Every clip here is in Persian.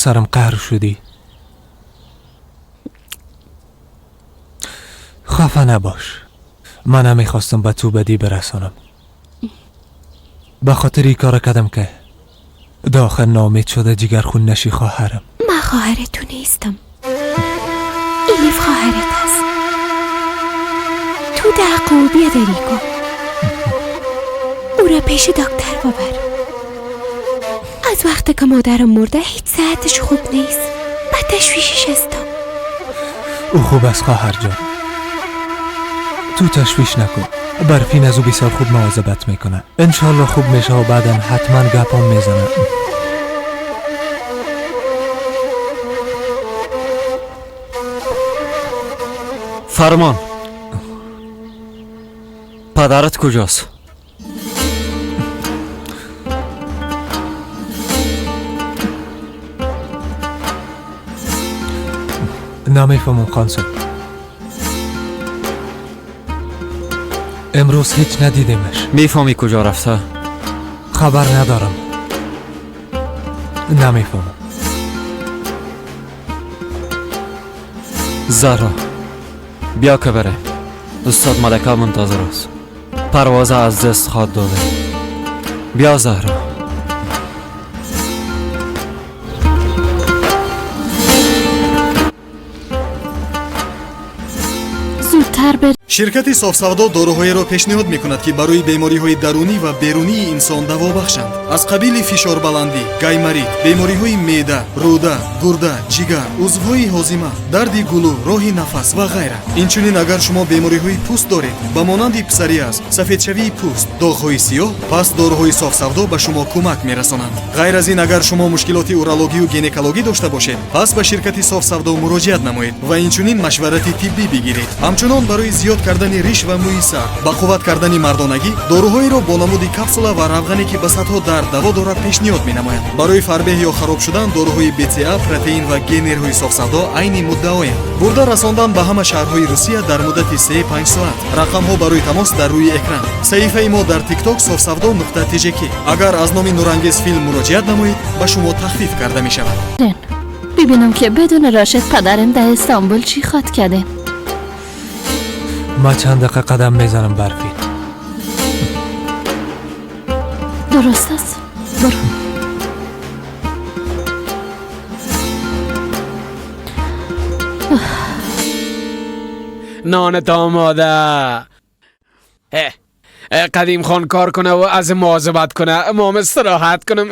سرم قهر شدی. خفه نباش، من نمیخواستم به تو بدی برسانم. به خاطر این کار کردم که داخل نامید شده جگر خون نشی خواهرم. من خواهر تو نیستم، ایلیف خواهرت است. تو ده قوبیه داری کن، او را پیش دکتر ببر. از وقتی که مادرم مرده هیچ صحتش خوب نیست، به تشویشش هستم. او خوب است خواهر جان، تو تشویش نکن. برفین از او بسیار خوب مواظبت میکنه، انشالله خوب میشه و بعدا حتما گپام میزنه. فرمان، پدرت کجاست؟ نمیفهمم خان صاحب، امروز هیچ ندیدیمش. میفهمی کجا رفته؟ خبر ندارم، نمیفهمم. زهرا بیا که بره، استاد ملکه منتظر است، پرواز از دست خواد داده. بیا زهرا. شرکت صاف‌سودا داروهایی را پیشنهاد می‌کند که برای بیماری‌های درونی و بیرونی انسان دوا بخشند، از قبیل فشار بلندی، گایماریت، بیماری‌های معده، روده، گرده، جگر، عضوهای هاضمه، درد گلو، راه نفس و غیره. اینچنین اگر شما بیماری‌های پوست دارید، به مانند پسوریاز، سفیدشوی پوست، داغ‌های سیاه، پس داروهای صاف‌سودا به شما کمک می‌رسانند. غیر از این اگر شما مشکلات اورولوژی و گینکولوژی داشته باشید، پس به شرکت صاف‌سودا مراجعت نمایید و اینچنین مشورت طبی بگیرید. همچنان برای زیاد کردن ریش و موی سر، با قوت کردن مردانگی، داروهایی را با نمود کپسولا و روغنی که به صدها درد دوا دارد پیشنهاد می‌نماید. برای فربه یا خراب شدن داروهای BCA، پروتئین و گنرهای صاف‌سودا عین مدعایند. برده رساندن به همه شهرهای روسیه در مدت 3-5 ساعت. رقم ها برای تماس در روی اکران. صحیفه ما در تیک تاک صاف‌سودا.tjk. اگر از نام نورانگیز فیلم مراجعت نمایید به شما تخفیف کرده می شود. ببینم که بدون راشد پدرم در استانبول چی خواد کرده. ما چند دقیقه قدم میزنم برفی. درست است، برو. نان داماده قدیم خان کار کنه و از مواظبت کنه، ما استراحت کنم.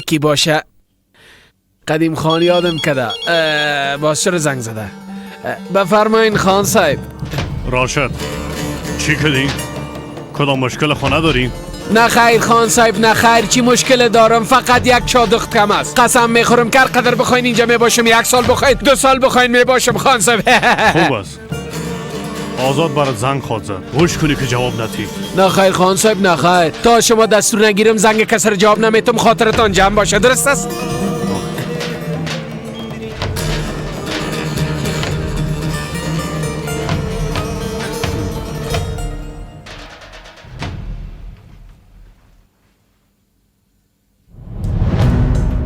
کی باشه؟ قدیم خان یادم کده، باز چرا زنگ زده؟ بفرمایین خان صاحب. راشد چی کردی؟ کدام مشکل خانه داری؟ نه خیر خان صاحب، نه خیر، چی مشکل دارم؟ فقط یک چادخت کم است. قسم میخورم که هر قدر بخواین اینجا میباشم، 1 سال بخواین، 2 سال بخواین میباشم خان صاحب. خوب است، آزاد برات زنگ خواد زد، گوش کنی که جواب ندی. نه خیر خان صاحب، نه خیر، تا شما دستور نگیرم زنگ کسی را جواب نمیتم، خاطرتان جمع باشه. درست است؟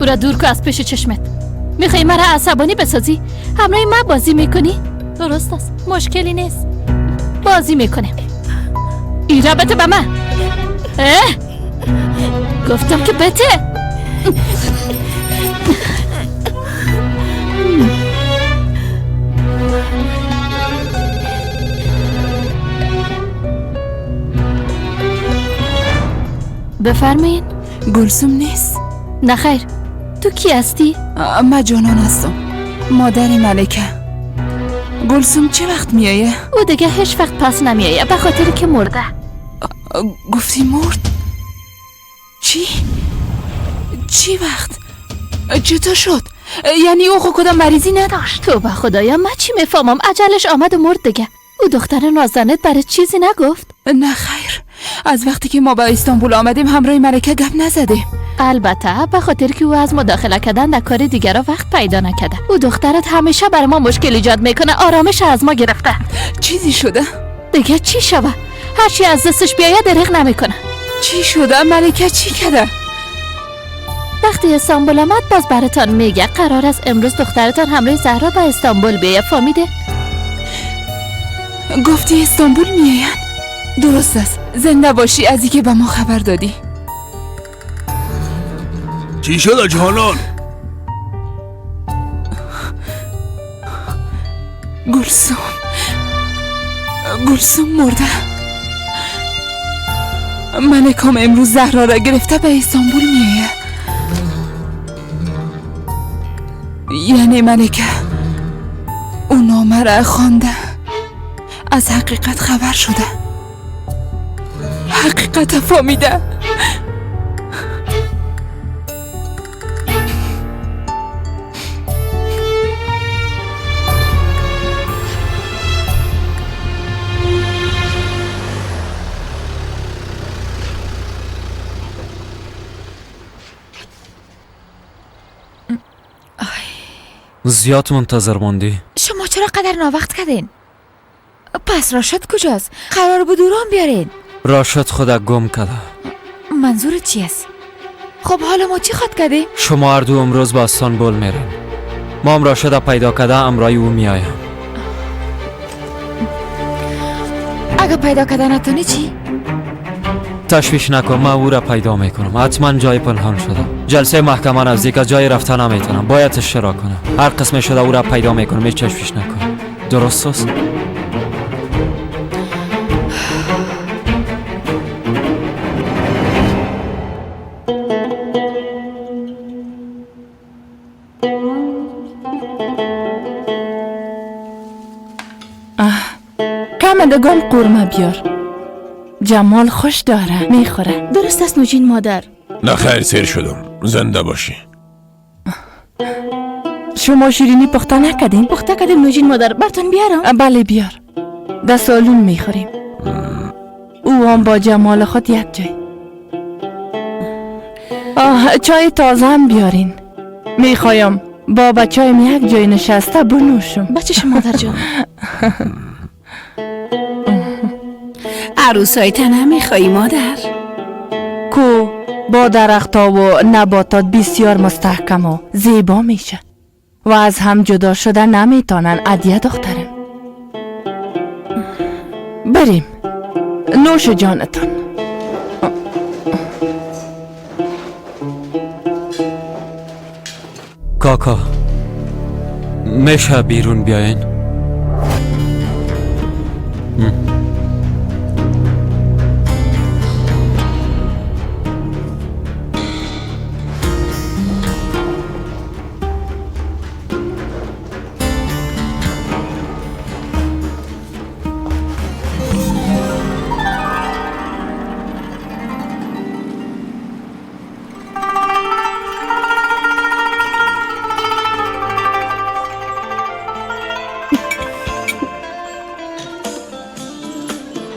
او را دور کو از پیش چشمت. میخوای مرا عصبانی بسازی؟ همراه من بازی میکنی؟ درست است، مشکلی نیست، بازی میکنم. این را بده به من. اه؟ گفتم که بده. بفرمایین. گلسوم نیست؟ نه خیر. تو کی هستی؟ من جانان هستم، مادر ملکه. گلسوم چه وقت میایه؟ او دیگه هیچ وقت پس نمیایه، به خاطر که مرده. گفتی مرد؟ چی؟ چی وقت؟ چطور شد؟ یعنی او خود کدام مریضی نداشت؟ توبه خدایا، من چی میفهمم؟ عجلش آمد و مرد دیگه. او دختر نازنت برای چیزی نگفت؟ نه خیر، از وقتی که ما به استانبول آمدیم همراه ملکه گپ نزدیم. البته به خاطر که او از مداخله کردن در کار دیگرا وقت پیدا نکرده. او دخترت همیشه بر ما مشکل ایجاد میکنه، آرامش از ما گرفته. چیزی شده؟ دیگه چی شوه؟ هرچی از دستش بیاید دریغ نمیکنه. چی شده؟ ملکه چی کرده؟ وقتی استانبول آمد باز براتان میگه. قرار است امروز دخترتان همراه زهرا به استانبول بیاید. فهمیده؟ گفتی استانبول میاین؟ درست است. زنده باشی از اینکه به ما خبر دادی. چی شد جهانان؟ گلسوم، گلسوم مرده. ملکم امروز زهرا را گرفته به استانبول میآید. یعنی ملکه او نامه را خوانده، از حقیقت خبر شده، حقیقت فهمیده. زیاد منتظر ماندی؟ شما چرا قدر ناوقت کردین؟ پس راشد کجاست؟ قرار بود او بیارین. راشد خدا گم کرده. منظور چی است؟ خب حالا ما چی خواد کردیم؟ شما هر دو امروز به استانبول میرین. ما هم راشد پیدا کرده امرای او میایم. اگه پیدا کرده نتونی چی؟ تشویش نکن، من او را پیدا میکنم. حتما جای پنهان شده. جلسه محکمه نزدیک از جای رفتن نمیتونم، باید اشتراک کنم. هر قسم شده او را پیدا میکنم، هیچ تشویش نکن. درست است؟ کم دگم قورمه بیار. جمال خوش داره میخوره. درست است نوجین مادر. نه خیر، سیر شدم. زنده باشی. شما شیرینی پخته نکردین؟ پخته کردیم نوجین مادر. براتون بیارم؟ بله بیار. در سالون میخوریم. او هم با جمال خود یک جای. آه چای تازه هم بیارین. میخوایم با بچه‌ایم یک جای نشسته بنوشم. بچه شما مادر جان. عروسای تنه میخوایی مادر؟ کو با درختها و نباتات بسیار مستحکم و زیبا میشه و از هم جدا شده نمیتونن. ادیه دخترم بریم. نوش جانتان. کاکا میشه بیرون بیاین؟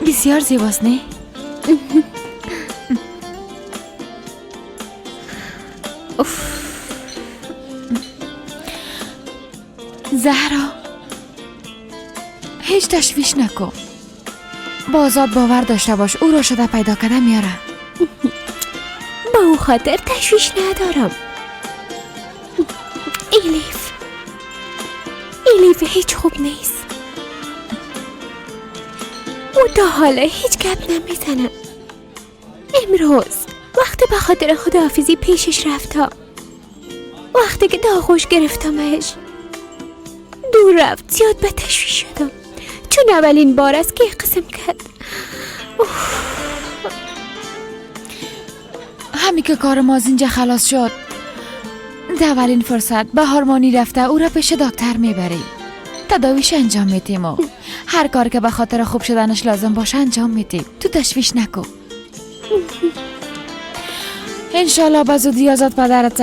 بسیار زیباست نه؟ زهرا هیچ تشویش نکن. با آزاد باور داشته باش، او را شده پیدا کرده میاره. با او خاطر تشویش ندارم. ایلیف، ایلیف هیچ خوب نیست. او تا حالا هیچ گپ نمیزنه. امروز وقتی به خاطر خداحافظی پیشش رفتم، وقتی که داغوش گرفتمش دور رفت، زیاد به تشویش شدم چون اولین بار است که قسم کرد. همین که کار ما از اینجا خلاص شد، در اولین فرصت به هارمانی رفته او را پیش دکتر میبریم، تداویش انجام میدیم و هر کار که به خاطر خوب شدنش لازم باشه انجام میدیم. تو تشویش نکن. انشالله به زودی آزاد پدرت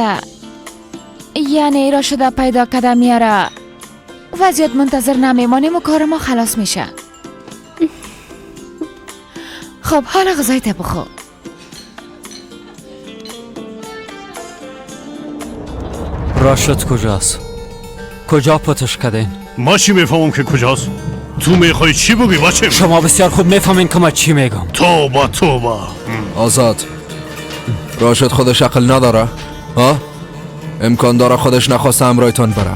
یعنی را شده پیدا کده میاره و زیاد منتظر نمیمانیم و کار ما خلاص میشه. خب حالا غذایت بخور. راشد کجاست؟ کجا پتش کردین؟ ما چی میفهمم که کجاست؟ تو میخوای چی بگی بچه؟ شما بسیار خوب میفهمین که ما چی میگم. توبه توبه. آزاد، راشد خودش عقل نداره. ها؟ امکان داره خودش نخواسته همراهتان بره.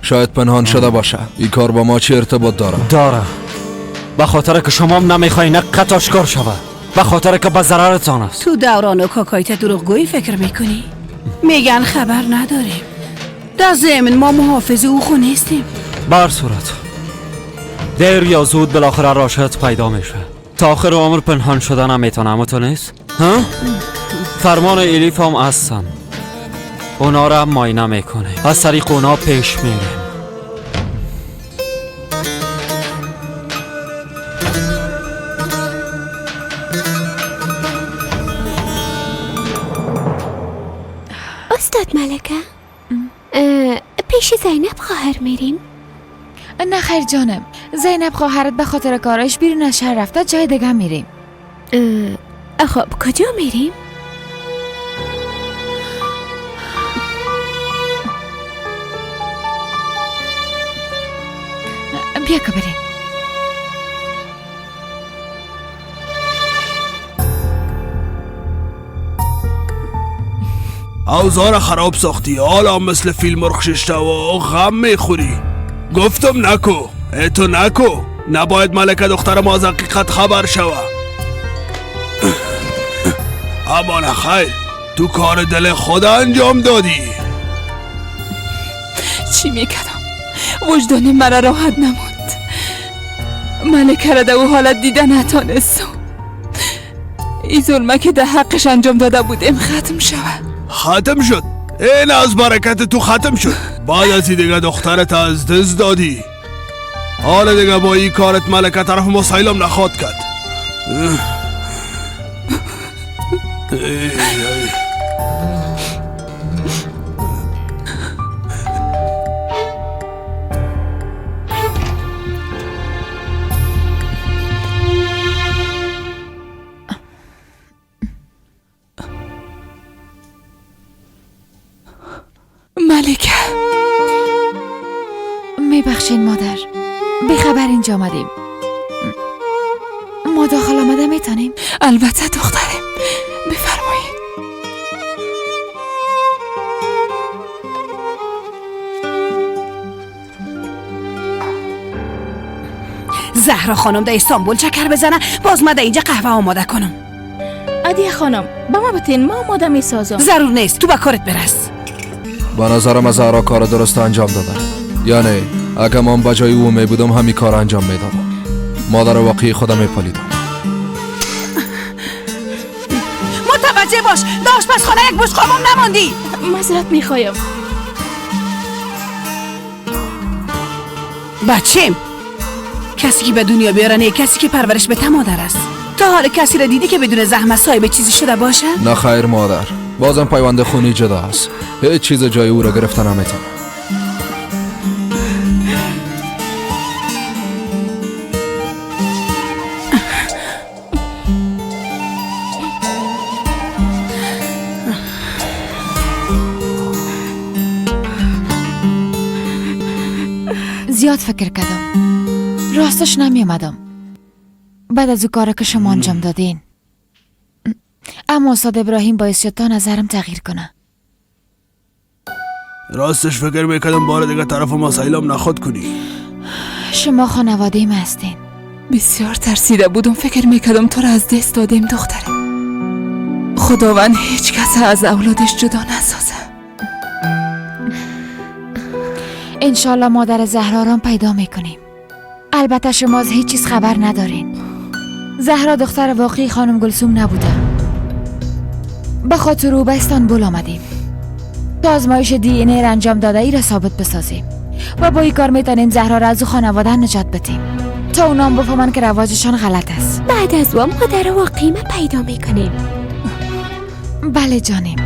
شاید پنهان شده باشه. این کار با ما چه ارتباط داره؟ داره. به خاطر که شما هم نمیخواین حقیقت آشکار شود. به خاطر که به ضررتان است. تو دوران و کاکایت دروغگویی فکر میکنی؟ میگن خبر نداریم. در ضمن ما محافظ او خو نیستیم. بر صورت دیر یا زود بالاخره راشد پیدا میشه. تا آخر عمر پنهان شده نمیتونه. اما تو نیست؟ ها؟ فرمان الیف هم هستن. اونا را ماینه میکنه. از طریق اونا پیش میریم. استاد ملکه، پیش زینب خواهر میریم؟ نه خیر جانم، زینب خواهرت به خاطر کارش بیرون از شهر رفته، جای دیگه میریم. خب کجا میریم؟ بیا که بریم. اوضاع را خراب ساختی. حالا مثل فیلم مرغ ششته و غم میخوری. گفتم نکو، ای تو نکو. نباید ملکه دختر ما از حقیقت خبر شوه. اما نه خیر، تو کار دل خود انجام دادی. چی میکردم؟ وجدان مرا راحت نموند. ملکه را در او حالت دیده نتانستم. این ظلمه که در حقش انجام داده بودیم ختم شود. ختم شد. این از برکت تو ختم شد. بعد از دیگه دخترت از دست دادی. حالا دیگه با این کارت ملکه طرف ما سیلم نخواد کرد. ملکه، میبخشین مادر، بیخبر اینجا آمدیم. ما داخل آمده میتونیم؟ البته دخترم، بفرمایید. زهرا خانم در استانبول چکر بزنه، باز ما در اینجا قهوه آماده کنم. عادیه خانم، با ما بتین، ما آماده میسازم. ضرور نیست، تو به کارت برس. به نظرم از زهرا کار درست انجام داده. یعنی اگه من به جای او می بودم همین کار انجام میدادم. مادر واقعی خودم میپالیدم. متوجه باش، در آشپزخانه یک بشقابم نماندی. معذرت میخوایم. بچیم، کسی که به دنیا بیاره نه، کسی که پرورش بده مادر است. تا حال کسی را دیدی که بدون زحمت صاحب چیزی شده باشه؟ نه خیر مادر، بازم پیوند خونی جدا است. هیچ چیز جای او را گرفته نمیتونم. زیاد فکر کردم، راستش نمیامدم بعد از او کار که شما انجام دادین. اما استاد ابراهیم باعث شد تا نظرم تغییر کنه. راستش فکر میکردم بار دیگه طرف ما سیلام نخواد کنی. شما خانواده ما هستین. بسیار ترسیده بودم، فکر میکردم تو را از دست دادیم دخترم. خداوند هیچ کس از اولادش جدا نسازه. انشالله مادر زهرا را پیدا میکنیم. البته شما از هیچ چیز خبر ندارین. زهرا دختر واقعی خانم گلسوم نبوده. به خاطر او به استانبول آمدیم تا آزمایش دی ان ای را انجام داده ای را ثابت بسازیم و با این کار میتونیم زهرا را از او خانواده نجات بدیم تا اونام بفهمن که رواجشان غلط است. بعد از او مادر واقعی ما پیدا میکنیم. بله جانم،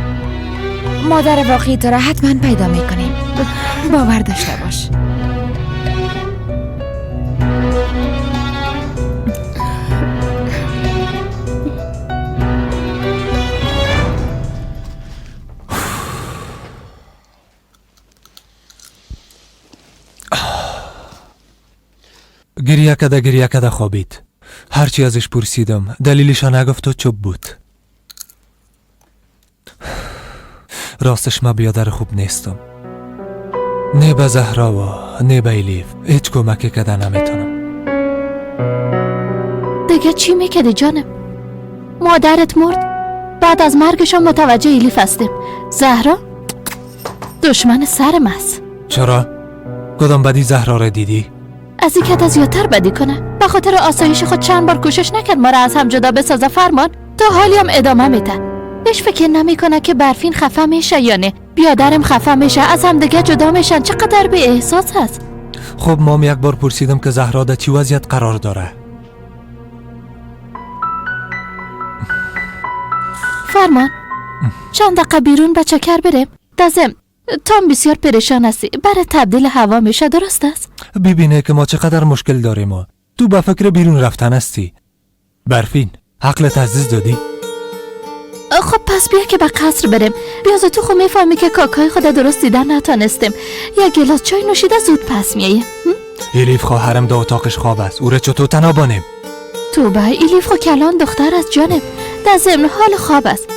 مادر واقعی تو را حتما پیدا میکنیم. باور داشته باش. گریه کده گریه کده خوابید. هرچی ازش پرسیدم دلیلش نگفت و چوب بود. راستش من بیادر خوب نیستم. نه به زهرا و نه به الیف هیچ کمکی کده نمیتونم. دیگه چی میکردی جانم؟ مادرت مرد، بعد از مرگشان متوجه الیف هستیم. زهرا دشمن سرم است. چرا؟ کدام بدی زهرا را دیدی؟ از این که زیادتر بدی کنه. به خاطر آسایش خود چند بار کوشش نکرد ما را از هم جدا بسازه فرمان. تا حالی هم ادامه میده. بهش فکر نمیکنه که برفین خفه میشه یا نه. بیادرم خفه میشه، از هم دیگه جدا میشن. چقدر به احساس هست. خب مام یک بار پرسیدم که زهرا در چی وضعیت قرار داره. فرمان چند دقیقه بیرون به چکر بریم. دازم تام بسیار پریشان هستی. برای تبدیل هوا میشه، درست است؟ ببینه که ما چقدر مشکل داریم و تو به فکر بیرون رفتن هستی. برفین عقلت عزیز دادی؟ خب پس بیا که به قصر بریم. بیاز تو خب میفهمی که کاکای خود درست دیدن نتانستیم. یک گلاس چای نوشیده زود پس میاییم. الیف خواهرم در اتاقش خواب است. او را چطور تنها بانیم؟ توبه الیف خو کلان دختر از جانم. در ضمن حال خواب است.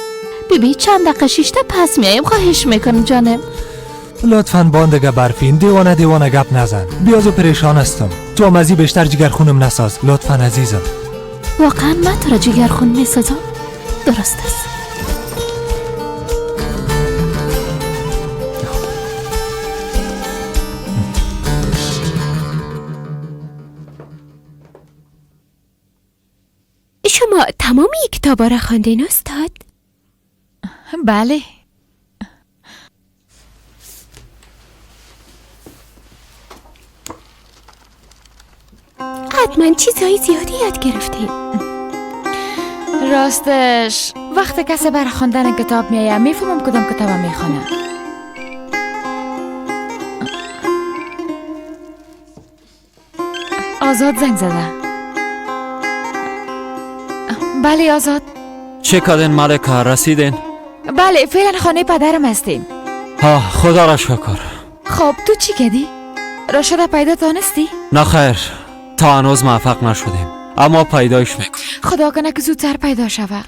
بیبی چند دقیقه شیشته پس میاییم. خواهش میکنم جانم. لطفاً باندگه برفین دیوانه دیوانه گپ نزن. بیاز و پریشان هستم. تو هم از بیشتر جگرخونم نساز لطفاً عزیزم. واقعا من تو را جگرخون میسازم؟ درست است. شما تمام کتابا را خواندین استاد؟ بله. حتما چیزهای زیادی یاد گرفتین. راستش وقتی کسی برای خواندن کتاب میآید میفهمم کدام کتاب میخوانم. آزاد زنگ زده. بله آزاد. چه کردین ملکه؟ رسیدین؟ بله فعلا خانه پدرم هستیم. ها خدا را شکر. خب تو چی کردی؟ راشد پیدا تانستی؟ نه خیر تا هنوز موفق نشدیم، اما پیدایش میکنیم. خدا کنه که زودتر پیدا شوه.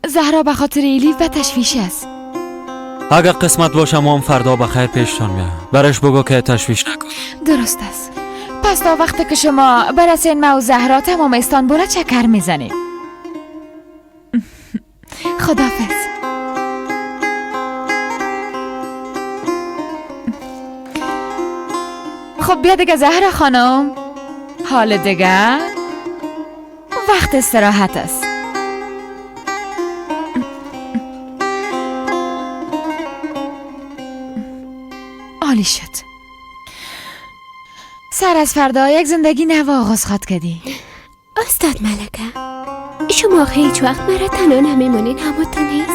زهرا به خاطر الیف به تشویش است. اگر قسمت باشه ما هم فردا به خیر پیشتان میایم. برش بگو که تشویش نکن. درست است. پس تا وقتی که شما برسین ما و زهرا تمام استانبول چکر میزنیم. خداحافظ. خب بیا دیگه زهرا خانم، حال دیگه وقت استراحت است. عالی شد. سر از فردا یک زندگی نو آغاز خواد کردی. استاد ملکه شما هیچ وقت مرا تنها نمیمانین، همه تو نیست.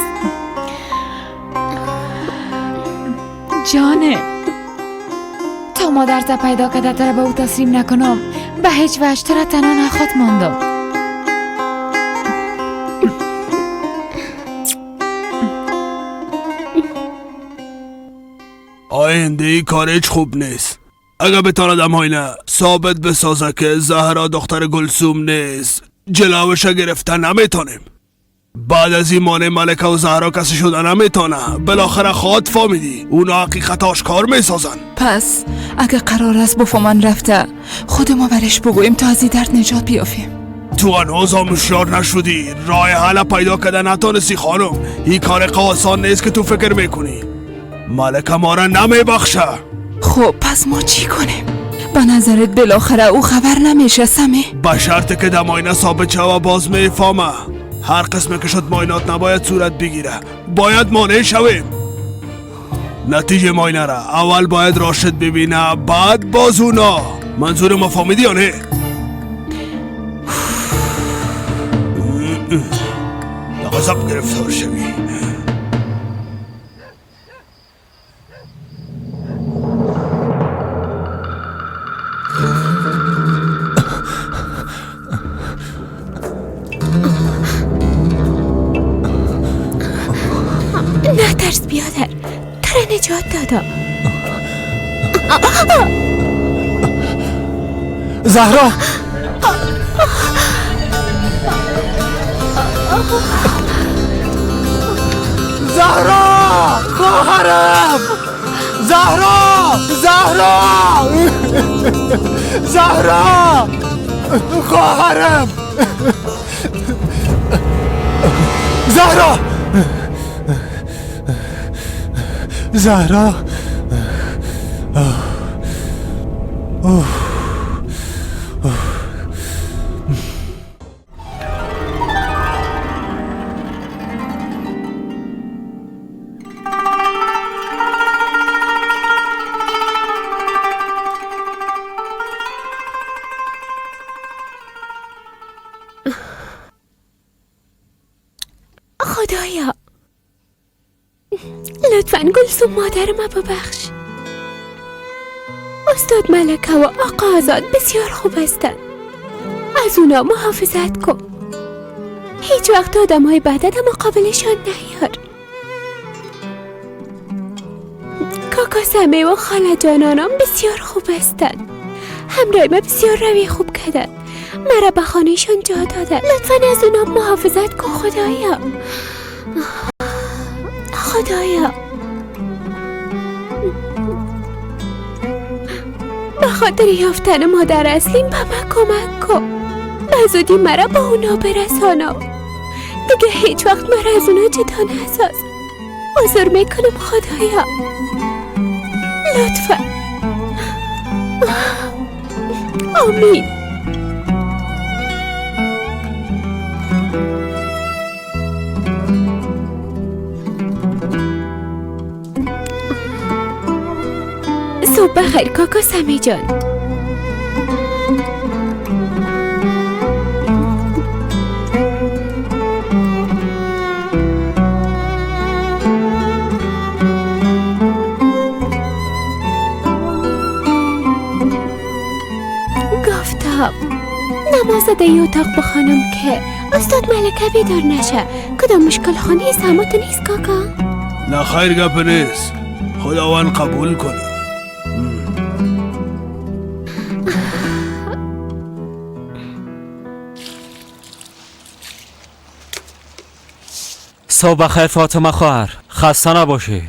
جانه تا مادر تا پیدا کرده تره به او تسلیم نکنم به هیچ وجه تره تنها نخواد ماندم. آینده ای کار هیچ خوب نیست. اگه بتاند اماینه ثابت بسازه که زهرا دختر گلسوم نیست، جلوش گرفته نمیتونیم. بعد از این مانع ملکه و زهرا کسی شده نمیتونه. بالاخره خواد فهمیدی اونا حقیقت آشکار میسازن. پس اگه قرار است بفهمن رفته خود ما برش بگوییم تا از این درد نجات بیافیم. تو هنوز هم هوشیار نشدی، راه حل پیدا کرده نتونستی خانم. این کار آسان نیست که تو فکر میکنی. ملکه ما را نمیبخشه. خب پس ما چی کنیم؟ به نظرت بالاخره او خبر نمیشه سمی؟ به شرط که دماینه ثابت شوه باز میفهمه. هر قسم که شد ماینات نباید صورت بگیره، باید مانع شویم. نتیجه ماینه را اول باید راشد ببینه بعد باز اونا. منظور ما فهمیدی یا نه؟ غضب گرفتار شوی. نترس بیادر، تو را نجات دادم. زهرا، زهرا! خواهرم، زهرا، زهرا، زهرا، خواهرم، زهرا، زهرا. اوه اوه. خدایا لطفاً گلسوم مادر ما ببخش. استاد ملکه و آقا آزاد بسیار خوب هستند، از اونا محافظت کن. هیچ وقت آدم های بعد در مقابلشان نیار. کاکا سمه و خاله جانانم بسیار خوب هستند، همراه ما بسیار روی خوب کردن، مرا به خانهشان جا دادن. لطفاً از اونا محافظت کن خدایا. خدایا به خاطر یافتن مادر اصلیم به من کمک کن. به زودی مرا با اونا برسانا، دیگه هیچ وقت مرا از اونا جدا نساز. عذر میکنم خدایا، لطفا. آمین. صبح بخیر کاکا سمی جان. گفتم نماز در ای اتاق بخوانم که استاد ملکه بیدار نشه. کدام مشکل خانه سمات نیست کاکا؟ نه خیر گپ نیست، خداوند قبول کنه. صبح بخیر فاطمه خواهر، خسته نباشی.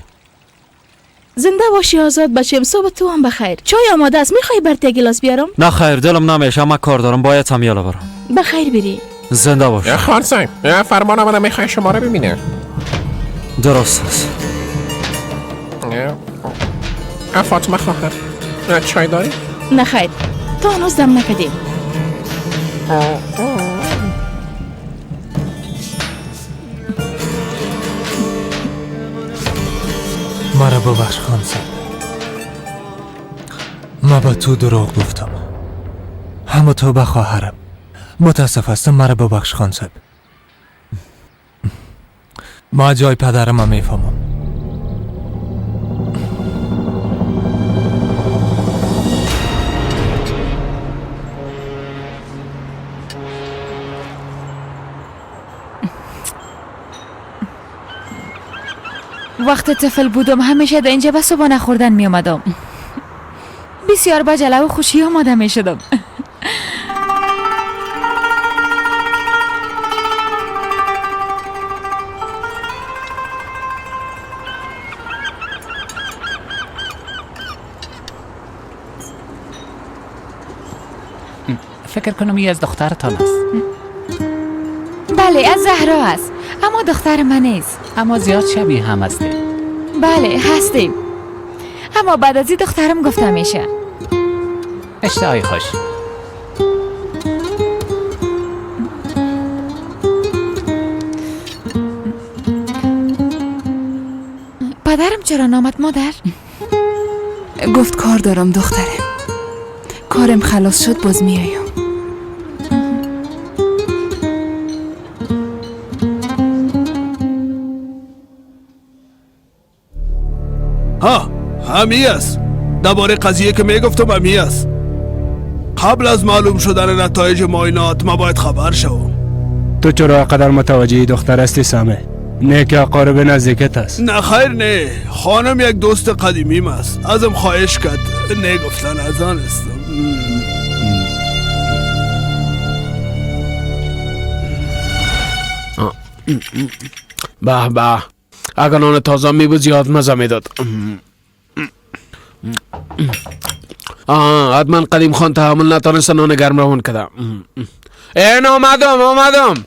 زنده باشی آزاد بچیم، صبح تو هم بخیر. چای آماده است، میخوای برات یک گلاس بیارم؟ نه خیر دلم نمیشه، من کار دارم، باید هم یالا برم. بخیر بری. زنده باشی. خان صاحب فرمان آمده میخوای شما رو ببینه. درست است. فاطمه خواهر چای داری؟ نه خیر، تا هنوز دم نکردیم. مرا ببخش خان صاحب، ما به تو دروغ گفتم، همه تو به خواهرم. متاسف هستم، مرا ببخش خان صاحب. ما جای پدرم میفهمم. وقت طفل بودم همیشه در اینجا به صبحانه خوردن می آمدم. بسیار با جلو و خوشی آماده می شدم. فکر کنم ای از دخترتان است. بله از زهرا است، اما دختر من نیست. اما زیاد شبیه هم هستیم. بله هستیم، اما بعد از این دخترم گفته میشه. اشتهای خوش. پدرم چرا نامد مادر؟ گفت کار دارم دخترم، کارم خلاص شد باز میایم. ها همی است. درباره قضیه که میگفتم همی است. قبل از معلوم شدن نتایج معاینات ما باید خبر شوم. تو چرا قدر متوجه دختر هستی سامه؟ نه که اقارب نزدیکت است. نه خیر نه، خانم یک دوست قدیمیم است، ازم خواهش کرد. نه گفتن از آن استم. به به، اگر نان تازه می بود زیاد مزه میداد. حتما قدیم خان تحمل نتانست نان گرم روان کده. این آمدم.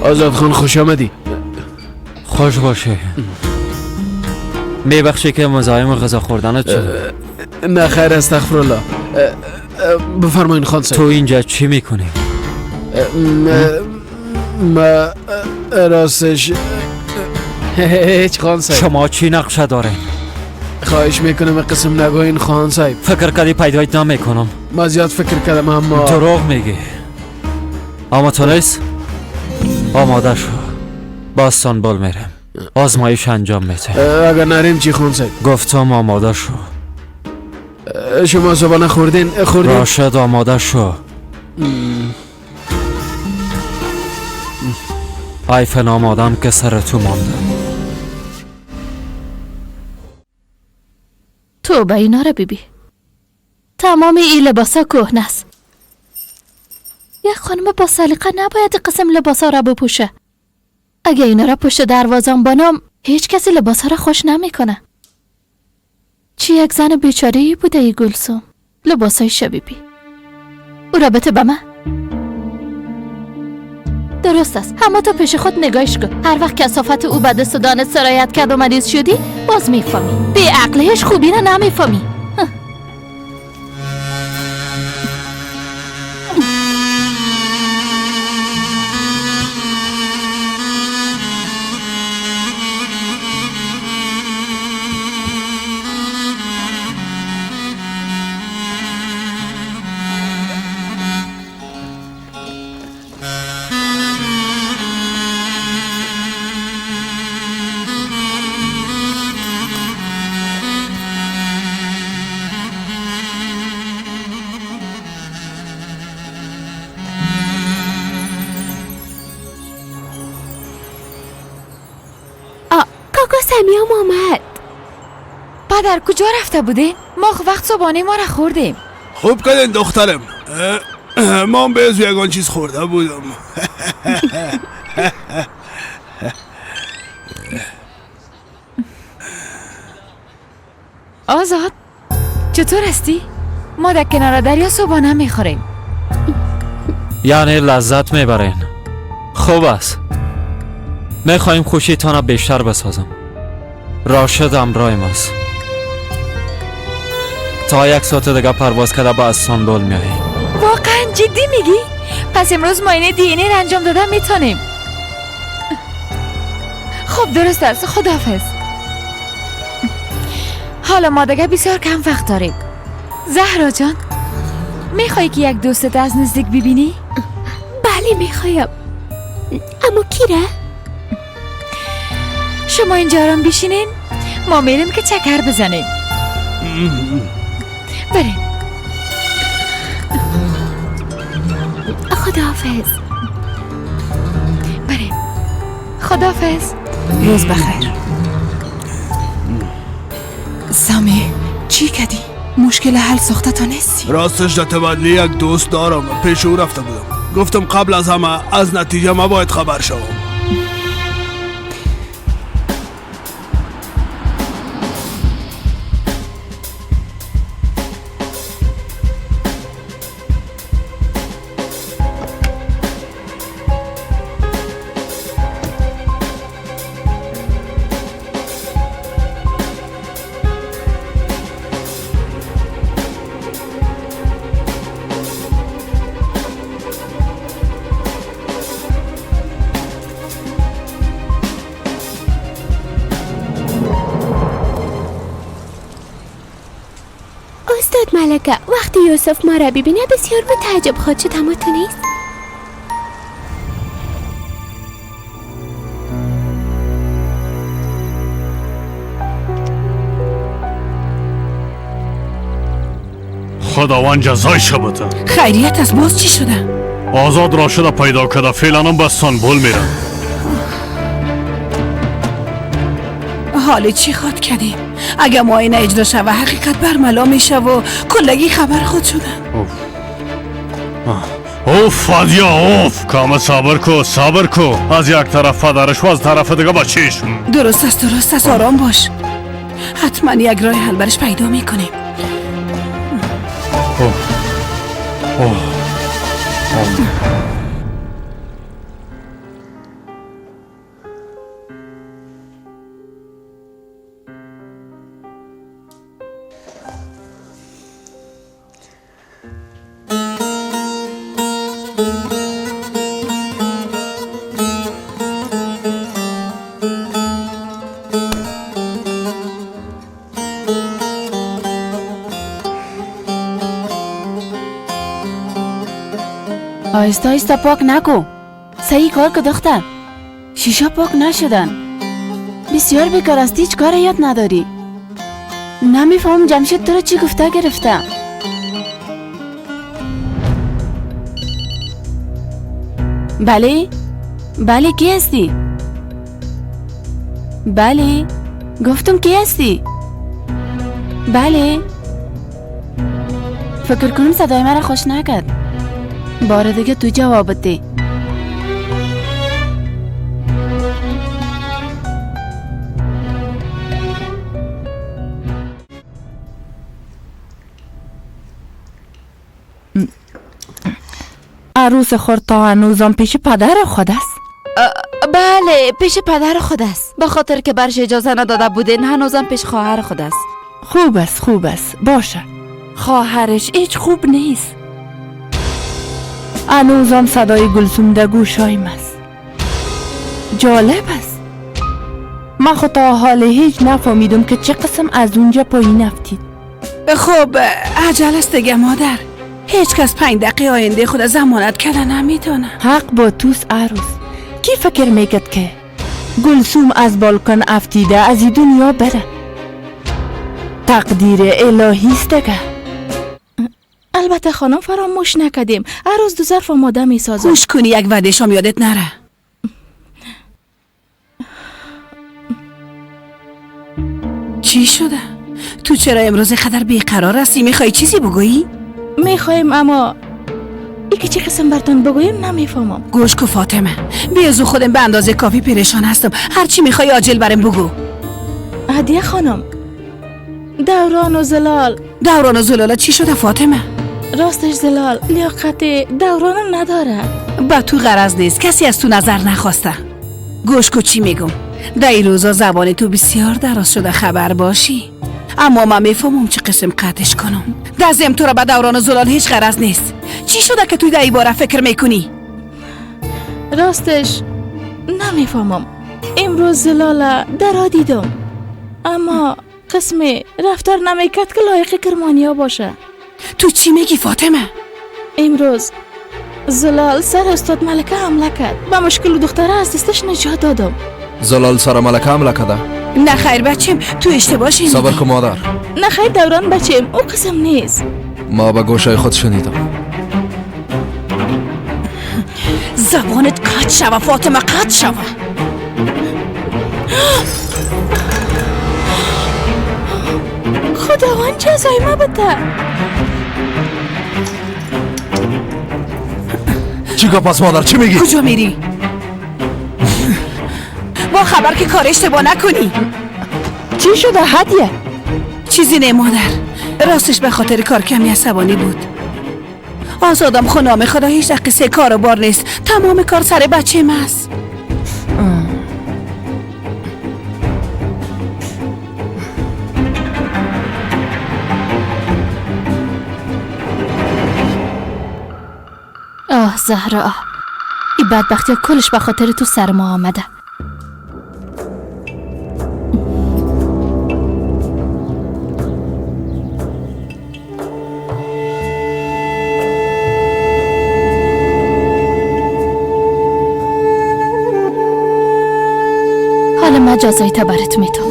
آزاد خان خوش آمدی. خوش باشه. میبخشی که مزاحم غذا خوردنت شده. نه خیر، استغفر الله. بفرمایین خان صاحب. تو اینجا چی میکنی؟ ما راستش هیچ خان صاحب. شما چی نقشه دارین؟ خواهش میکنم قسم نگوین خان صاحب. فکر کردی پیدایت نمیکنم؟ ما زیاد فکر کردم اما دروغ میگی. اما تو نیست؟ آماده شو، با استانبول میرم، آزمایش انجام میده. اگر نریم چی خان صاحب؟ گفتم آماده شو. شما صبحانه خوردین؟ راشد آماده شو. ایفن آمادم که سر تو مانده. تو به اینا رو ببین، تمام این لباسا کهنه است. یک خانم با سلیقه نباید قسم لباسا را بپوشه. اگه اینا را پشت دروازم بانم هیچ کسی لباسا را خوش نمیکنه. چی یک زن بیچاره بوده ای گلسوم. لباسای شبیبی او را بته به من. درست است، اما تو پیش خود نگاهش کن. هر وقت کثافت او به دست و دانت سرایت کرد و مریض شدی باز میفهمی. بی عقلش خوبی را نمیفهمی. سمیام آمد. پدر کجا رفته بودین؟ ما وقت صبحانه ما را خوردیم. خوب کردین دخترم. ما هم به از یگان چیز خورده بودم. آزاد چطور هستی؟ ما در کنار دریا صبحانه میخوریم. یعنی لذت میبرین. خوب است. میخوایم خوشیتان را بیشتر بسازم. راشد همراه ماست. تا یک ساعت دیگه پرواز کرده به استانبول میایی. واقعا جدی میگی؟ پس امروز معاینه دی ان ای انجام دادن میتونیم. خب درست است، خداحافظ. حالا ما دیگه بسیار کم وقت داریم. زهرا جان، میخوای که یک دوستت از نزدیک ببینی؟ بله میخوایم. اما کی را؟ شما اینجا آرام بشینین، ما میریم که چکر بزنیم. بریم. خداحافظ. بریم. خداحافظ. روز بخیر. سامی چی کردی؟ مشکل حل ساخته تا نیستی؟ راستش در تبدلی یک دوست دارم، پیش او رفته بودم. گفتم قبل از همه از نتیجه ما باید خبر شوم. استاد ملکه، وقتی یوسف ما را ببینه بسیار متعجب خواهد شد. اما تو نیست؟ خداوند جزایش بده. خیریت از باز چی شده؟ آزاد راشد پیدا کرده، فعلا به استانبول میرم. حال چی خواد کردیم؟ اگه معاینه اجرا شوه حقیقت برملا میشه و کلگی خبر خود شدن. اوف فادیا اوف، کام صبر کو صبر کو. از یک طرف پدرش و از طرف دیگه بچیش. درست است درست است، آرام باش، حتما یک راه حل برش پیدا میکنیم. اوه اوه آهسته آهسته پاک نکو، صحیح کار که دختر، شیشه پاک نشدن. بسیار بیکار است، هیچ کار یاد نداری. نمیفهم جمشید تو رو چی گفته گرفته. بله بله، کی هستی؟ بله گفتم کی هستی؟ بله فکر کنم صدای مرا خوش نکرد. بار دیگه تو جواب بده. عروس خود تا هنوزم پیش پدر خود است؟ بله پیش پدر خود است، به خاطر که برش اجازه نداده بودین هنوزم پیش خواهر خود است. خوب است خوب است، باشه. خواهرش هیچ خوب نیست. هنوزم صدای گلسوم در گوشایم است. جالب است، من خود تا حال هیچ نفهمیدم که چه قسم از اونجا پایین افتید. خب عجل است دیگه مادر، هیچ کس 5 دقیقه آینده خود ضمانت کرده نمیتونه. حق با توس عروس. کی فکر میکرد که گلسوم از بالکن افتیده از این دنیا بره؟ تقدیر الهی است دیگه. البته خانم فراموش نکردیم، عروس 2 ظرف آماده میسازم. گوش کنی یک وعده شام یادت نره. چی شده؟ تو چرا امروز قدر بیقرار هستی؟ میخوای چیزی بگویی؟ میخوایم، اما ای که چه قسم برتان بگویم نمیفهمم. گوش کو فاطمه، بیازو خودم به اندازه کافی پریشان هستم، هرچی میخوای عاجل برم بگو. هدیه خانم، دوران و زلال. دوران و زلال چی شده فاطمه؟ راستش زلال لیاقت دورانم نداره. با تو غرض نیست، کسی از تو نظر نخواسته. گوش کو چی میگم، در این روزا زبان تو بسیار دراز شده، خبر باشی. اما من میفهمم چه قسم قطعش کنم. دزم تو را به دوران و زلال هیچ غرض نیست. چی شده که تو در این باره فکر میکنی؟ راستش نمیفهمم. امروز زلال درا دیدم، اما قسم رفتار نمیکرد که لایق کرمانیا باشه. تو چی میگی فاطمه؟ امروز زلال سر استاد ملکه حمله کرد، با مشکل دختره از دستش نجات دادم. زلال سر ملکه حمله کرده؟ نه خیر بچیم، تو اشتباه شنیدی. صبر کن مادر. نه خیر دوران بچیم، او قسم نیست. ما به گوشای خود شنیدم. زبانت قطع شوه فاطمه، قطع شوه. خداوند جزای ما بده. چی گفت پس مادر؟ چی میگی؟ کجا میری؟ با خبر که کار اشتباه نکنی. چی شده هدیه؟ چیزی نه مادر، راستش به خاطر کار کمی عصبانی بود. آزادم خنام خدا هیچ قصه کار و بار نیست، تمام کار سر بچه ماست. آه زهرا، این بدبختی کلش به خاطر تو سر ما آمده. حالا من جزای تبرت میتم.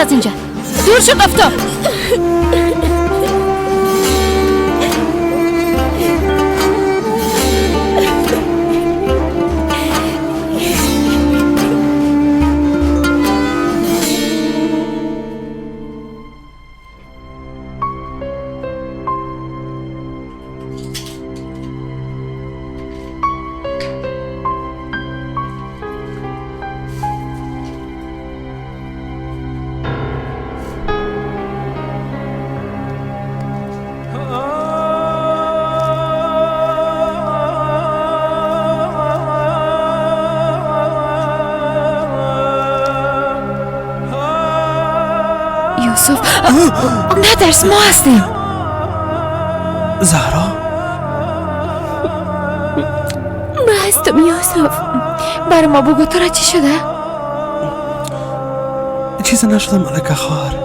از اینجا، دور شو گفتم. نترس، ما هستیم. زهرا، ما هستم یوسف. برای ما بگو تو را چی شده؟ چیز نشده ملکه خواهر.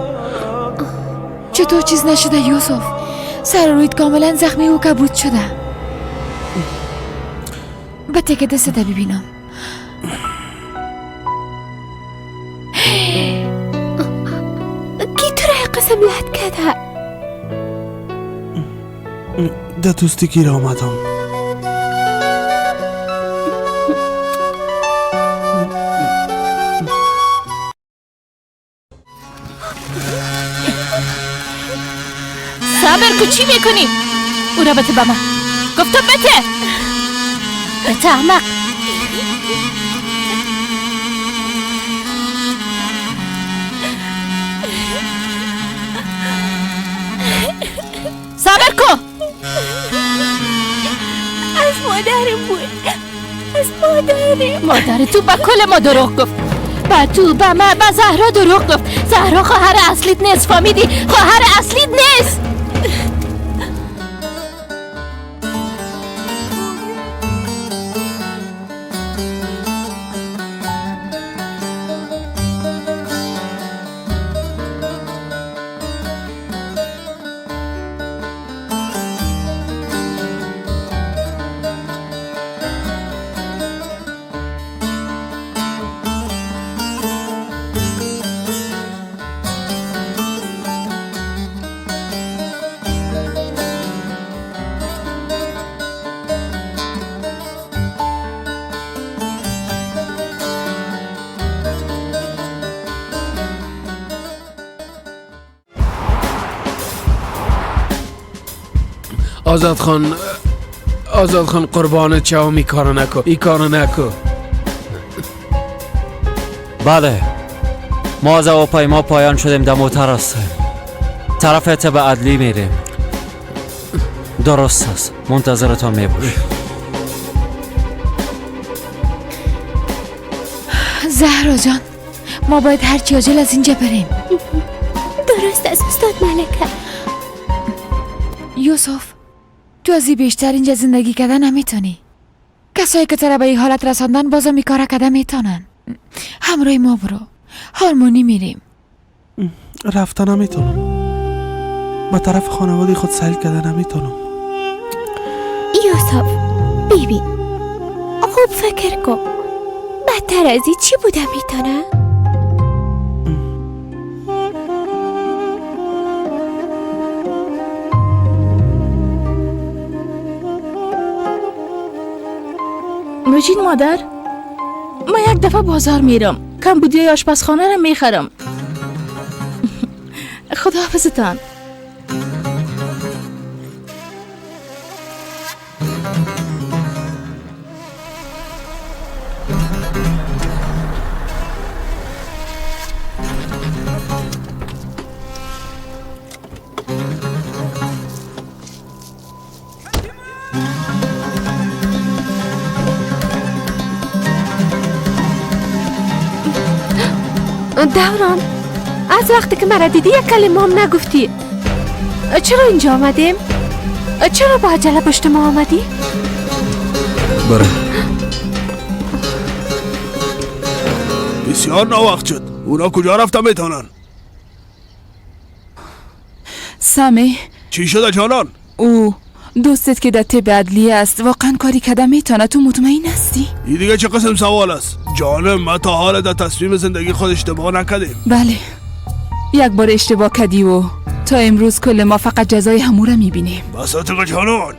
چطور چیز نشده یوسف؟ سر رویت کاملا زخمی و کبود شده. به تکه دست ببینم. در دوستی گیر آمدم. صبر کو، چی میکنی؟ او را بده به من. گفتم بده. بده احمق. صبر کو. از مادرم بود، از مادرم. مادر تو به کل ما دروغ گفت. به تو، به من، به زهرا دروغ گفت. زهرا خواهر اصلیت نیست، فهمیدی؟ خواهر اصلیت نیست. آزاد خان، آزاد خان قربانت شوم، این کارو نکو، این کارو نکو. بله، ما از هواپیما پایان شدیم، در موتر هستیم، طرف طب عدلی میریم. درست است، منتظرتان میباشیم. زهرا جان، ما باید هرچی عاجل از اینجا بریم. درست است استاد ملکه. یوسف، تو از بیشتر اینجا زندگی کردن نمیتونی. کسایی که تو را به این حالت رساندن بازم این کار کده میتونن. همراه ما برو، هارمونی میریم. رفته نمیتونم، به طرف خانواده خود سیل کرده نمیتونم. یوسف بیبی، خوب فکر کن، بدتر از این چی بوده میتونه؟ مجید مادر، من یک دفعه بازار میرم، کم بودی آشپزخانه را میخرم. خداحافظتان. دوران، از وقتی که مرا دیدی یک کلمه هم نگفتی. چرا اینجا آمدیم؟ چرا با عجله پشت ما آمدی؟ بره. بسیار ناوقت شد. اونا کجا رفتن میتونن؟ سامی، چی شده جانان؟ او دوستت که در طب عدلیه است واقعا کاری کده میتونه؟ تو مطمئن هستی؟ این دیگه چه قسم سوال است؟ جانم، ما تا حال در تصمیم زندگی خود اشتباه نکردیم. بله، یک بار اشتباه کردی و تا امروز کل ما فقط جزای همو را میبینیم. بس تو جانان.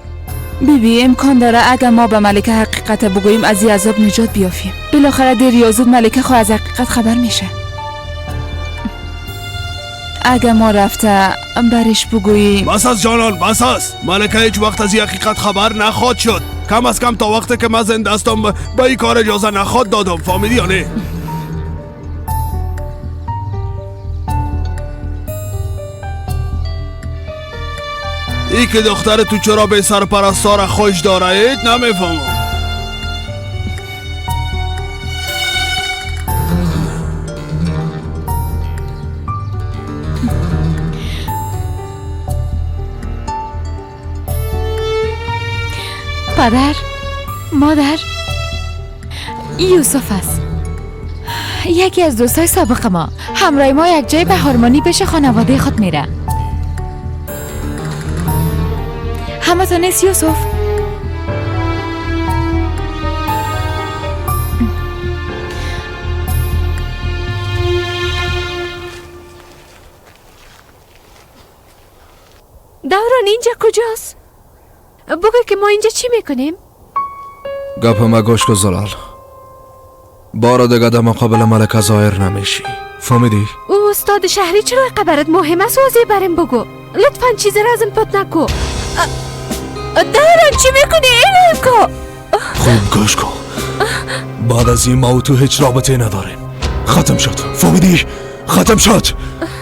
بیبی امکان داره اگر ما به ملکه حقیقت بگوییم از این عذاب نجات بیافیم. بالاخره دیر یا زود ملکه خو از حقیقت خبر میشه. اگر ما رفته برش بگوییم. بس از جانان، بس است. ملکه هیچ وقت از این حقیقت خبر نخواد شد. کم از کم تا وقتی که من زنده هستم به این کار اجازه نخواد دادم. فهمیدی یا نه؟ ای که دختر تو چرا به سرپرستار خوش داره اید نمیفهمم. پدر، مادر، یوسف است. یکی از دوستای سابق ما. همراه ما یک جای به هارمونی پیش خانواده خود میره. همه تا نیست یوسف؟ دوران اینجا کجاست؟ بگو که ما اینجا چی میکنیم؟ گپ ما گوش کن زلال. بار دیگه در مقابل ملکه ظاهر نمیشی. فهمیدی؟ او استاد شهری چرا قبرت مهم است؟ واضح برم بگو. لطفا چیزی را ازم پت نکو. دوران چی میکنی؟ اینو کو. خوب گوش کن. بعد از این ما و تو هیچ رابطه نداریم. ختم شد. فهمیدی؟ ختم شد.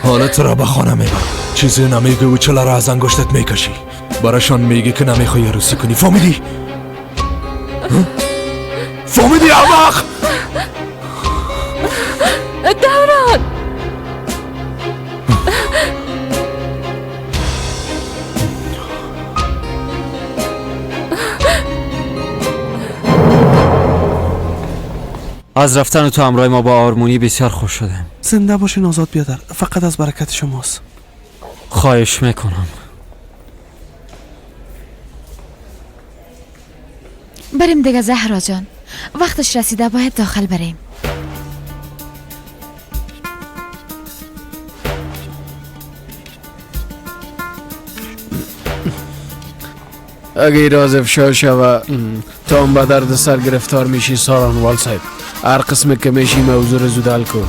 حالت را به خانه میبرم. چیزی نمیگی و چلا را از انگشتت میکشی. براشان میگی که نمیخوای عروسی کنی. فهمیدی؟ فهمیدی احمق؟ دوران از رفتن تو همراه ما با آرمونی بسیار خوش شدم. زنده باشین آزاد بیادر، فقط از برکت شماست. خواهش میکنم. بریم دیگه زهرا جان، وقتش رسیده، باید داخل بریم. اگه راز افشا شوه تا هم به درد سر گرفتار میشی سارانوال صاحب. هر قسم که میشی موضوع رو زود حل کن.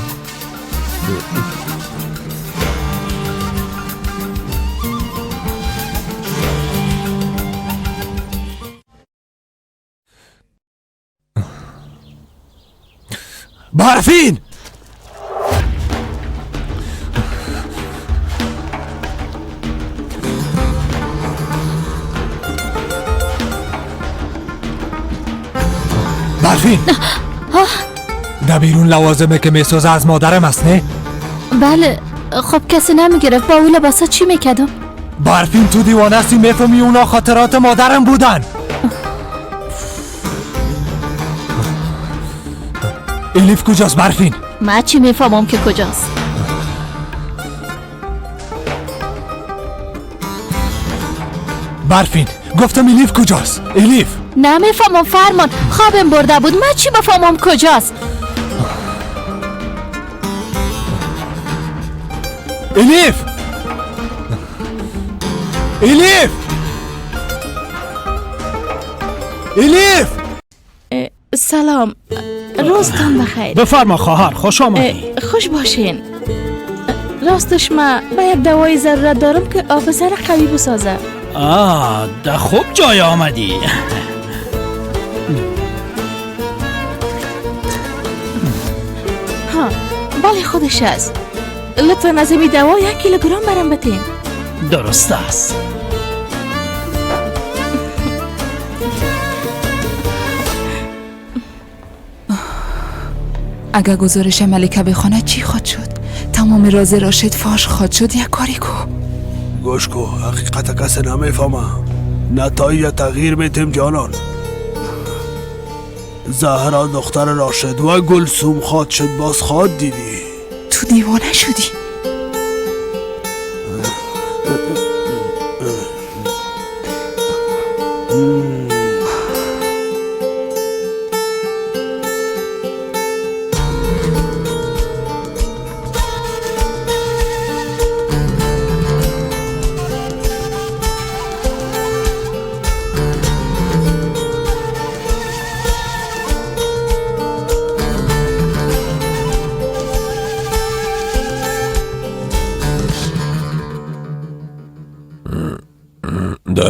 برفین! برفین! در بیرون لوازمه که میسازه از مادرم است نه؟ بله. خب کسی نمیگرفت. با اون لباسا چی میکردم؟ برفین تو دیوانه هستی؟ میفهمی اونا خاطرات مادرم بودن. الیف کجاست برفین؟ من چی میفهمم که کجاست؟ برفین گفتم الیف کجاست؟ الیف نمیفهمم فرمان، خوابم برده بود. من چی بفهمم کجاست؟ الیف! الیف! الیف! سلام، روزتان بخیر. بفرما خواهر، خوش آمدی. خوش باشین. راستش ما به یک دوای ضرورت دارم که حافظه را قوی بسازه. آه، ده خوب جای آمدی. ها بله خودش است. لطفا از این دوا 1 کیلوگرم برام بتین. درست است. اگر گزارش ملکه بخواند چی خواد شد؟ تمام راز راشد فاش خواد شد. یک کاری کو. گوش کو، حقیقت کسی نمیفهمه. نتایج تغییر میتیم جانان. زهرا دختر راشد و گلسوم خواد شد. باز خواد دیدی. تو دیوانه شدی.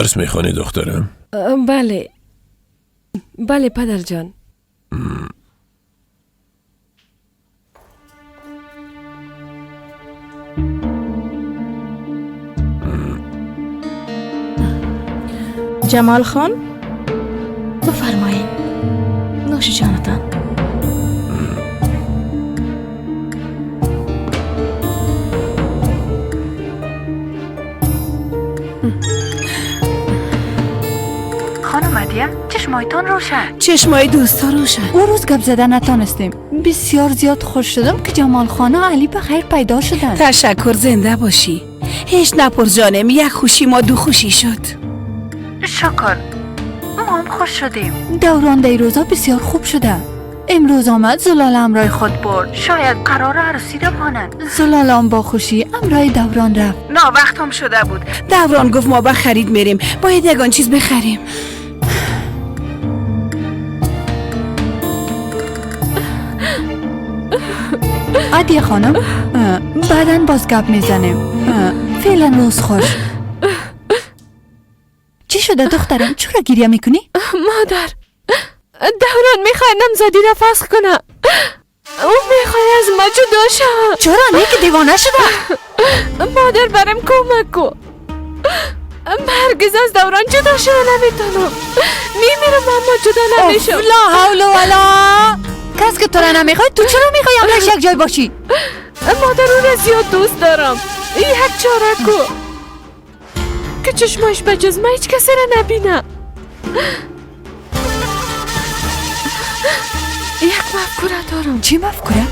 درس میخوانی دخترم؟ بله بله پدر جان. جمال خان بفرمایید، نوش جانتان. خانم عدیه، چشمایتان روشن. چشمای دوستا روشن. او روز گپ زدن نتانستیم. بسیار زیاد خوش شدم که جمال خان و علی به خیر پیدا شدن. تشکر، زنده باشی. هیچ نپرس جانم، یک خوشی ما دو خوشی شد. شکر، ما هم خوش شدیم. دوران در روزا بسیار خوب شده. امروز آمد زلال امرای خود برد. شاید قرار عروسی را مانند. زلال هم با خوشی امرای دوران رفت. نه وقت هم شده بود. دوران گفت ما به خرید میریم، باید یگان چیز بخریم. عدیه خانم، بعدا باز گپ میزنیم. فعلا روز خوش. چی شده دخترم؟ چرا گریه میکنی؟ مادر، دوران میخواد نامزدی را فسخ کنه. او میخواد از ما جدا شود. چرا؟ نه که دیوانه شده. مادر برم کمک کو. هرگز از دوران جدا شده نمیتونم. میمیرم اما جدا نمیشم. لا حول ولا. کس که تو را نمیخواد تو چرا میخوای همراهش یک جای باشی؟ مادر او را زیاد دوست دارم. یک چاره کو که چشماش به جز من هیچ کسی را نبینه. یک مفکوره دارم. چی مفکوره؟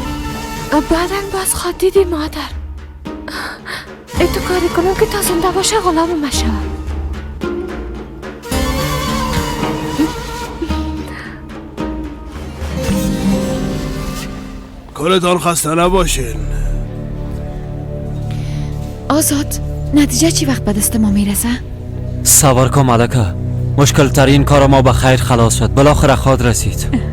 بعدا باز خواد دیدی مادر. ای تو کاری کنم که تا زنده باشه غلام ما شود. کلتان خسته نباشین. آزاد، نتیجه چی وقت به دست ما میرسه؟ صبر کن ملکه، مشکل ترین کار ما به خیر خلاص شد. بالاخره خود رسید.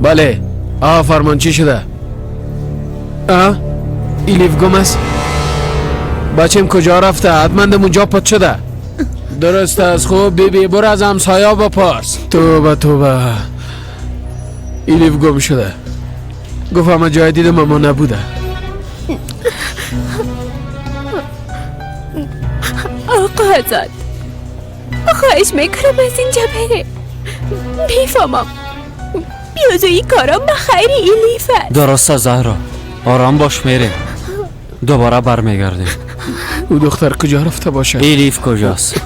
بله، فرمان چی شده؟ ایلیف گم است. بچیم کجا رفته؟ حتما دم اونجا پت شده. درست است. خوب بیبی، برو از همسایا بپرس. توبه توبه، ایلیف گم شده. گفت همه جای دیدم اما نبوده. آقا آزاد، خواهش میکنم از اینجا بره. میفهمم بیازو این کارا بخیر ایلیف است. درسته زهرا، آرام باش، میریم دوباره برمیگردیم. او دختر کجا رفته باشه؟ ایلیف کجاست؟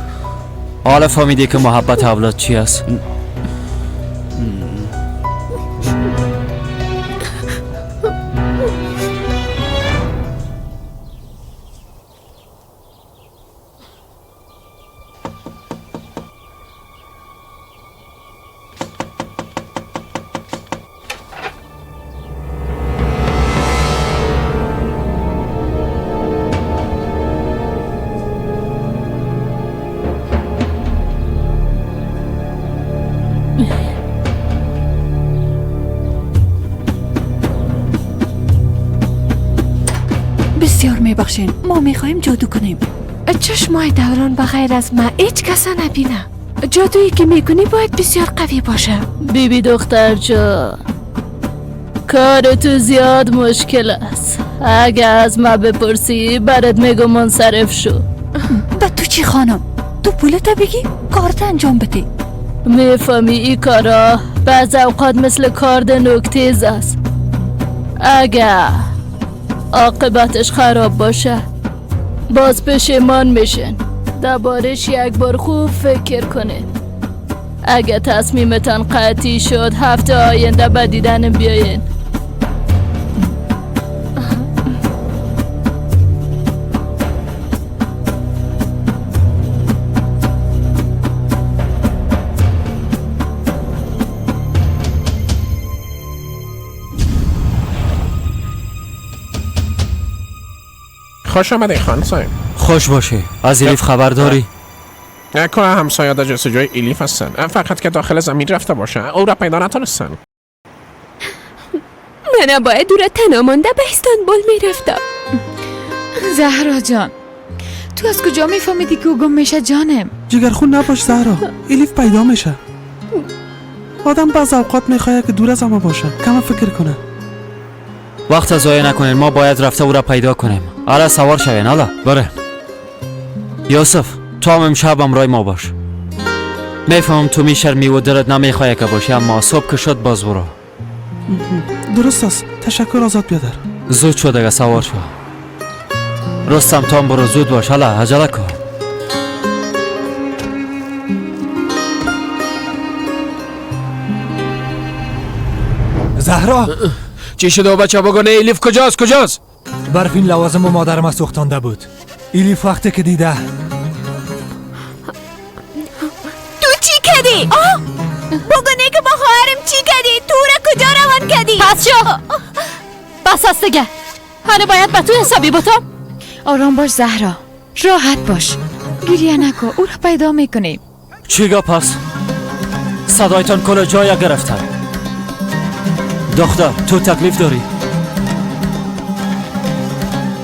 حالا فهمیدی که محبت اولاد چی است؟ بسیار میبخشین، ما میخوایم جادو کنیم. چشمای دوران بغیر از ما هیچ کس نبینه. جادویی که میکنی باید بسیار قوی باشه. بیبی دختر جان، کار تو زیاد مشکل است. اگه از ما بپرسی برات میگم منصرف شو. به تو چی خانم؟ تو پولتا بگی کارت انجام بده. میفهمی این کارا بعض اوقات مثل کارد نوکتیز است. اگه عاقبتش خراب باشه باز پشیمان میشن. دربارش یک بار خوب فکر کنه. اگه تصمیمتان قطعی شد هفته آینده به دیدنم بیاین. خوش آمدی خان صاحب. خوش باشی. از ایلیف خبر داری؟ که همسایه در جستجوی ایلیف هستن، فقط که داخل زمین رفته باشه او را پیدا نتونستن. من نباید دور تنها مانده به استانبول میرفتم. زهرا جان، تو از کجا میفهمیدی که او گم میشه جانم؟ جگرخون نباش زهرا، الیف پیدا میشه. آدم بعض اوقات میخواد که دور از همه باشه، کم فکر کنه. وقت ضایع نکنین، ما باید رفته او را پیدا کنیم. حالا سوار شوین، حالا بره. یوسف تو هم امشب همراه ما باش. میفهمم تو میشرمی و دلت نمیخواد که باشی، اما صبح که شد باز برو. درست است، تشکر آزاد بیادر. زود شو دیگه، سوار شو. رستم تو هم برو، زود باش، حالا عجله کن. زهرا چی شده بچه؟ بگو نه الیف کجاست؟ کجاست؟ برفین لوازم و مادرم سوختانده بود. الیف وقتی که دیده. تو چی کردی؟ بگو نه که با خواهرم چی کردی؟ تو را کجا روان کردی؟ پس شو، بس است دیگه. حالا باید به تو حسابی بتم. آرام باش زهرا، راحت باش، گریه نکن، او را پیدا میکنیم. چی گپ است؟ صدایتان کل جای گرفتن. دختر تو تکلیف داری؟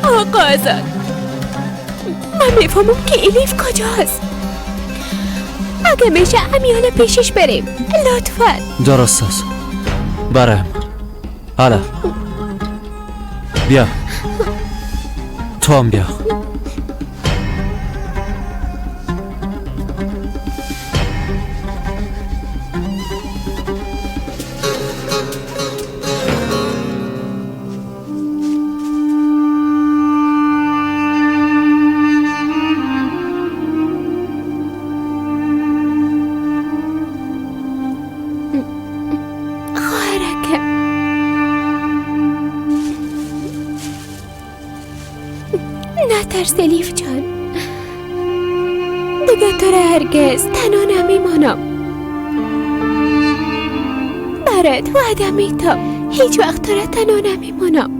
آقا آزاد، من میفهمم که الیف کجاست. اگه میشه امیال پیشش بریم لطفا. درست است، برم. حالا بیا، تو هم بیا. نترس الیف جان، دیگه تو را هرگز تنها نمیمانم. برات وعده میتم هیچ وقت تو را تنها نمیمانم.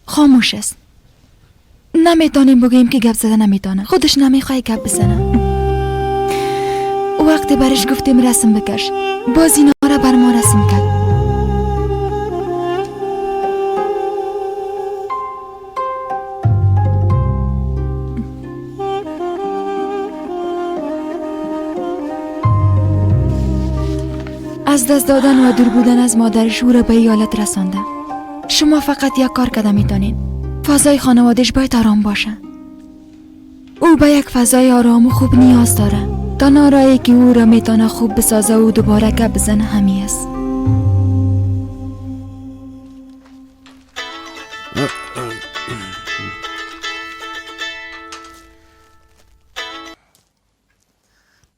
خاموش است. نمیتونیم بگوییم که گپ زده نمیتونه. خودش نمیخواد گپ بزنه. وقتی برش گفتیم رسم بکش، باز اینا را بر ما رسم کرد. از دست دادن و دور بودن از مادرش او را به ایالت رسانده. شما فقط یک کار کرده میتونین. فضای خانوادش باید آرام باشه. او به یک فضای آرام و خوب نیاز داره. تنها راهی که او را میتونه خوب بسازه و دوباره گپ بزنه همی است.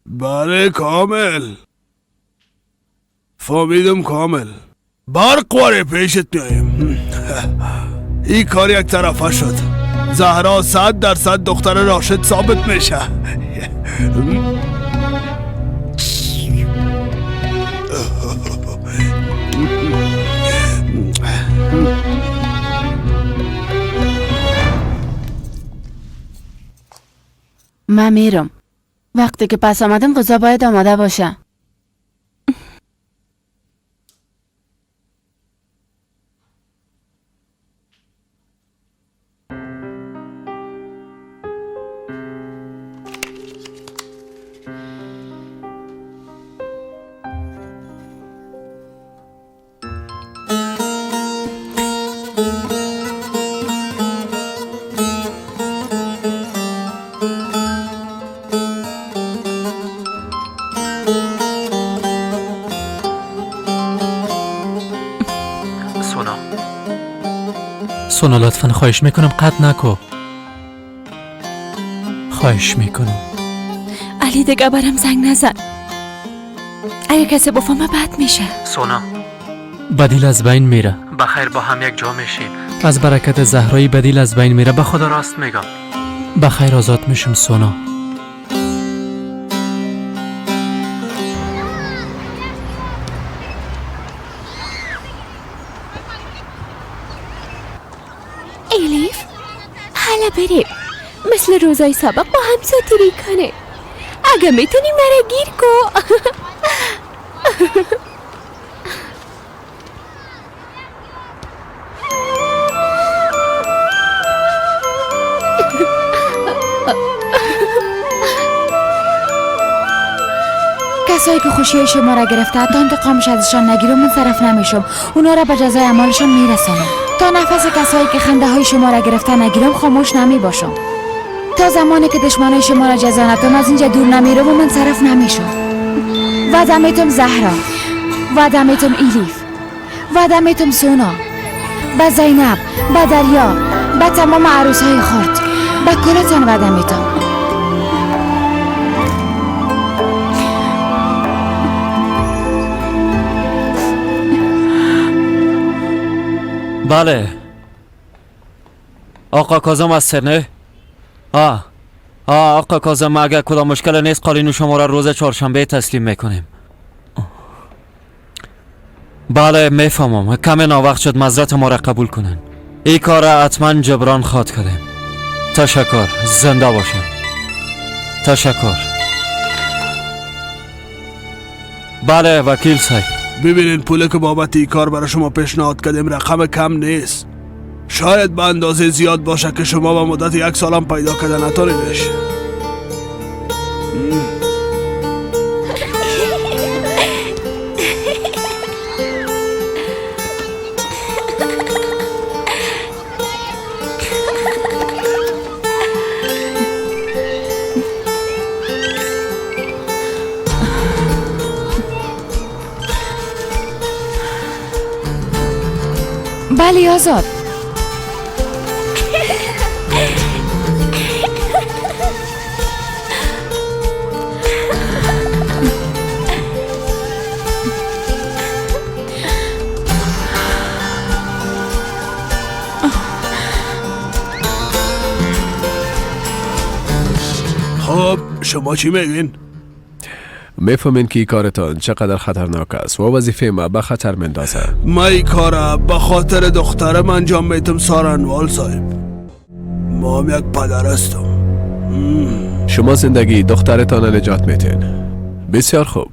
بله کامل فهمیدم، کامل برق پیشت میایم. این کار یک طرفه شد. زهرا 100% دختر راشد ثابت میشه. من میرم. وقتی که پس آمدم غذا باید آماده باشه. سونا لطفا خواهش میکنم قطع نکو. خواهش میکنم. علی دیگه برم زنگ نزن. اگه کسی بفهمه بد میشه. سونا بدیل از بین میره. بخیر با هم یک جا میشیم. از برکت زهرایی بدیل از بین میره. به خدا راست میگم. بخیر آزاد میشم سونا. الیف حالا بریم مثل روزای سابق با هم ساتیری کنه. اگه میتونی مرا گیر کو. کسایی که خوشی شما را گرفته تا انتقامش ازشان نگیرم منصرف نمیشم. اونا را به جزای اعمالشان میرسانم. تا نفس کسایی که خنده های شما را گرفته نگیرم خاموش نمی باشم. تا زمانی که دشمنای شما را جزا ندم از اینجا دور نمیرم و منصرف نمیشم. وعده میتم زهرا، وعده میتم ایلیف، وعده میتم سونا، به زینب، به دریا، به تمام عروس های خرد، به کلتان وعده میتم. بله آقا کاظم هست نه؟ آقا کاظم اگر کدام مشکل نیست قالینو شما را روز چهارشنبه تسلیم میکنیم. بله میفهمم کم ناوقت شد، معذرت ما را قبول کنن. این کار را حتما جبران خواد کردیم. تشکر، زنده باشین. تشکر. بله وکیل صاحب. ببینین پول که بابت این کار برای شما پیشنهاد کردیم رقم کم نیست. شاید به اندازه زیاد باشه که شما به مدت یک سالم پیدا کردن نتونیدش. بله آزاد. خب شما چی میگین؟ میفهمین که این کارتان چقدر خطرناک است و وظیفه ما به خطر مندازه. ما این کار به خاطر دخترم انجام میتم سارنوال صاحب. ما هم یک پدر هستم. شما زندگی دخترتان نجات میتین. بسیار خوب.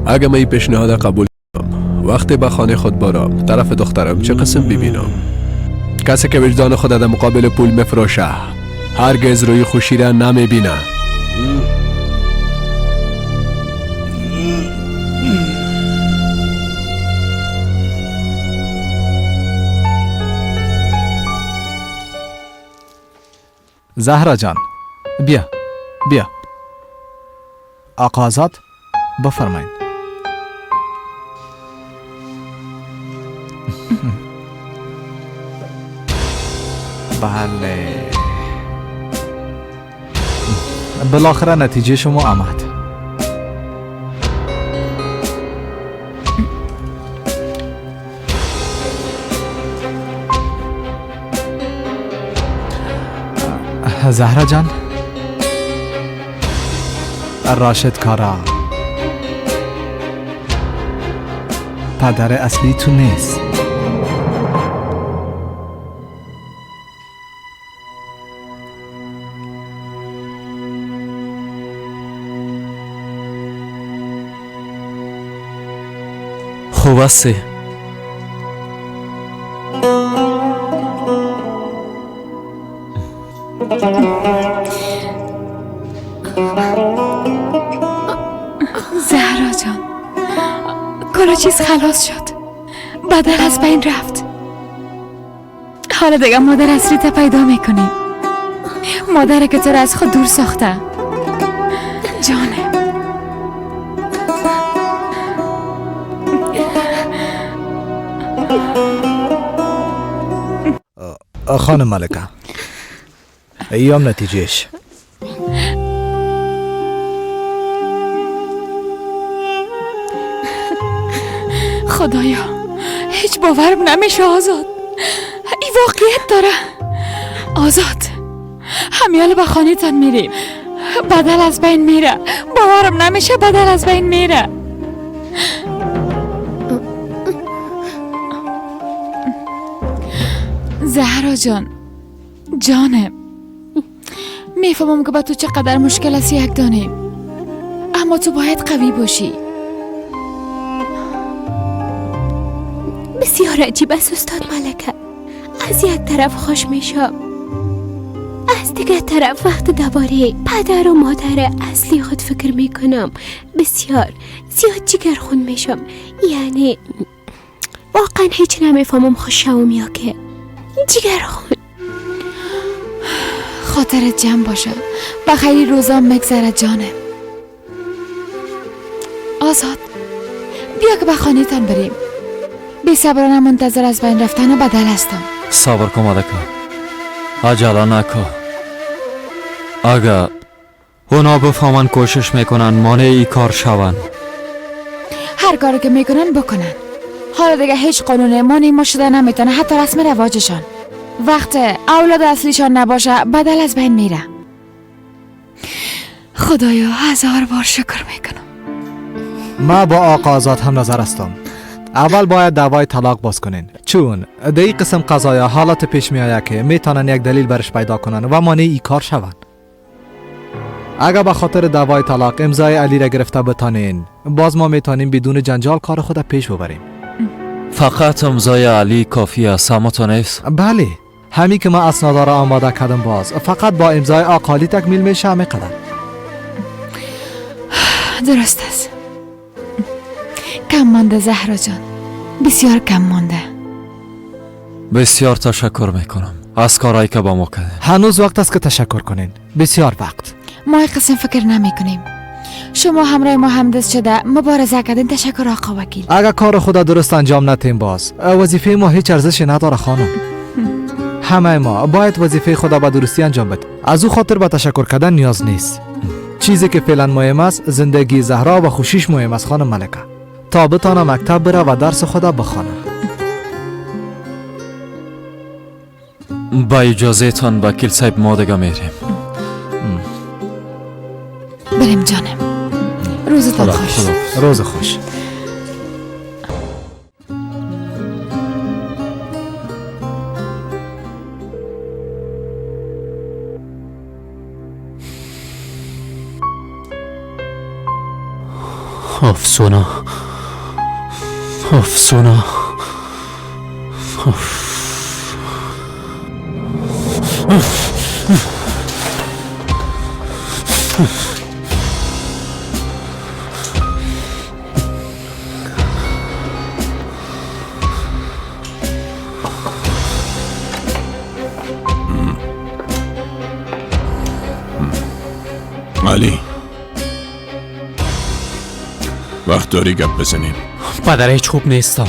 اگه من این پیشنهاد قبول کنم، وقتی به خانه خود برم طرف دخترم چه قسم ببینم؟ کسی که وجدان خود در مقابل پول مفروشه هرگز روی خوشی را نمیبینه. زهرا جان بیا بیا. آقا آزاد بفرمایید. بله، بالاخره نتیجه شما آمد. زهرا جان، راشد کارا پدر اصلی تو نیست. خوب هستی؟ زهرا جان، کل چیز خلاص شد. بدل از بین رفت. حالا دیگه مادر اصلی تا پیدا میکنی، مادر که تو را از خود دور ساخته. جانه خانم ملکه، ایام نتیجهش. خدایا هیچ باورم نمیشه آزاد، این واقعیت داره. آزاد همیال به خانه تان میریم، بدل از بین میره. باورم نمیشه بدل از بین میره. زهرا جان، جانم، میفهمم که با تو چقدر مشکل است یک دانه، اما تو باید قوی باشی. بسیار عجیب است استاد ملکه. از یک طرف خوش میشم، از دیگر طرف وقت دوباره پدر و مادر اصلی خود فکر میکنم بسیار زیاد جگر خون میشم. یعنی واقعا هیچ نمیفهمم خوش شوم یا که جگر خون. خاطرت جمع باشه، بخیری روزا مگذره جانم. آزاد بیا که به خانه تان بریم. بی صبرانه منتظر از بین رفتن و بدل هستم. صبر کن ملکه، عجله نکن. اگر اونا بفهمن کوشش میکنن مانع ای کار شون. هر کاری که میکنن بکنن. حالا دیگه هیچ قانون مانع ما شده نمیتونه، حتی رسم رواجشان. وقت اولاد اصلیشان نباشه بدل از بین میره. خدایا هزار بار شکر میکنم. ما با آقا آزاد هم نظر هستم. اول باید دعوای طلاق باز کنین، چون در این قسم قضایا حالت پیش می آید که میتونن یک دلیل برش پیدا کنن و مانع ای کار شوند. اگر به خاطر دعوای طلاق امضای علی را گرفته بتانین، باز ما میتونیم بدون جنجال کار خود پیش ببریم. فقط امضای علی کافی است، اما تو نیست؟ بله، همین که ما اسناد را آماده کردم باز فقط با امضای آقا علی تکمیل میشه همه قدر. درست است. کم مانده زهرا جان، بسیار کم مانده. بسیار تشکر میکنم از کارهایی که با ما کردین. هنوز وقت است که تشکر کنین، بسیار وقت. ما قسم فکر نمی کنیم. شما همراه ما همدست شده مبارزه کردین. تشکر آقا وکیل. اگر کار خود درست انجام ندیم باز وظیفه ما هیچ ارزشی نداره خانم. همه ما باید وظیفه خود به درستی انجام بدیم. از او خاطر به تشکر کردن نیاز نیست. چیزی که فعلا مهم است زندگی زهرا و خوشیش مهم است خانم ملکه، تا بتانه مکتب بره و درس خود بخوانه. با اجازه تان وکیل صاحب ما دیگه میریم. بریم جانم. روزتان خوش. روز خوش. افسونا، افسونا، اف. علی، وقت داری گپ بزنیم؟ پدر هیچ خوب نیستم.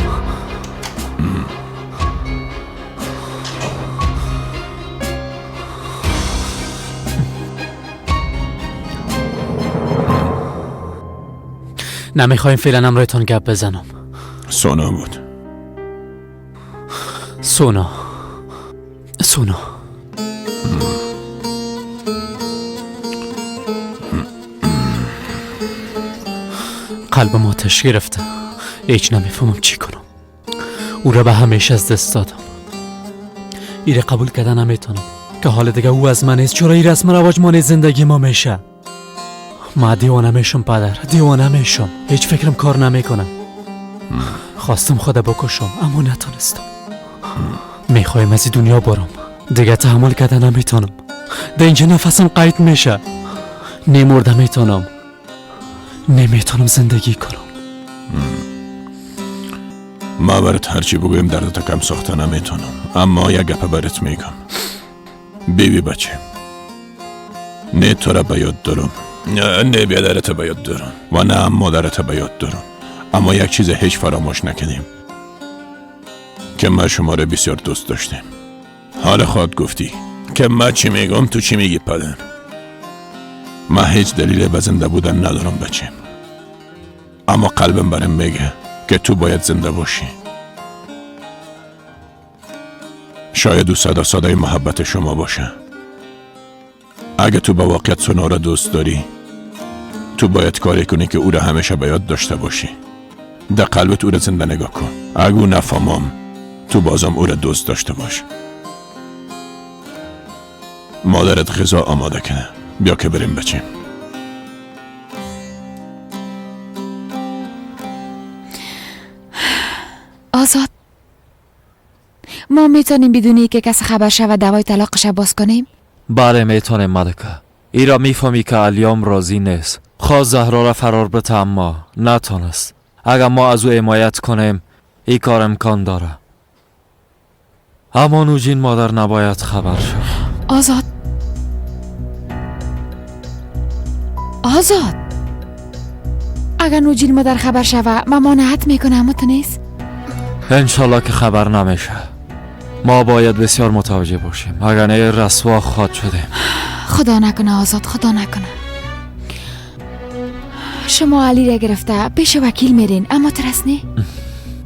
نمیخوایم فعلا همراهتان گپ بزنم. سونا بود. سونا، سونا. قلبم آتش گرفته. هیچ نمیفهمم چی کنم. او را به همیشه از دست دادم. ایره قبول کردن نمیتونم که حال دیگه او از من نیست. چرا این رسم رواج مانع زندگی ما میشه؟ ما دیوانه میشم پدر، دیوانه میشم. هیچ فکرم کار نمیکنه. خواستم خود بکشم اما نتونستم. میخوایم از این دنیا برم، دیگه تحمل کردن نمیتونم. در اینجا نفسم قید میشه. نمرده میتونم، نمیتونم زندگی کنم. ما برات هرچی بگویم دردت کم ساخته نمیتونم، اما یک گپ برات میگم. بیبی بچه، نه تو را به یاد دارم، نه بیادرت به یاد دارم و نه مادرت به یاد دارم، اما یک چیز هیچ فراموش نکنیم که ما شما را بسیار دوست داشتیم. حال خود گفتی که ما چی میگم تو چی میگی پدر؟ ما هیچ دلیل به زنده بودن ندارم بچه، اما قلبم برم میگه که تو باید زنده باشی. شاید او صدا صدای محبت شما باشه. اگه تو به واقعیت سونا را دوست داری، تو باید کاری کنی که او را همیشه به یاد داشته باشی. در قلبت او را زنده نگاه کن. اگه او نفهمم، تو بازم او را دوست داشته باش. مادرت غذا آماده کنه، بیا که بریم بچیم. آزاد، ما میتونیم بدونی که کسی خبر شود دوای طلاقش باز کنیم؟ بله میتونیم ملکه. ای را میفهمی که علیام راضی نیست. خواست زهرا را فرار بده اما نتونست. اگر ما از او حمایت کنیم این کار امکان داره. اما نوجین مادر نباید خبر شد. آزاد، آزاد، اگر نوجین مادر خبر شود ممانعت میکنه، اما تو نیست. انشالله که خبر نمیشه. ما باید بسیار متوجه باشیم، اگر نه رسوا خواهد شدیم. خدا نکنه آزاد، خدا نکنه. شما علی را گرفته پیش وکیل میرین، اما ترس نی؟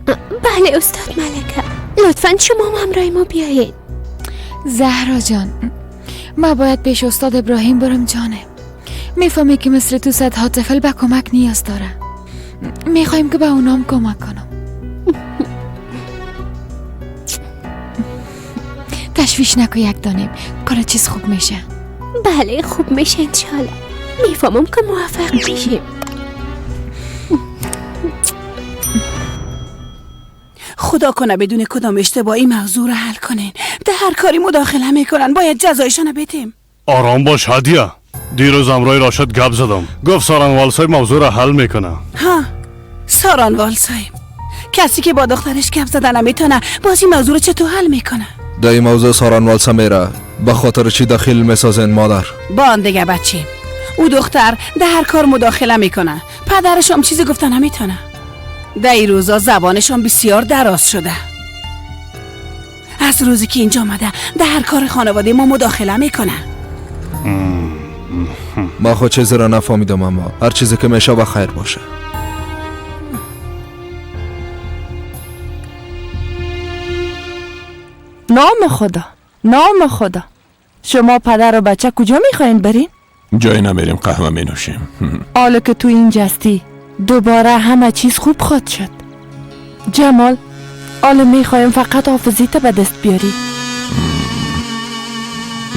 بله استاد ملکه، لطفا شما هم همراه ما بیایید. زهرا جان، ما باید پیش استاد ابراهیم برم جانه. میفهمی که مثل تو صدها طفل به کمک نیاز داره. میخوایم که به اونام کمک کنم. تشویش نکو یک دانیم، کار چیز خوب میشه. بله خوب میشه انشالله. میفهمم که موفق میشیم. خدا کنه بدون کدام اشتباهی موضوع رو حل کنین. در هر کاری مداخله میکنن، باید جزایشان بدیم. آرام باش هدیه. دیروز امرای راشد گپ زدم، گفت ساران والسای موضوع را حل میکنه. ها، ساران والسای کسی که با دخترش گپ زدن نمیتونه، باز این موضوع رو چطور حل میکنه؟ در این موضوع ساران والسا میره به خاطر چی دخیل میسازن مادر؟ با آن دیگه بچه، او دختر در هر کار مداخله میکنه، پدرش هم چیزی گفتن نمیتونه. در این روزا زبانشان بسیار دراز شده. از روزی که اینجا آمده در هر کار خانواده ما مداخله میکنه. ما خود چیزی را نفهمیدم، اما هر چیزی که میشه به خیر باشه. نام خدا، نام خدا. شما پدر و بچه کجا میخواین برین؟ جایی نمیریم، قهوه می نوشیم. حالا که تو اینجا هستی دوباره همه چیز خوب خواهد شد. جمال، حالا میخوایم فقط حافظیت به دست بیاری.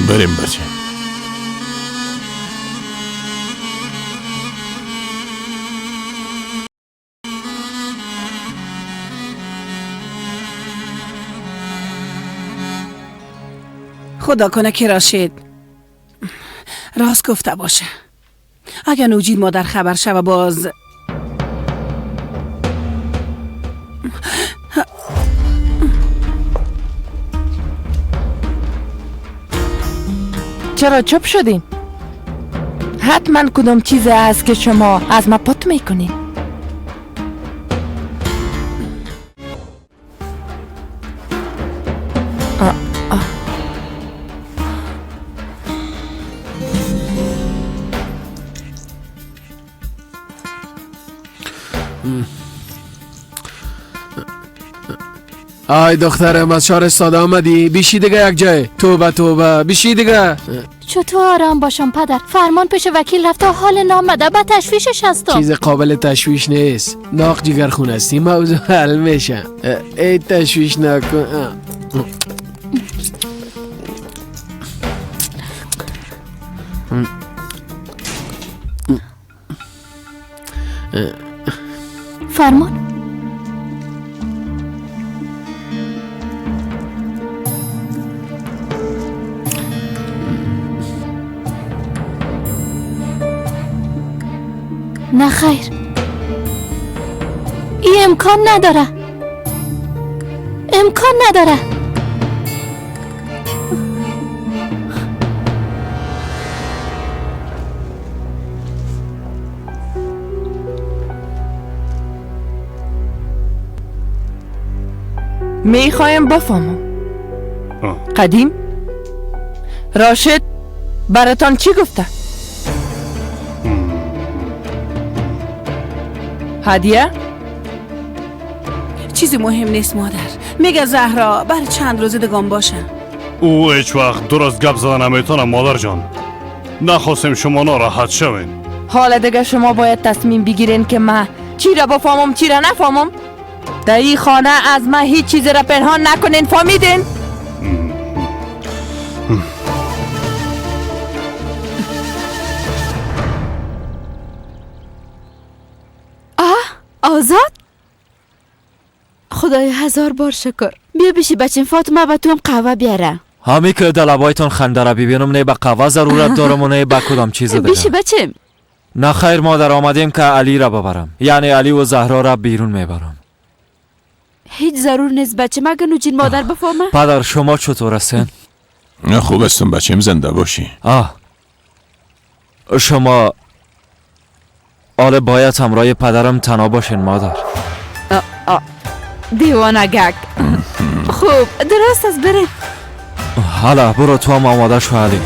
بریم بچه. خدا کنه که راشد راست گفته باشه. اگر نوجین مادر خبر شوه باز چرا چپ شدین؟ حتما کدام چیز است که شما از ما پت میکنین. آی دخترم از شهر ساده آمدی؟ بیشی دیگه یک جای. توبه توبه بیشی دیگه. چطور آرام باشم پدر؟ فرمان پیش وکیل رفته حال نامده، به تشویشش هستم. چیز قابل تشویش نیست. ناق جگر خون هستی، موضوع حل میشه. ای تشویش نکن. فرمان نه خیر، این امکان نداره، امکان نداره. میخوایم بفهمم قدیم راشد براتان چی گفته؟ هدیه؟ چیزی مهم نیست مادر. میگه زهرا بر چند روز دگان باشه. او هیچ وقت درست گپ زدن نمیتونه مادر جان. نخواستیم شما ناراحت شوین. حالا دیگه شما باید تصمیم بگیرین که من چی را بفهمم چی را نفهمم. در این خانه از من هیچ چیزی را پنهان نکنین، فهمیدین؟ آزاد؟ خدای هزار بار شکر. بیا بشی بچیم فاطمه به تو هم قهوه بیاره. همی که دلبایتون خنده را ببینم نه به قهوه ضرورت دارم و نه به کدام چیز دیگه. بشی بچیم. نه خیر مادر، آمدیم که علی را ببرم، یعنی علی و زهرا را بیرون میبرم. هیچ ضرور نیست بچه، مگه نوجین مادر بفهمه؟ پدر شما چطور هستین؟ نه خوب هستم بچیم، زنده باشی. شما آله باید همراه پدرم تنها باشین مادر. دیوانه گک. خوب درست است، بریم. حالا برو تو هم آماده شو علی.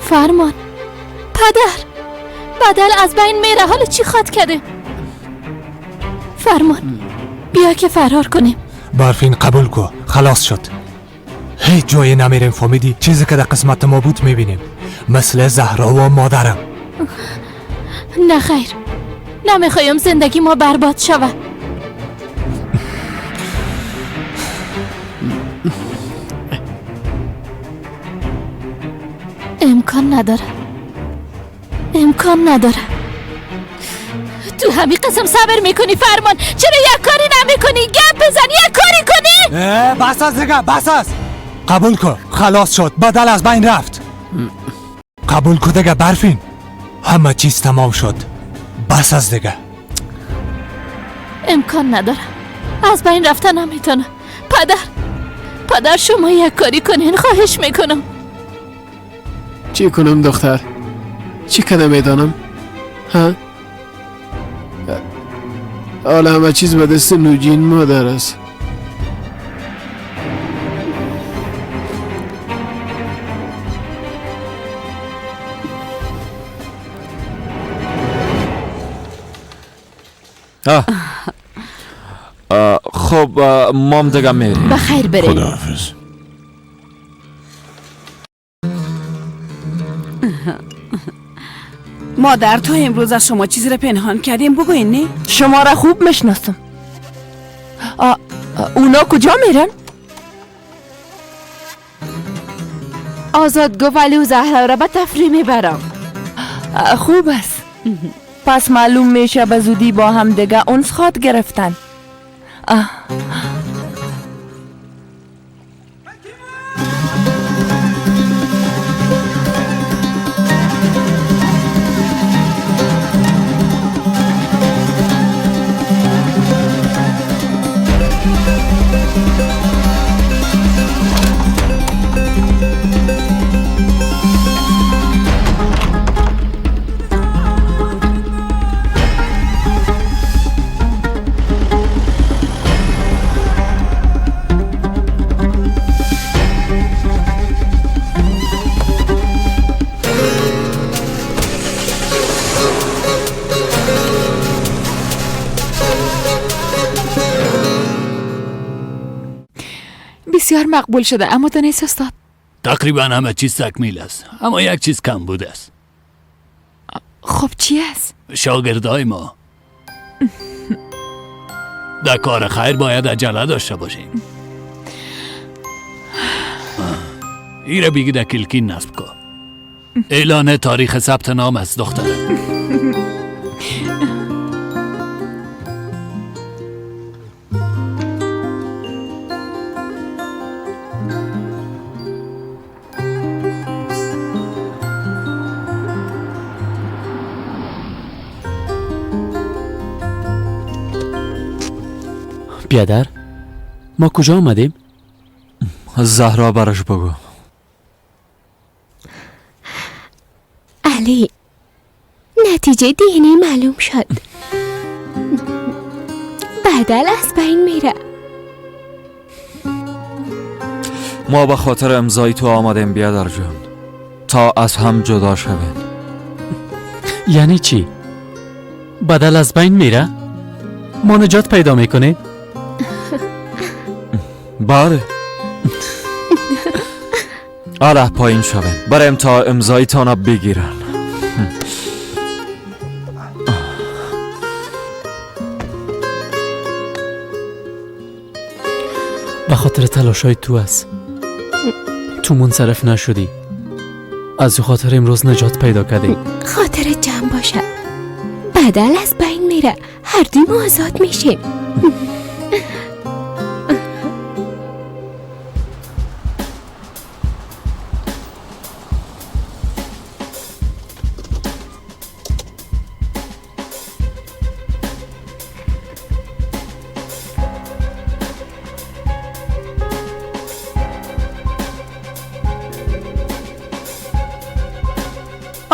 فرمان پدر بدل از بین میره، حالا چی خواد کرده؟ فرمان بیا که فرار کنیم. برفین قبول کو، خلاص شد. هیچ جایی نمیریم فهمیدی؟ چیزی که در قسمت ما بود میبینیم، مثل زهرا و مادرم. نه خیر، نمیخوایم زندگی ما برباد شود. امکان نداره، امکان نداره. تو همین قسم صبر میکنی فرمان؟ چرا یک کاری نمیکنی؟ گپ بزن، یک کاری کنی. بس از دیگه، بس از. قبول کن، خلاص شد، بدل از بین رفت. قبول کن دیگه برفین، همه چیز تمام شد، بس از دیگه. امکان نداره، از بین رفتن نمیتونه. پدر، پدر شما یک کاری کنین، خواهش میکنم. چی کنم دختر؟ چی کنم میدانم؟ ها؟ حالا همه چیز به دست نوجین مادر است. خب مام دیگه میریم. بخیر بریم. خداحافظ. مادر تو امروز از شما چیزی را پنهان کردیم، بگوین. نه شما را خوب میشناسم. اونا کجا میرن؟ آزاد گفت علی و زهرا را به تفریح میبرم. خوب است. پس معلوم میشه به زودی با هم دیگه انس خواد گرفتن. بسیار مقبول شده، اما تو نیست استاد. تقریبا همه چیز تکمیل است، اما یک چیز کم بوده است. خب چی است؟ شاگردای ما در کار خیر باید عجله داشته باشیم. ایره بگی در کلکین نصب کن. اعلان تاریخ ثبت نام است دختره. بیادر، ما کجا آمدیم؟ زهرا براش بگو. علی، نتیجه دینی معلوم شد. بدل از بین میره. ما به خاطر امضای تو آمدیم بیادر جان، تا از هم جدا شویم. یعنی چی؟ بدل از بین میره؟ ما نجات پیدا میکنیم؟ بله. آره پایین شویم بریم تا امضای تانا بگیرن. به خاطر تلاشای تو است. تو منصرف نشدی، از خاطر امروز نجات پیدا کردی. خاطر جمع باشه، بدل از بین میره، هر دوی ما آزاد میشیم.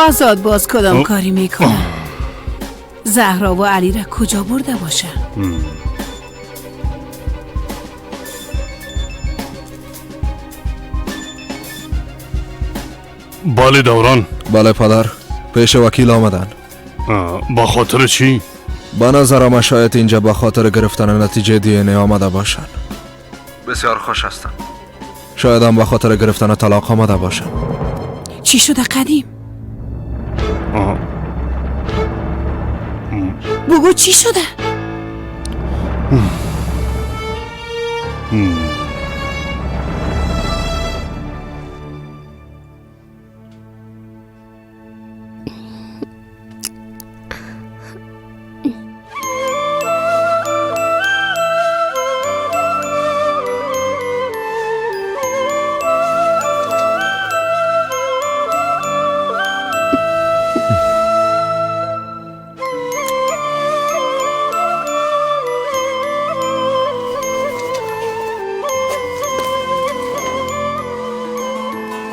آزاد باز کدام کاری میکنه؟ زهرا و علی را کجا برده باشه؟ بله دوران. بله پدر، پیش وکیل آمدن. با خاطر چی؟ به نظرم شاید اینجا به خاطر گرفتن نتیجه دی ان ای آمده باشن. بسیار خوش هستم. شاید هم به خاطر گرفتن طلاق آمده باشن. چی شده قدیم؟ بگو چی شده؟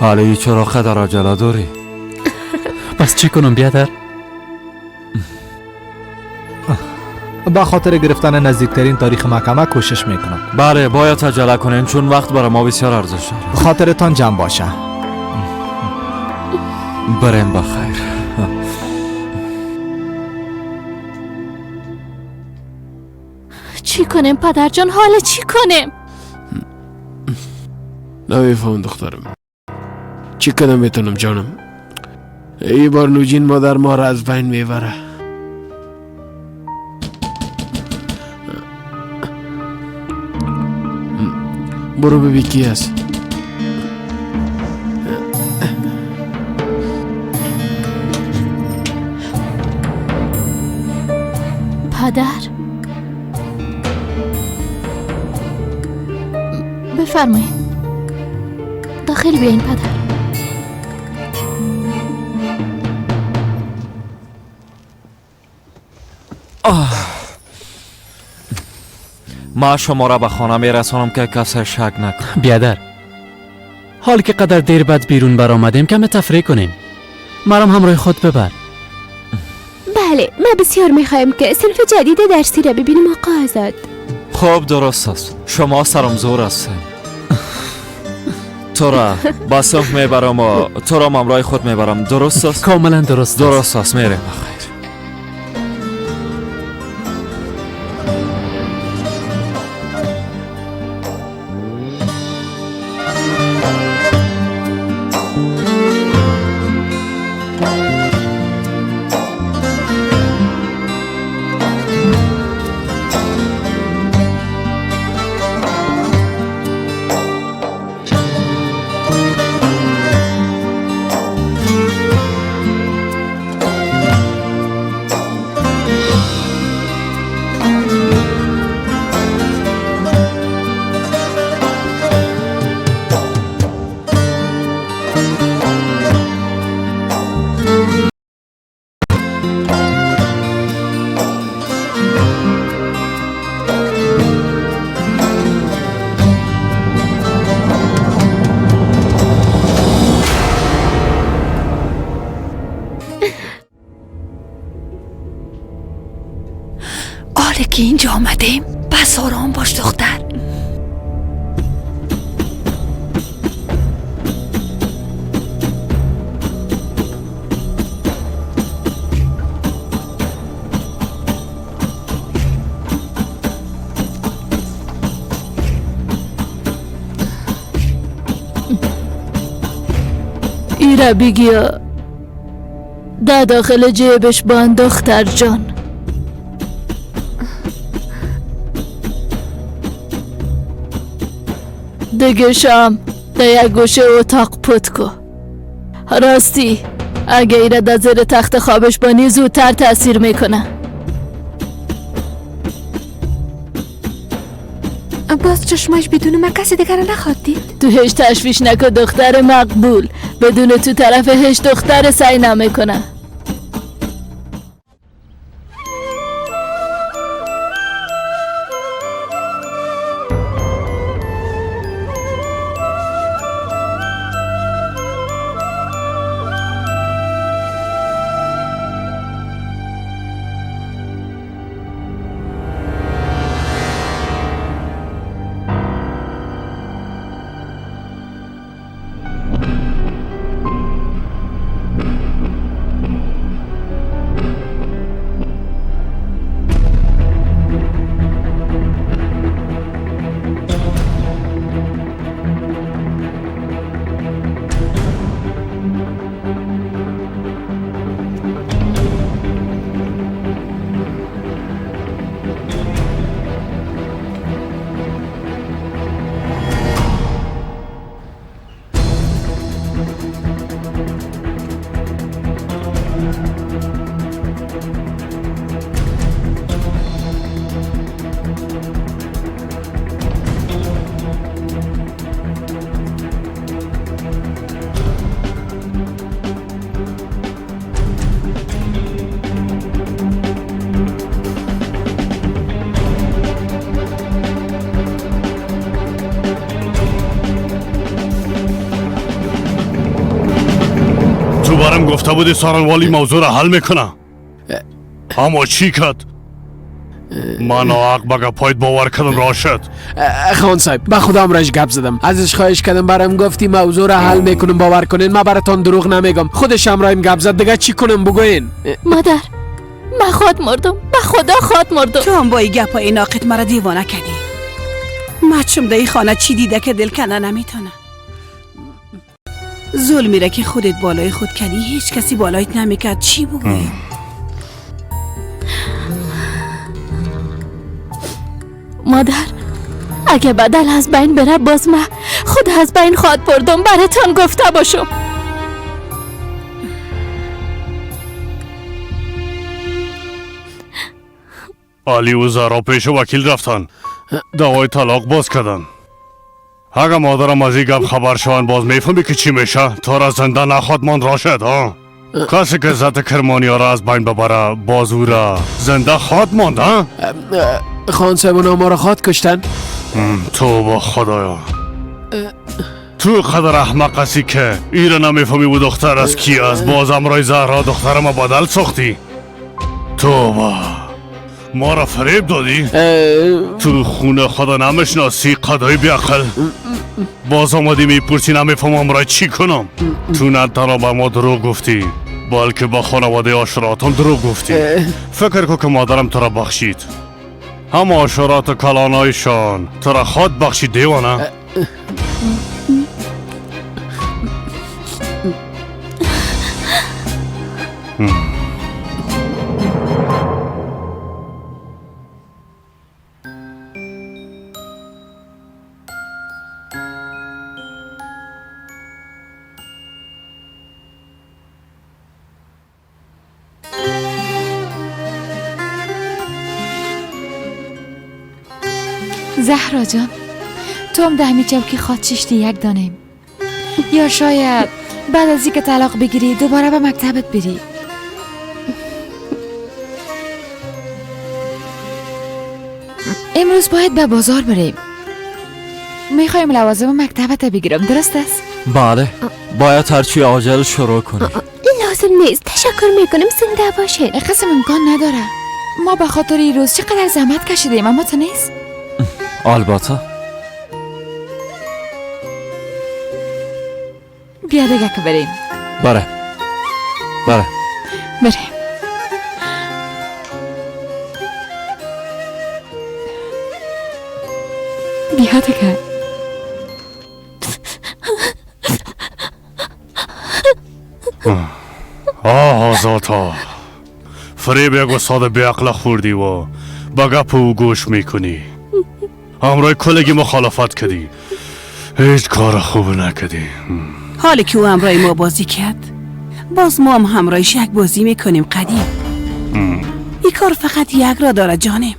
علی چرا قدر عجله داری؟ پس چی کنم بیادر؟ با خاطر گرفتن نزدیکترین تاریخ محکمه کوشش میکنم. بله باید عجله کنیم چون وقت برای ما بسیار ارزش داره. خاطرتان جمع باشه. بریم بخیر. چی کنیم پدر جان؟ حالا چی کنیم؟ نمیفهم دخترم چی کنم میتونم جانم. ای بار نوجین مادر ما را از بین میبره. برو ببین کی است. پدر بفرمایید داخل بیاین پدر. ما شما را به خانه میرسانم که کسی شک نکنه. بیادر، حال که قدر دیر بعد بیرون برآمدیم کم تفریح کنیم. مرام همراه خود ببر. بله، ما بسیار میخوایم که صنف جدید درسی را ببینیم آقا آزاد. خب درست است، شما سرم زور هستین. تو را با صنف میبرم و تو را همراه خود میبرم. درست است؟ کاملا درست است. درست است، میریم. بخیر. که اینجا آمدیم بس آرام باش دختر. ایره بگیا در داخل جیبش بان دختر جان. دیگه شام در یک گوشه اتاق پت کو. راستی اگه ایره در زیر تخت خوابش بانی زودتر تاثیر میکنه. باز چشماش بدون من کسی دیگر نخواد دید. تو هیچ تشویش نکن دختر مقبول، بدون تو طرف هیچ دختر سعی نمیکنه. گفته بودی سارنوالی موضوع را حل میکنه، اما چی کرد؟ من حق به گپایت باور کردم راشد. خان صاحب به خدا امرش گپ زدم، ازش خواهش کردم، برام گفتی موضوع را حل میکنم، باور کنین من براتان دروغ نمیگم، خودش امرایم گپ زد، دیگه چی کنم بگوین؟ مادر من خود مردم، به خدا خود مردم. تو هم با این گپای ناقد مرا دیوانه کردی. مچم در این خانه چی دیده که دل کنه نمیتونه. ظلمی را که خودت بالای خود کردی هیچ کسی بالایت نمیکرد، چی بگویم؟ مادر اگه بدل از بین بره باز من خود از بین خواد بردم، براتان گفته باشم. علی و زهرا پیش وکیل رفتن، دعوای طلاق باز کردن. اگه مادرم از این گپ خبر شوند باز میفهمی که چی میشه. تا را زنده نخواد ماند راشد. ها کسی که عزت کرمانی ها را از بین ببره باز او را زنده خواد ماند. ها خان صاحب اونا ما را خواد کشتن. توبه خدایا، تو قدر احمق هستی که ایره نمیفهمی و دختر از کی است. باز امرای زهرا دخترم بدل ساختی. توبه، ما را فریب دادی. تو خونه خدا نمیشناسی قدای بیعقل. باز آمدی میپرسی نمیفهمم را چی کنم. تو نه تنها به ما دروغ گفتی بلکه با خانواده آشراتم دروغ گفتی. فکر کن که مادرم تو را بخشید، هم آشرات کلانایشان تو را خود بخشید دیوانه. زهرا جان، تو هم ده همی چوکی خواد چشتی یک دانیم، یا شاید بعد از اینکه طلاق بگیری دوباره به مکتبت بری. امروز باید به بازار بریم. میخوایم لوازم مکتبت بگیرم، درست است؟ بله، باید هرچی عاجل شروع کنیم. لازم نیست، تشکر میکنم، زنده باشه. قسم امکان نداره. ما به خاطر این روز چقدر زحمت کشیدیم، اما تو نیست؟ البته. بیا دیگه که بریم. بره بره بریم. بیا دیگه. آه آزاتا، فریب یک استاد بیعقل خوردی و با گپ او گوش میکنی. همراه کلگی مخالفت کردی، هیچ کار خوب نکردی. حالی که او همراه ما بازی کرد، باز ما هم همراهش یک بازی میکنیم قدیم. این کار فقط یک را داره جانم.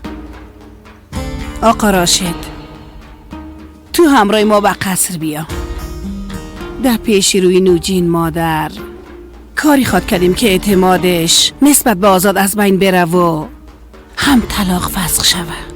آقا راشد، تو همراه ما به قصر بیا. در پیش روی نوجین مادر کاری خواد کردیم که اعتمادش نسبت به آزاد از بین بره و هم طلاق فسخ شوه.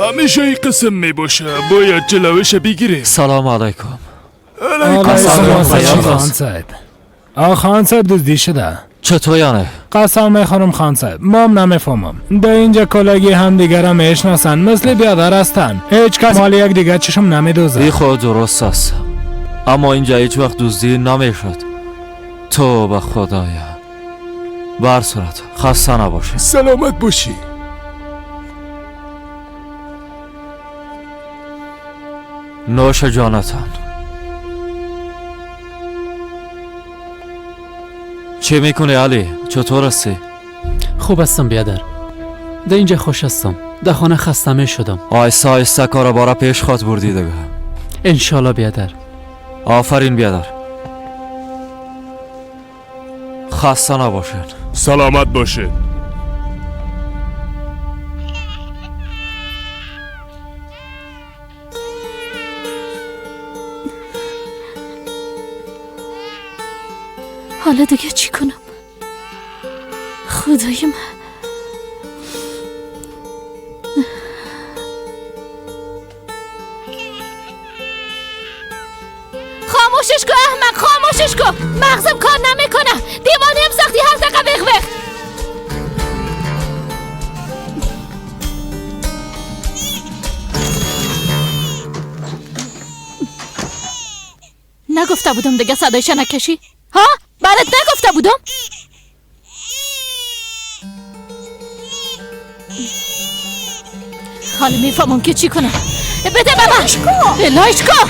همیشه این قسم می باشه، باید جلوش بگیریم. سلام علیکم. علیکم سلام خان صاحب. آ خان صاحب دزدی شده. چطور یعنی؟ قسم میخورم خان صاحب، ما هم نمیفهمم. در اینجا کلگی هم دیگر هم میشناسن، مثل بیادر هستن. هیچ کس مال یک دیگر چشم نمیدوزه. ای خود درست است، اما اینجا هیچ وقت دزدی نمیشد. توبه خدایا. بر صورت خسته نباشی. سلامت باشی. نوش جانتان. چه میکنی علی؟ چطور هستی؟ خوب هستم بیادر. در اینجا خوش هستم. در خانه خسته می شدم. آیسته آیسته کار بارا پیش خواد بردی دیگه. انشالله بیادر. آفرین بیادر. خسته نباشین. سلامت باشین. حالا دیگه چی کنم؟ خدا خدای من، خاموشش کن احمق، خاموشش کن. مغزم کار نمیکنه، دیوانه هم ساختی، هر دقیقه وخ وخ. نگفته بودم دیگه صدایش نکشی؟ ها؟ برات نگفته بودم؟ حالا میفهمم که چی کنم. بده به من. الهیش کن.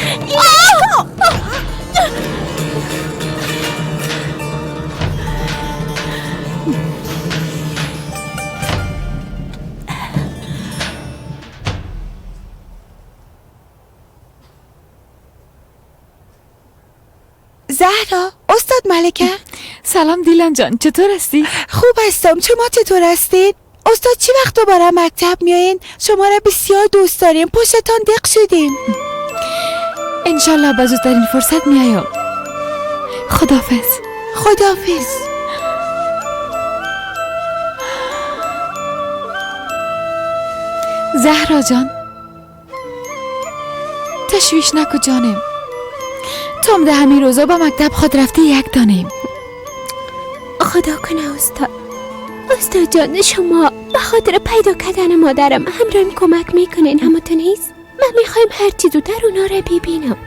زهرا، استاد ملکه. سلام دیلان جان، چطور هستی؟ خوب هستم، شما چطور هستید؟ استاد چی وقت دوباره مکتب میایین؟ شما را بسیار دوست داریم، پشتتان دق شدیم. انشالله به زودترین فرصت میایم. خداحافظ. خداحافظ. زهرا جان، تشویش نکو جانم. تو هم ده همین روزا با مکتب خود رفتی یک دانیم. خدا کنه استاد. استاد جان، شما به خاطر پیدا کردن مادرم همراهیم کمک میکنین، همونطور نیست؟ من میخوایم هرچی زودتر اونا را ببینم.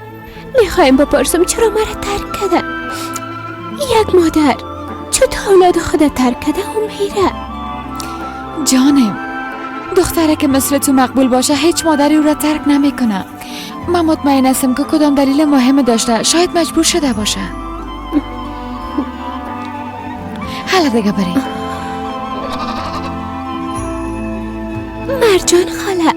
میخوایم بپرسم چرا مرا ترک کردن. یک مادر چطور اولاد خود ترک کرده و میره؟ جانم، دختره که مثل تو مقبول باشه هیچ مادری او را ترک نمیکنه. من مطمئن هستم که کدام دلیل مهم داشته، شاید مجبور شده باشه. حالا دیگه بریم. مرجان خاله،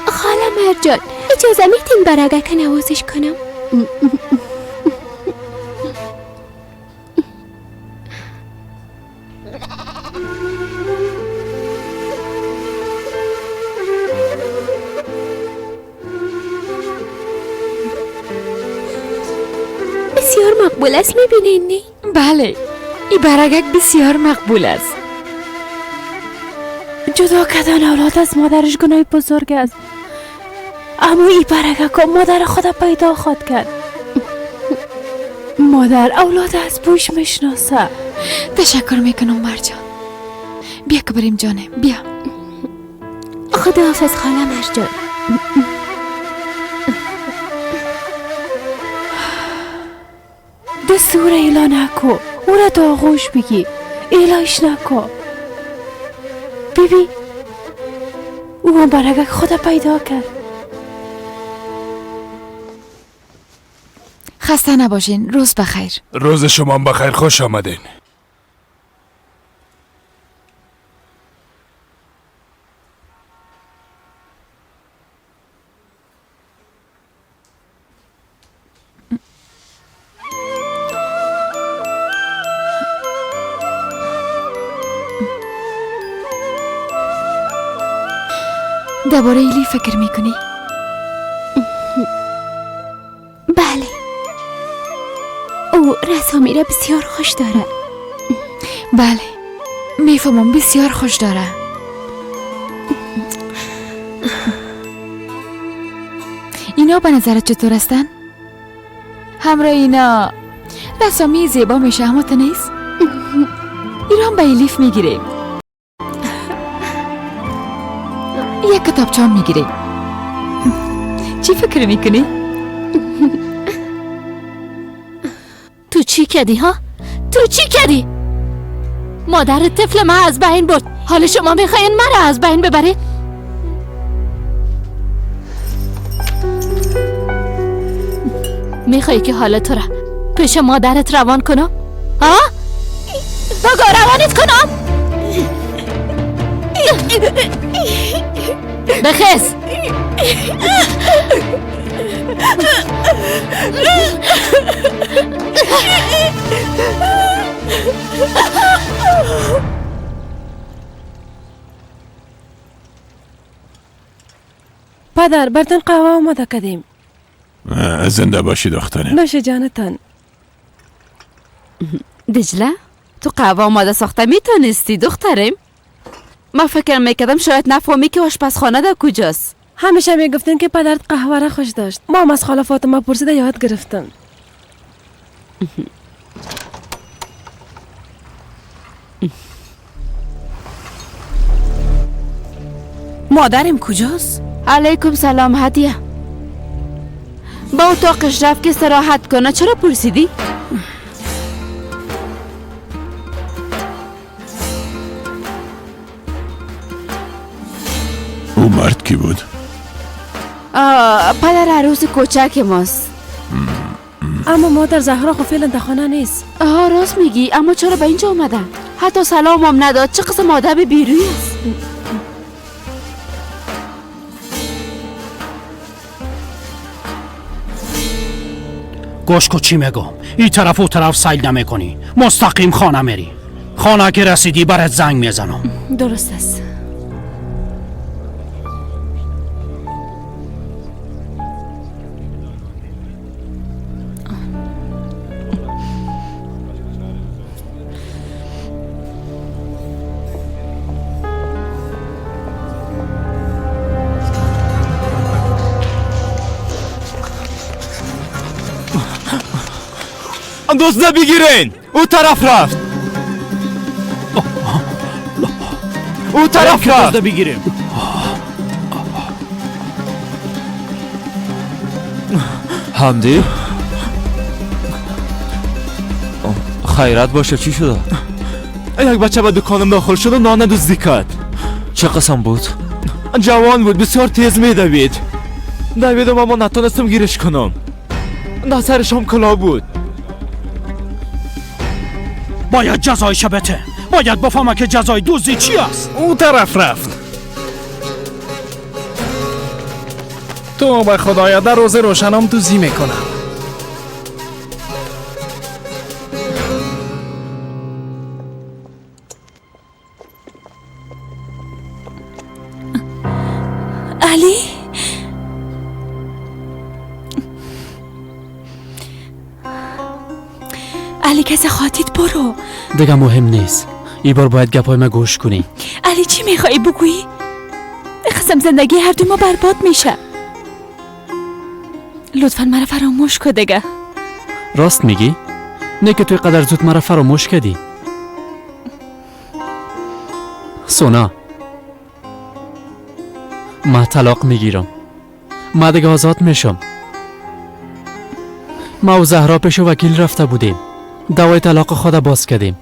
خاله مرجان، اجازه میتین برگه که نوازش کنم؟ بسیار مقبول است، میبینین نی؟ بله، این برگک بسیار مقبول است. جدا کردن اولاد از مادرش گناه بزرگ است، اما این برگک مادر خود پیدا خواد کرد. مادر اولاد از بوش میشناسه. تشکر میکنم مرجان. بیا که بریم جانم، بیا. خداحافظ خاله مرجان. دستور ایلا نکو، او را تا آغوش بگی، ایلایش نکو. بیبی، او هم برگک خود پیدا کرد. خسته نباشین، روز بخیر. روز شما بخیر، خوش آمدین. درباره ایلی فکر میکنی؟ بله، او رسامی را بسیار خوش داره. بله، میفهمم، بسیار خوش داره. اینا به نظرت چطور هستن؟ همراه اینا رسامی زیبا میشه، اما تو نیست؟ ایران به ایلیف میگیریم، یک کتابچه میگیریم. چی فکر میکنی؟ تو چی کردی ها؟ تو چی کردی؟ مادر طفل من از بین برد، حال شما میخواین مرا از بین ببرید؟ میخوایی که حال تو را پیش مادرت روان کنم؟ ها؟ بگو روانت کنم؟ بخیز. پدر، برتان قهوه آماده کردیم. زنده باشی دخترم. نوش جانتان. دجله، تو قهوه آماده ساخته میتونستی دخترم؟ من فکر میکردم شاید نفهمی که آشپزخانه در کجاست. همیشه میگفتین که پدرت قهوه را خوش داشت. ما هم از خاله فاطمه پرسیده یاد گرفتم. مادرم کجاست؟ علیکم سلام هدیه. با اتاقش رفت که استراحت کنه. چرا پرسیدی؟ او مرد کی بود؟ پدر عروس کوچک ماست. اما مادر زهرا خو فعلا در خانه نیست. آها راست میگی، اما چرا به اینجا آمده؟ حتی سلام هم نداد. چه قسم آدم بیروی است. گوش کو چی میگم. این طرف و طرف سیل نمیکنی، مستقیم خانه میری. خانه که رسیدی برات زنگ میزنم. درست است. دزده بگیرین. او طرف رفت. او طرف رفت. دزده بگیریم. حمدی خیرت باشه، چی شده؟ یک بچه به دکانم داخل شد و نان دزدی کرد. چه قسم بود؟ جوان بود، بسیار تیز میدوید. دویدم اما نتونستم گیرش کنم. در سرش هم کلاه بود. باید جزایش بته. باید بفهمه که جزای دزدی چی است. او طرف رفت. تو به خدایا در روز روشنم دزدی میکنم. علی، علی کسی خاطیت برو. دیگه مهم نیست. ای بار باید گپای ما گوش کنی. علی چی میخوایی بگویی؟ قسم زندگی هر دو ما برباد میشه. لطفا مرا فراموش کن دیگه. راست میگی؟ نه که توی قدر زود مرا فراموش کردی. سونا، ما طلاق میگیرم. ما دیگه آزاد میشم. ما و زهرا پیش وکیل رفته بودیم. دوای طلاق خود باز کردیم.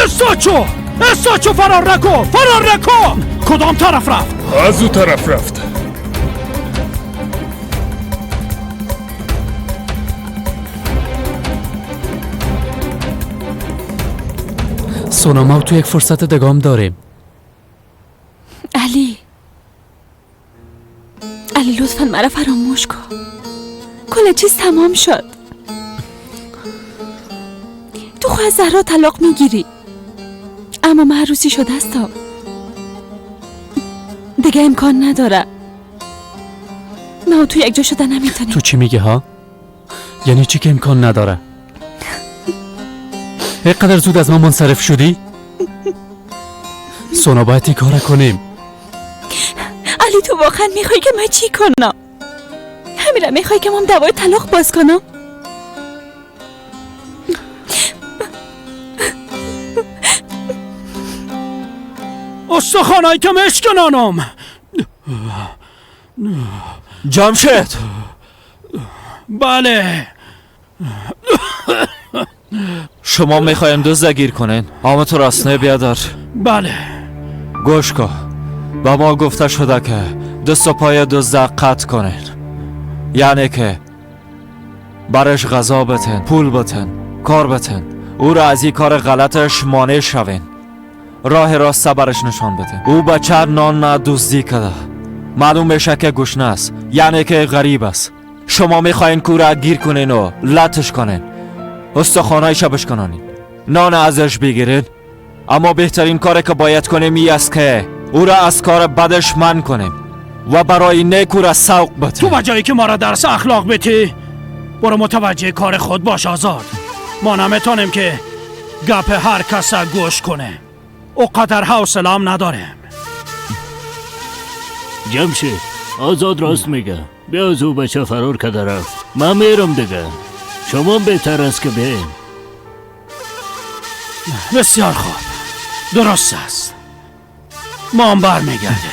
استاچو! استاچو فرار نکن! فرار نکن! کدام طرف رفت؟ از او طرف رفت. سونا، ما تو یک فرصت دگام داریم. علی، علی لطفا مرا فراموش کن. کل چیز تمام شد. تو خو از زهرا طلاق میگیری، اما من عروسی شده هستم. دیگه امکان نداره. ما تو یک جا شده نمیتونیم. تو چی میگی ها؟ یعنی چی که امکان نداره؟ اینقدر زود از ما منصرف شدی؟ سونا باید این کار کنیم. علی تو واقعا میخوای که من چی کنم؟ همین را میخوای که من دوای طلاق باز کنم؟ استخوانایی که مشکنانم. جمشید. بله. شما میخوایم دزد گیر کنین؟ اما تو راست نه بیادر. بله. گوش کن، به ما گفته شده که دست و پای دزد قطع کنین، یعنی که برش غذا بتن، پول بتن، کار بتن، او را از این کار غلطش مانع شوین، راه راست برش نشان بده. او بچه نان دزدی کرده، معلوم میشه که گشنه است، یعنی که غریب است. شما میخواین که او را گیر کنین و لطش کنین. استخوانایش بشکنانین، نان ازش بگیرین. اما بهترین کاری که باید کنیم این است که او را از کار بدش من کنیم و برای نیک او را سوق بدیم. تو به جایی که ما را درس اخلاق بتی، برو متوجه کار خود باش آزاد. ما نمیتونیم که گپ هر کس گوش کنه، او قدر حوصله هم نداریم. جمشید آزاد راست میگه، بیا از او بچه فرار کرده رفت. من میرم دیگه، شما بهتر است که بیاین. بسیار خوب، درست است، ما هم برمیگردیم.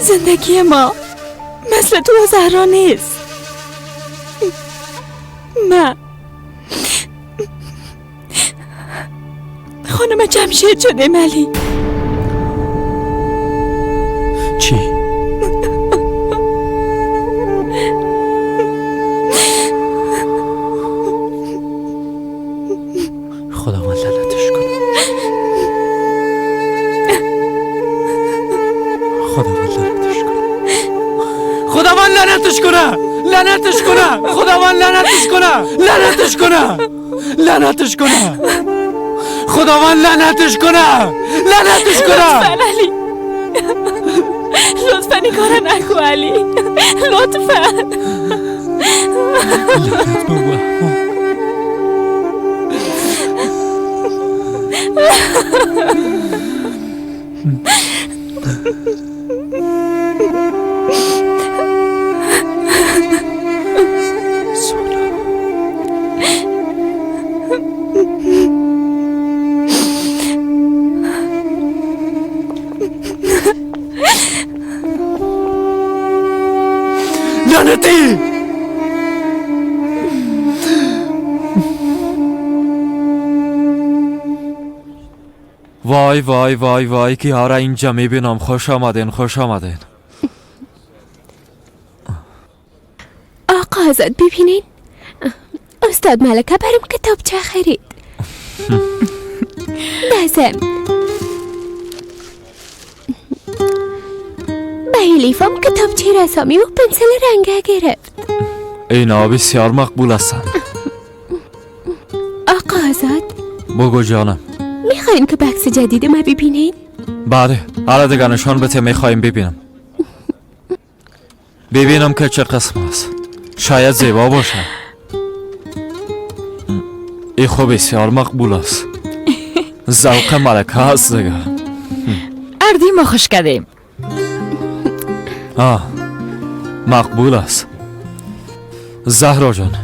زندگی ما مثل تو و زهرا نیست. من خانم جمشید شده ملی. چی؟ خداوند لعنتش کنه. خداوند لعنتش کنه. خداوند لعنتش کنه. لعنتش کنه. خداوند لعنتش کنه. لعنتش کنه. لعنتش کنه. خداوند لعنتش کنه. لعنتش کنه. لطفاً علی، لطفاً این کارو نکن علی، لطفاً. لعنت به او. لعنتی! وای وای وای وای که ها را اینجا میبینم. خوش آمدین، خوش آمدین. آقا آزاد ببینین، استاد ملکه برام کتابچه خرید. لازم به الیفم کتابچه رسامی و پنسل رنگه گرفت. اینا بسیار مقبول هستند. آقا آزاد بگو جانم. میخواین که بکس جدید ما ببینین؟ بله، حالا دیگه نشان بده، میخوایم ببینم. ببینم که چه قسم است. شاید زیبا باشه. ای خب بسیار مقبول است. ذوق ملکه است دیگه. اردی ما خوش کردیم. آه مقبول است. زهرا جان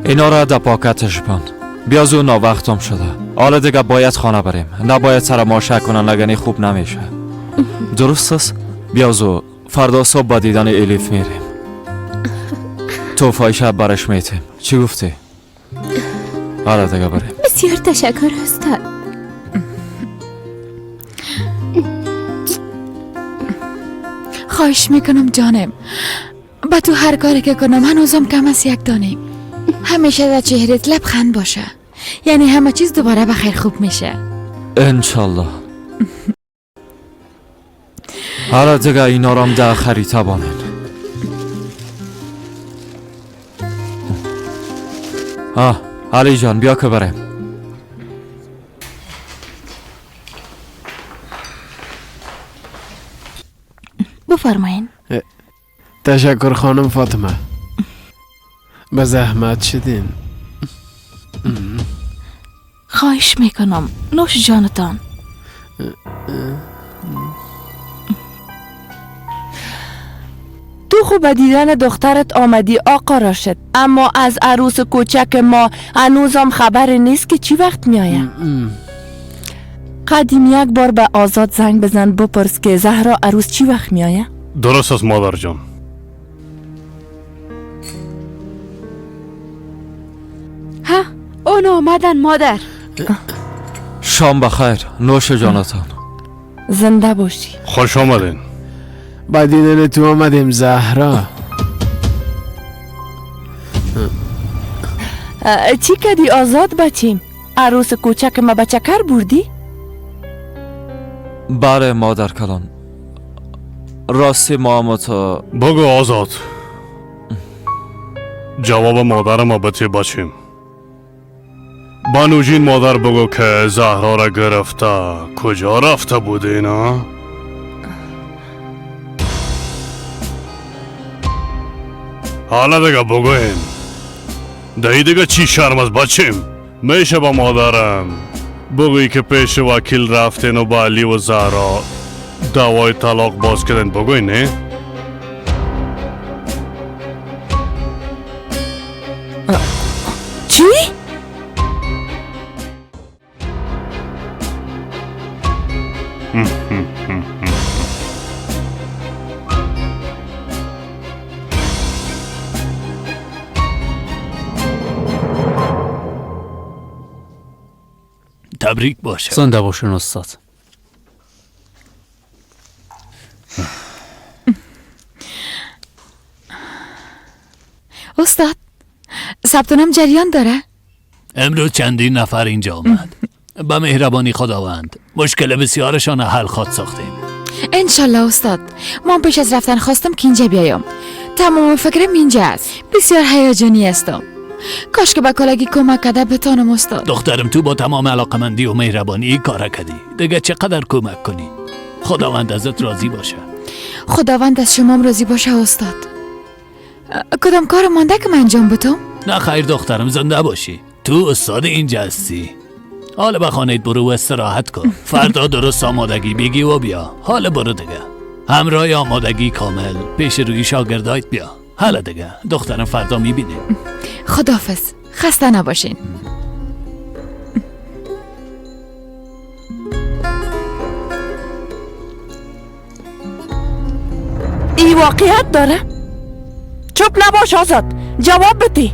اینا را در پاکتش بند. بیا زود، ناوقتم شده. حالا دیگه باید خانه بریم. نباید سر ما شک کنن، لگنی خوب نمیشه. درست است؟ بیا زود، فردا صبح با دیدن الیف میریم. توفای شب برش میتیم. چی گفتی؟ حالا دیگه بریم. بسیار تشکر استاد. خواهش میکنم جانم، با تو هر کاری که کنم هنوزم کم از یک دانیم. همیشه در چهرت لبخند باشه، یعنی همه چیز دوباره به خیر خوب میشه انشالله. حالا دیگه اینا رام در خریطه بانن. آه علی جان بیا که بریم. بفرمایین. تشکر خانم فاطمه، به زحمت شدین. خواهش میکنم، نوش جانتان. تو خوب به دیدن دخترت آمدی آقا راشد، اما از عروس کوچک ما هنوزم خبر نیست که چی وقت میآید. قدیم یک بار به آزاد زنگ بزن بپرس که زهرا عروس چی وقت میآید؟ درست است مادر جان. ها اون آمدن مادر. شام بخیر، نوش جانتان. زنده باشی. خوش آمدین. با دیدن تو آمدیم زهرا. چی کدی آزاد بچیم؟ عروس کوچک ما به چکر بردی؟ بله مادر کلان. راستی ما تا بگو آزاد. جواب مادر ما بتی بچیم. با نوجین مادر بگو که زهرا را گرفته کجا رفته بوده نه؟ حالا دیگه بگوین دهی دیگه چی شرم از بچیم؟ میشه با مادرم بگویی که پیش وکیل رفتین و با علی و زهرا دعوای طلاق باز کردن، بگوی نه؟ چی؟ تبریک باشه. زنده باشین استاد. استاد ثبت نام جریان داره؟ امروز چندین نفر اینجا آمد. به مهربانی خداوند مشکل بسیارشان حل خواد ساختیم. انشالله استاد. ما پیش از رفتن خواستم که اینجا بیایم. تمام فکرم اینجا است. بسیار هیجانی هستم. کاش که به کالگی کمک کرده بتانم استاد. دخترم تو با تمام علاقمندی و مهربانی کار کردی. دیگه چقدر کمک کنی؟ خداوند ازت راضی باشه. خداوند از شما راضی باشه استاد. کدام کار مانده که من انجام بدم؟ نه خیر دخترم، زنده باشی. تو استاد اینجا هستی. حالا به خانه‌ات برو و استراحت کن. فردا درست آمادگی بگی و بیا. حالا برو دیگه. همراه آمادگی کامل پیش روی شاگردایت بیا. حالا دیگه دخترم، فردا میبینیم. خداحافظ، خسته نباشین. این واقعیت داره؟ چپ نباش آزاد، جواب بده.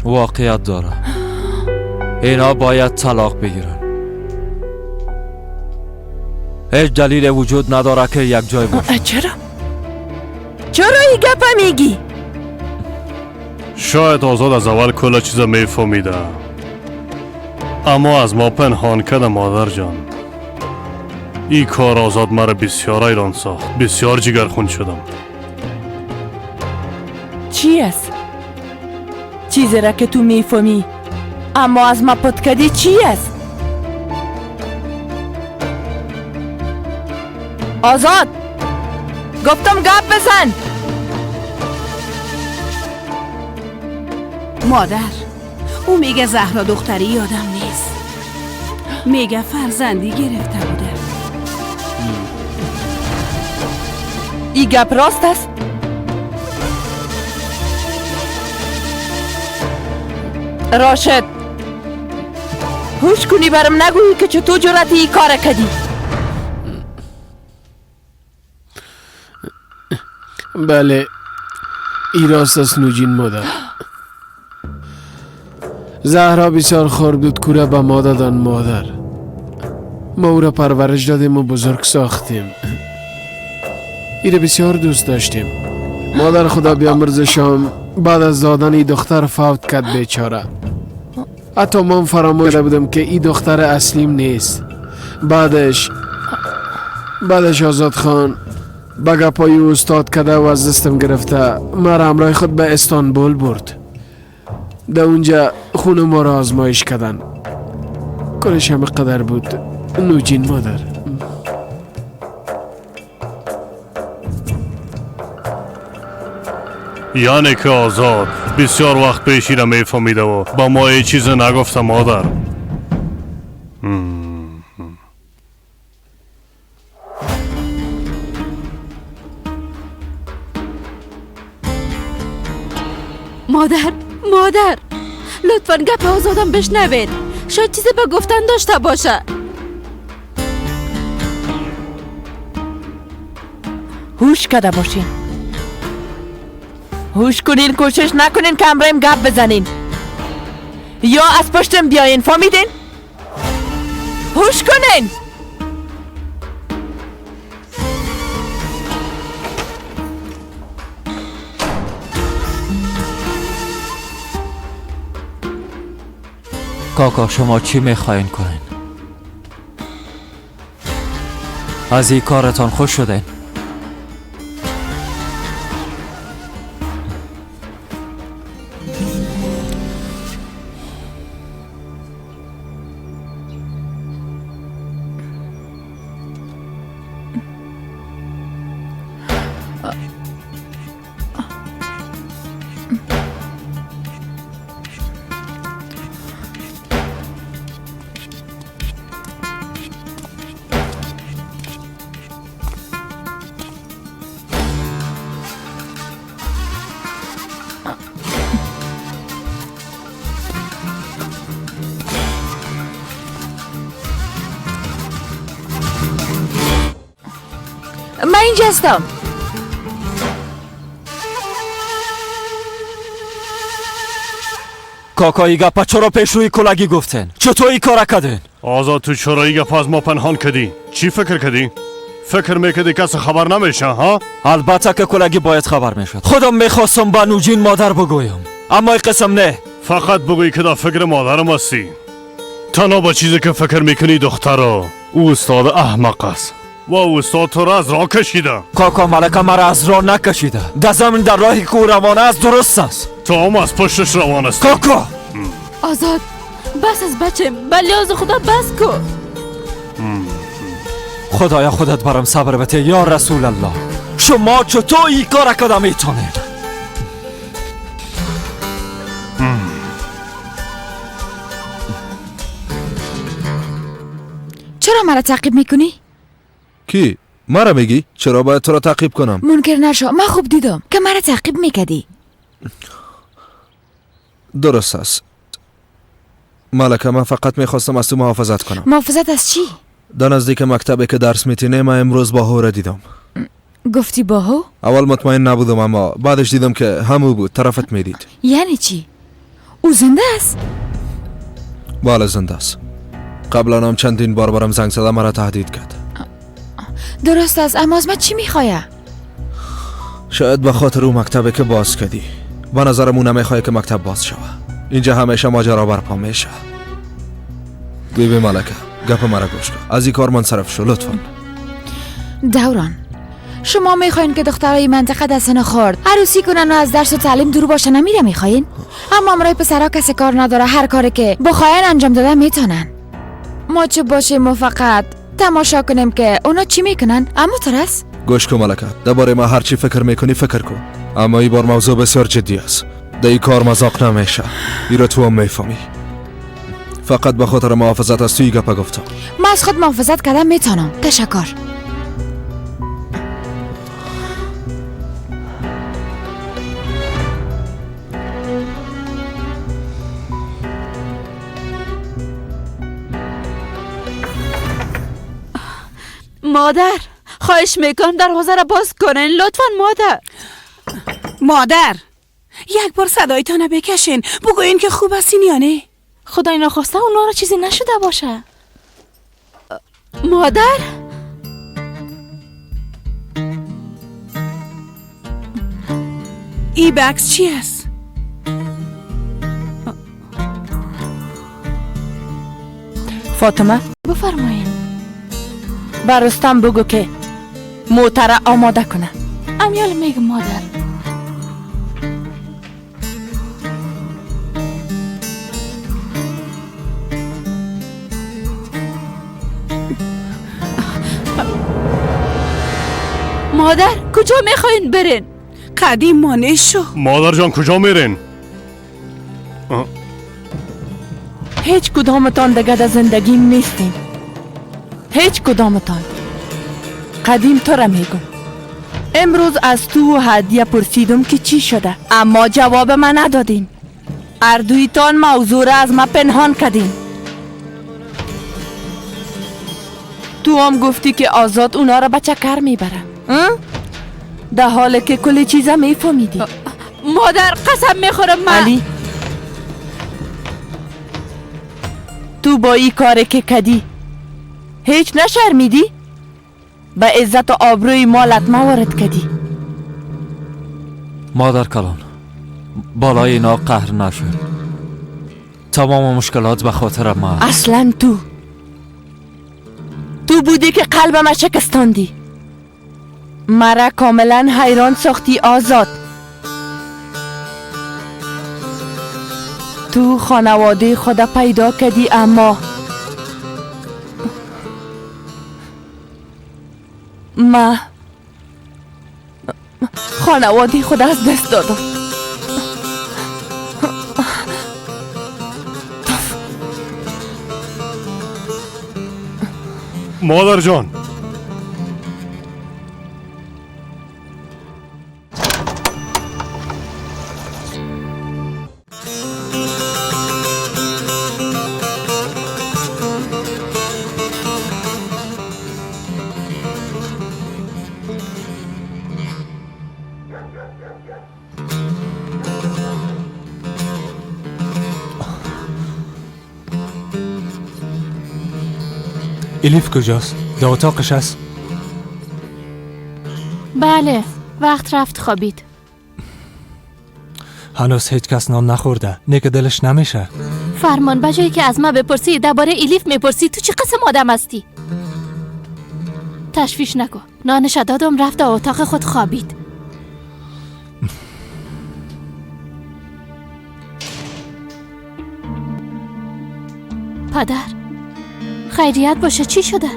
واقعیت داره. اینا باید طلاق بگیرن. هیچ دلیل وجود نداره که یک جای باشه. چرا؟ چرا این گپه میگی؟ شاید آزاد از اول کل چیز میفهمیده، اما از ما پنهان کرده مادر جان. این کار آزاد مرا بسیار ایران ساخت. بسیار جگرخون شدم. چی است؟ چیزی را که تو میفهمی اما از ما پت کردی چی است؟ آزاد گفتم گپ بزن. مادر او میگه زهرا دختری یادم نیست، میگه فرزندی گرفته بوده. ای گپ راست است؟ راشد هوش کنی برم نگویی که چطور جرأت ای کار کردی. بله ای راست است نوجین مادر. زهرا بسیار خرد بود، کوره به ما دادن مادر. ما او را پرورش دادیم و بزرگ ساختیم. ای را بسیار دوست داشتیم. مادر خدا بیامرزشام بعد از دادن ای دختر فوت کرد بیچاره. حتی من فراموش کرده بودم که ای دختر اصلیم نیست. بعدش آزاد خان به گپای استاد کرده و از دستم گرفته مرا همراه خود به استانبول برد. در اونجا خون ما را آزمایش کردن. کارش همه قدر بود نوجین مادر. یعنی که آزاد بسیار وقت پیشی را میفهمیده و با ما هیچ چیز نگفته مادر. مادر مادر لطفا گپ آزادم بشنوید، شاید چیزی به گفتن داشته باشه. هوش کده باشین، هوش کنین، کوشش نکنین که امرایم گپ بزنین یا از پشتم بیاین، فهمیدین؟ هوش کنین. کاکا شما چی میخواین کنین؟ از این کارتان خوش شدین؟ من اینجا هستم. کاکا ای گپا چرا پیش روی کلگی گفتن؟ چطور ای کارا کردن؟ آزاد تو چرا ای گپا از ما پنهان کردی؟ چی فکر کردی؟ فکر میکردی کس خبر نمیشه ها؟ البته که کلگی باید خبر میشد. خودم میخواستم به نوجین مادر بگویم، اما ای قسم نه. فقط بگوی که در فکر مادرم هستی. تنها با چیزی که فکر میکنی دخترا، او استاد احمق است و استاد تو را از راه کشیده. کاکا ملکه مرا از راه نکشیده، در زمین در راهی که او روانه است درست است. تو هم از پشتش روان است. کاکا آزاد بس از بچه، بلیاز خدا بس کن. خدایا خودت برام صبر بده یا رسول الله. شما چطور این کار کده میتونید؟ چرا مرا تعقیب میکنی؟ کی؟ مرا میگی؟ چرا باید تو را تعقیب کنم؟ منکر نشو، من خوب دیدم که مرا تعقیب میکردی. درست است ملکه، من فقط میخواستم از تو محافظت کنم. محافظت از چی؟ در نزدیک مکتبی که درس میتینه من امروز باهو را دیدم. گفتی باهو؟ اول مطمئن نبودم، اما بعدش دیدم که همو بود، طرفت میدید. یعنی چی؟ او زنده است؟ بله زنده است. قبلا هم چندین بار برام زنگ زده مرا تهدید کرد. درست است، اما از من چی میخوایه؟ شاید به خاطر او مکتبی که باز کردی. به نظرم او نمیخواه که مکتب باز شوه. اینجا همیشه ماجرا برپا میشه. بیبی ملکه گپ مرا گوش کن، از این کار منصرف شو لطفا. دوران شما میخواین که دخترای منطقه در سن خرد عروسی کنن و از درس و تعلیم دور باشن، نمیره میخواین؟ اما امرای پسرا کسی کار نداره، هر کاری که بخواین انجام دادن میتونن. ما چه باشیم و فقط تماشا کنیم که اونا چی میکنن؟ اما ترس گوش کن ملکه، درباره ما هر چی فکر میکنی فکر کن، اما این بار موضوع بسیار جدی است. در این کار مذاق نمیشه، این را تو هم میفهمی. فقط به خاطر محافظت از توی گپه گفتم. من از خود محافظت کردم میتونم. تشکر. مادر خواهش میکنم دروازه را باز کنین لطفا. مادر مادر یک بار صدایتان بکشین، بگوین که خوب هستین یا نه. خدای ناخواسته اونا را چیزی نشده باشه. مادر ای بکس چی است؟ فاطمه بفرمایید. بر رستم بگو که موتر آماده کنه. امیال میگم مادر. مادر کجا میخواین برین؟ قدیم مانع شو. مادر جان کجا میرین؟ هیچ کدامتان دیگه در زندگیم نیستین، هیچ کدامتان. قدیم تو را میگم، امروز از تو و هدیه پرسیدم که چی شده، اما جواب من ندادین. اردویتان موضوع را از ما پنهان کردین. تو هم گفتی که آزاد اونا را به چکر میبره، در حالی که کل چیزا میفهمیدی. مادر قسم میخورم من. علی تو با این کاری که کدی هیچ نشرمیدی؟ به عزت و آبروی مالت ما وارد کدی. مادر کلان، بالای اینا قهر نشد. تمام مشکلات به خاطر ما. اصلا تو بودی که قلبم شکستاندی، مرا کاملا حیران ساختی آزاد. تو خانواده خود پیدا کردی، اما ما خانواده خود از دست دادم. مادر جان، الیف کجاست؟ در اتاقش است؟ بله، وقت رفت خوابید. هنوز هیچ کس نان نخورده، نه که دلش نمیشه. فرمان، به جایی که از ما بپرسی درباره الیف میپرسی. تو چه قسم آدم هستی؟ تشویش نکن، نانش دادم رفت در اتاق خود خوابید. پدر خیریت باشه، چی شده؟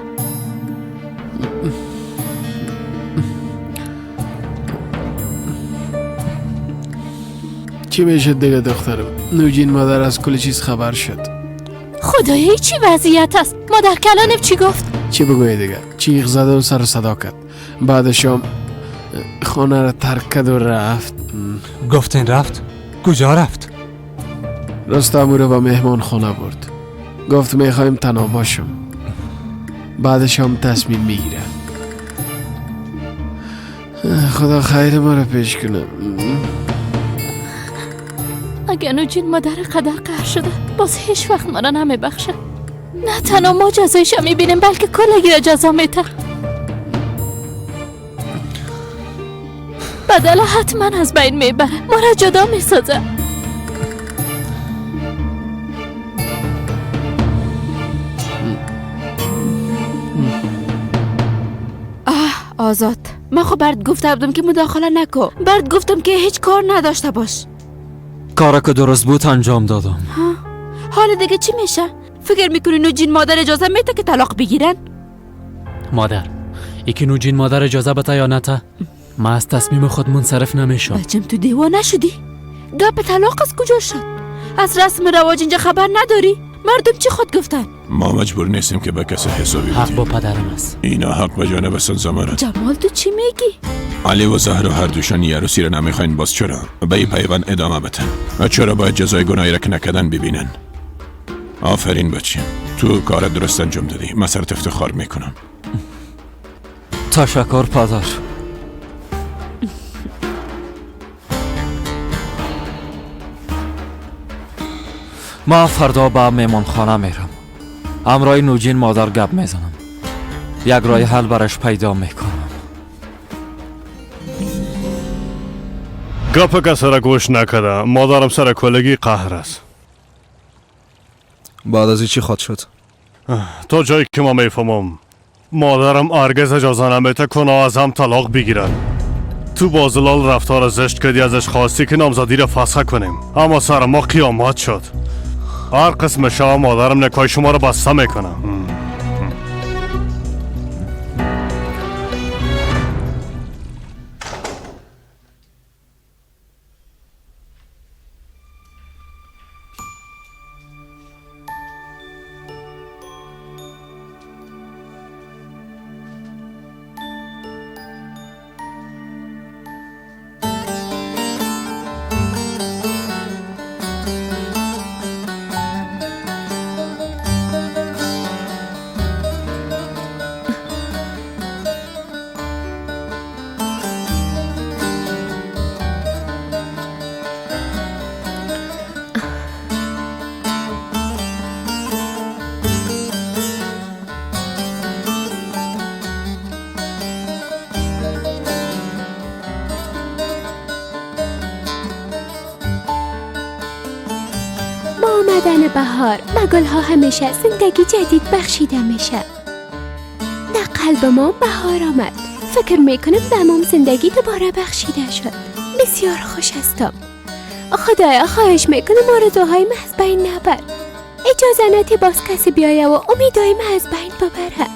چی میشه دیگه دخترم؟ نوجین مادر از کل چیز خبر شد. خدایی چی وضعیت است؟ مادر کلانم چی گفت؟ چی بگوی دیگه؟ چیغ زده و سر صدا کرد. بعد شام خانه را ترک کرد و رفت. گفتین رفت؟ کجا رفت؟ راست او را به مهمان خانه برد. گفت میخوایم تنها باشم. بعدش هم تصمیم میگیره. خدا خیر ما را پیش کنه. اگه نوجین مادر قدر قهر شده باز هیچ وقت ما را نمیبخشه. نه تنها ما جزایش میبینیم بلکه کلگی را جزا میته. بدل حتما از بین میبره، ما را جدا میسازه. آزاد، من خب برد گفته بودم که مداخله نکن، برد گفتم که هیچ کار نداشته باش. کارا که درست بود انجام دادم. حالا دیگه چی میشه؟ فکر میکنی نوجین مادر اجازه میده که طلاق بگیرن؟ مادر، یکی نوجین مادر اجازه بده یا نته، من از تصمیم خود منصرف نمیشم. بچم تو دیوانه شدی؟ گپ طلاق از کجا شد؟ از رسم رواج اینجا خبر نداری؟ مردم چی خود گفتن؟ ما مجبور نیستیم که به کسی حسابی بدیم. حق با پدرم است. اینا حق به جانب زمرد. جمال تو چی میگی؟ علی و زهرا هر دوشان یه عروسی را نمیخواین، باز چرا به این پیوند ادامه بدن؟ و چرا باید جزای گناهی را که نکردن ببینن؟ آفرین بچه، تو کار درست انجام دادی. من سرت افتخار میکنم. تشکر پدر. ما فردا به مهمانخانه میرم. همراه نوجین مادر گپ میزنم. یک راه حل برش پیدا میکنم. گپ که سر گوش نکرده، مادرم سر کلگی قهر است. بعد از این چی خواهد شد؟ تا جایی که ما میفهمم مادرم هرگز اجازه نمیده کنه از هم طلاق بگیرن. تو با زلال رفتار زشت کردی، ازش خواستی که نامزدی را فسخ کنیم، اما سر ما قیامت شد. هر قسم شما مادرم نکای شما رو بسته میکنم. آمدن بهار به گلها همیشه زندگی جدید بخشیده میشه. در قلب ما بهار آمد. فکر میکنم به مام زندگی دوباره بخشیده شد. بسیار خوش هستم. خدایا خواهش میکنم آرزوهای من از بین نبر. اجازه نده باز کسی بیایه و امیدهای من از بین ببره.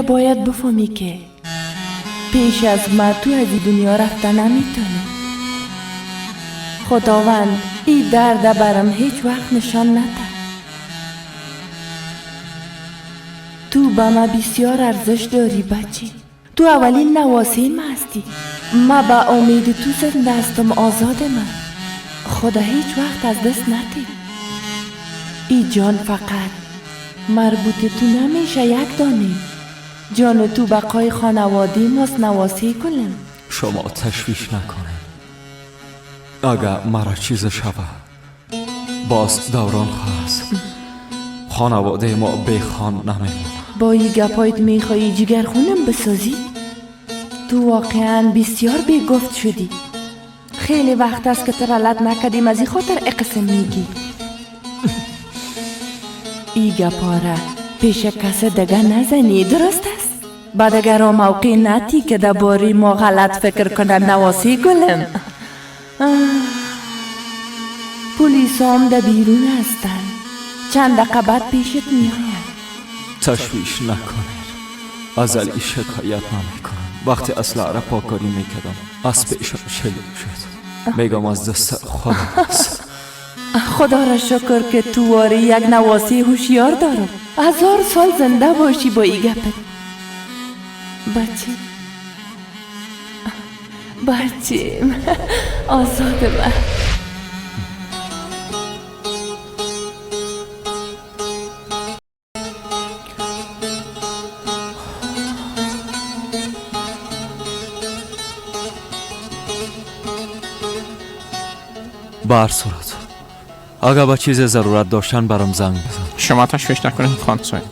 باید بفهمی که پیش از ما تو از دنیا رفته نمیتونی. خداوند این درد برم هیچ وقت نشان نده. تو به ما بسیار ارزش داری بچی. تو اولین نواسه ما هستی. ما به امید تو زنده هستم آزاد من. خدا هیچ وقت از دست نده. ای جان فقط مربوط تو نمیشه یک دانه. جان تو بقای خانواده ماست نواسی کنم. شما تشویش نکنه. اگر مرا چیز شوه باز دوران خواست. خانواده ما به خان نمیمونه. با این گپایت میخوایی جگر خونم بسازی؟ تو واقعا بسیار بیگفت شدی. خیلی وقت است که تو غلط نکردیم، از این خاطر اقسم میگی. ای گپاره پیش کس دیگه نزنی، درست است؟ بعد اگر موقع نتی که درباره ما غلط فکر کنن نواسی گلم. پلیس هم در بیرون هستن، چند دقیقه بعد پیشت میآید. تشویش نکنید، از علی شکایت نمیکنم. وقتی اسلحه را پاکاری میکردم از پیشم شلیک شد. میگم از دست خودم است. خدا را شکر که تو واری یک نواسی هوشیار دارم. 1000 سال زنده باشی با ای گپت. بچه بچه آزاد من. به هر صورت اگر با چیز ضرورت داشتن برام زنگ بزن. شما تشویش نکنید خان صاحب.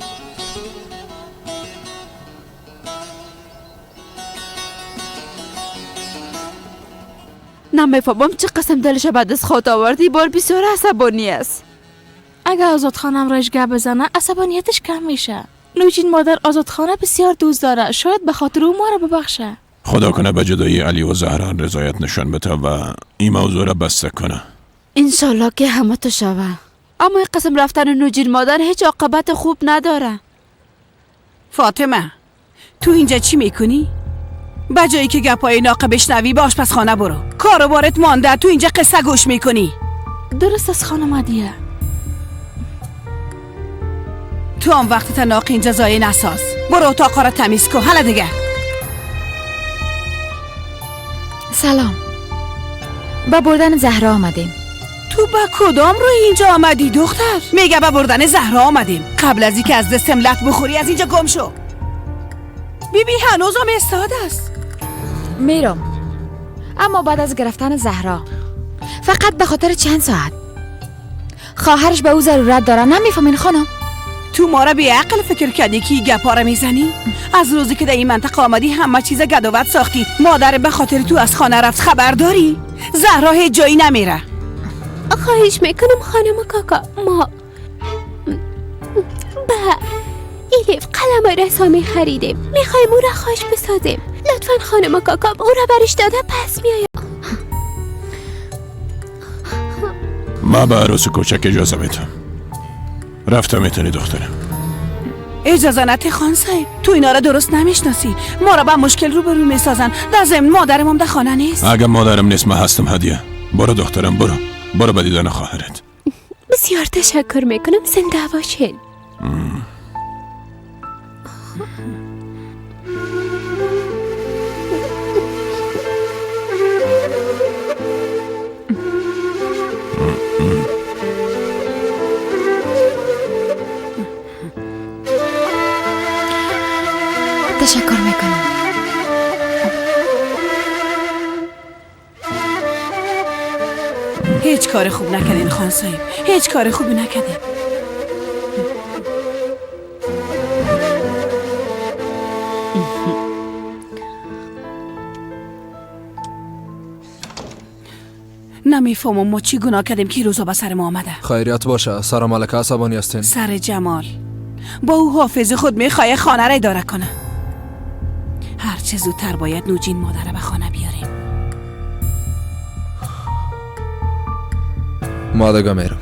نمیفهمم چه قسم دلش بعد از خود آوردی. بار بسیار عصبانی است. اگه آزاد خانم رایش گپ بزنه عصبانیتش کم میشه. نوجین مادر آزاد خانه بسیار دوست داره، شاید به خاطر او ما را ببخشه. خدا کنه به جدایی علی و زهرا رضایت نشان بده و این موضوع را بسته کنه. انشالله که همه تو شوه. اما این قسم رفتن نوجین مادر هیچ عاقبت خوب نداره. فاطمه تو اینجا چی میکنی؟ به جایی که گپای ناقه بشنوی به آشپزخانه برو. کاروبارت مانده، تو اینجا قصه گوش میکنی. درست از خانم عدیه. تو هم وقتی تا ناقه اینجا ضایع نساز. برو اتاق را تمیز کن. حالا دیگه. سلام. با بردن زهرا آمدیم. تو با کدام روی اینجا آمدی دختر؟ میگه به بردن زهرا آمدیم. قبل از اینکه از دستم لط بخوری از اینجا گم شو. بیبی هنوزم استاد است. میرم، اما بعد از گرفتن زهرا، فقط به خاطر چند ساعت. خواهرش به او ضرورت داره. نمیفهمین خانم؟ تو ما را بی عقل فکر کردی که گپا را میزنی؟ از روزی که در این منطقه آمدی همه چیز گداوت ساختی. مادر به خاطر تو از خانه رفت، خبر داری؟ زهرا هیچ جایی نمیره. خواهش میکنم خانم کاکا، ما به ایلیف قلم رسامی خریدیم، میخوایم او را خوش بسازیم. لطفا خانم کاکا او را برش داده پس میایم. ما به عروس کوچک اجازه میتم. رفته میتونی دخترم. اجازه نده خان صاحب، تو اینا را درست نمیشناسی. ما را با مشکل روبرو میسازن. در ضمن مادرم هم در خانه نیست. اگه مادرم نیست من هستم. هدیه برو دخترم، برو برو به دیدن خواهرت. بسیار تشکر میکنم، زنده باشین. تشکر میکنم. هیچ کار خوب نکردین خان صاحب، هیچ کار خوبی نکردین. نمیفهمم ما چی گناه کردیم که روزا به سر ما آمده. خیریت باشه، سر ملکه عصبانی هستین. سر جمال با او حافظ خود میخواه خانه را اداره کنه. هرچه زودتر باید نوجین مادر به خانه بیاریم. ما دیگه میرم.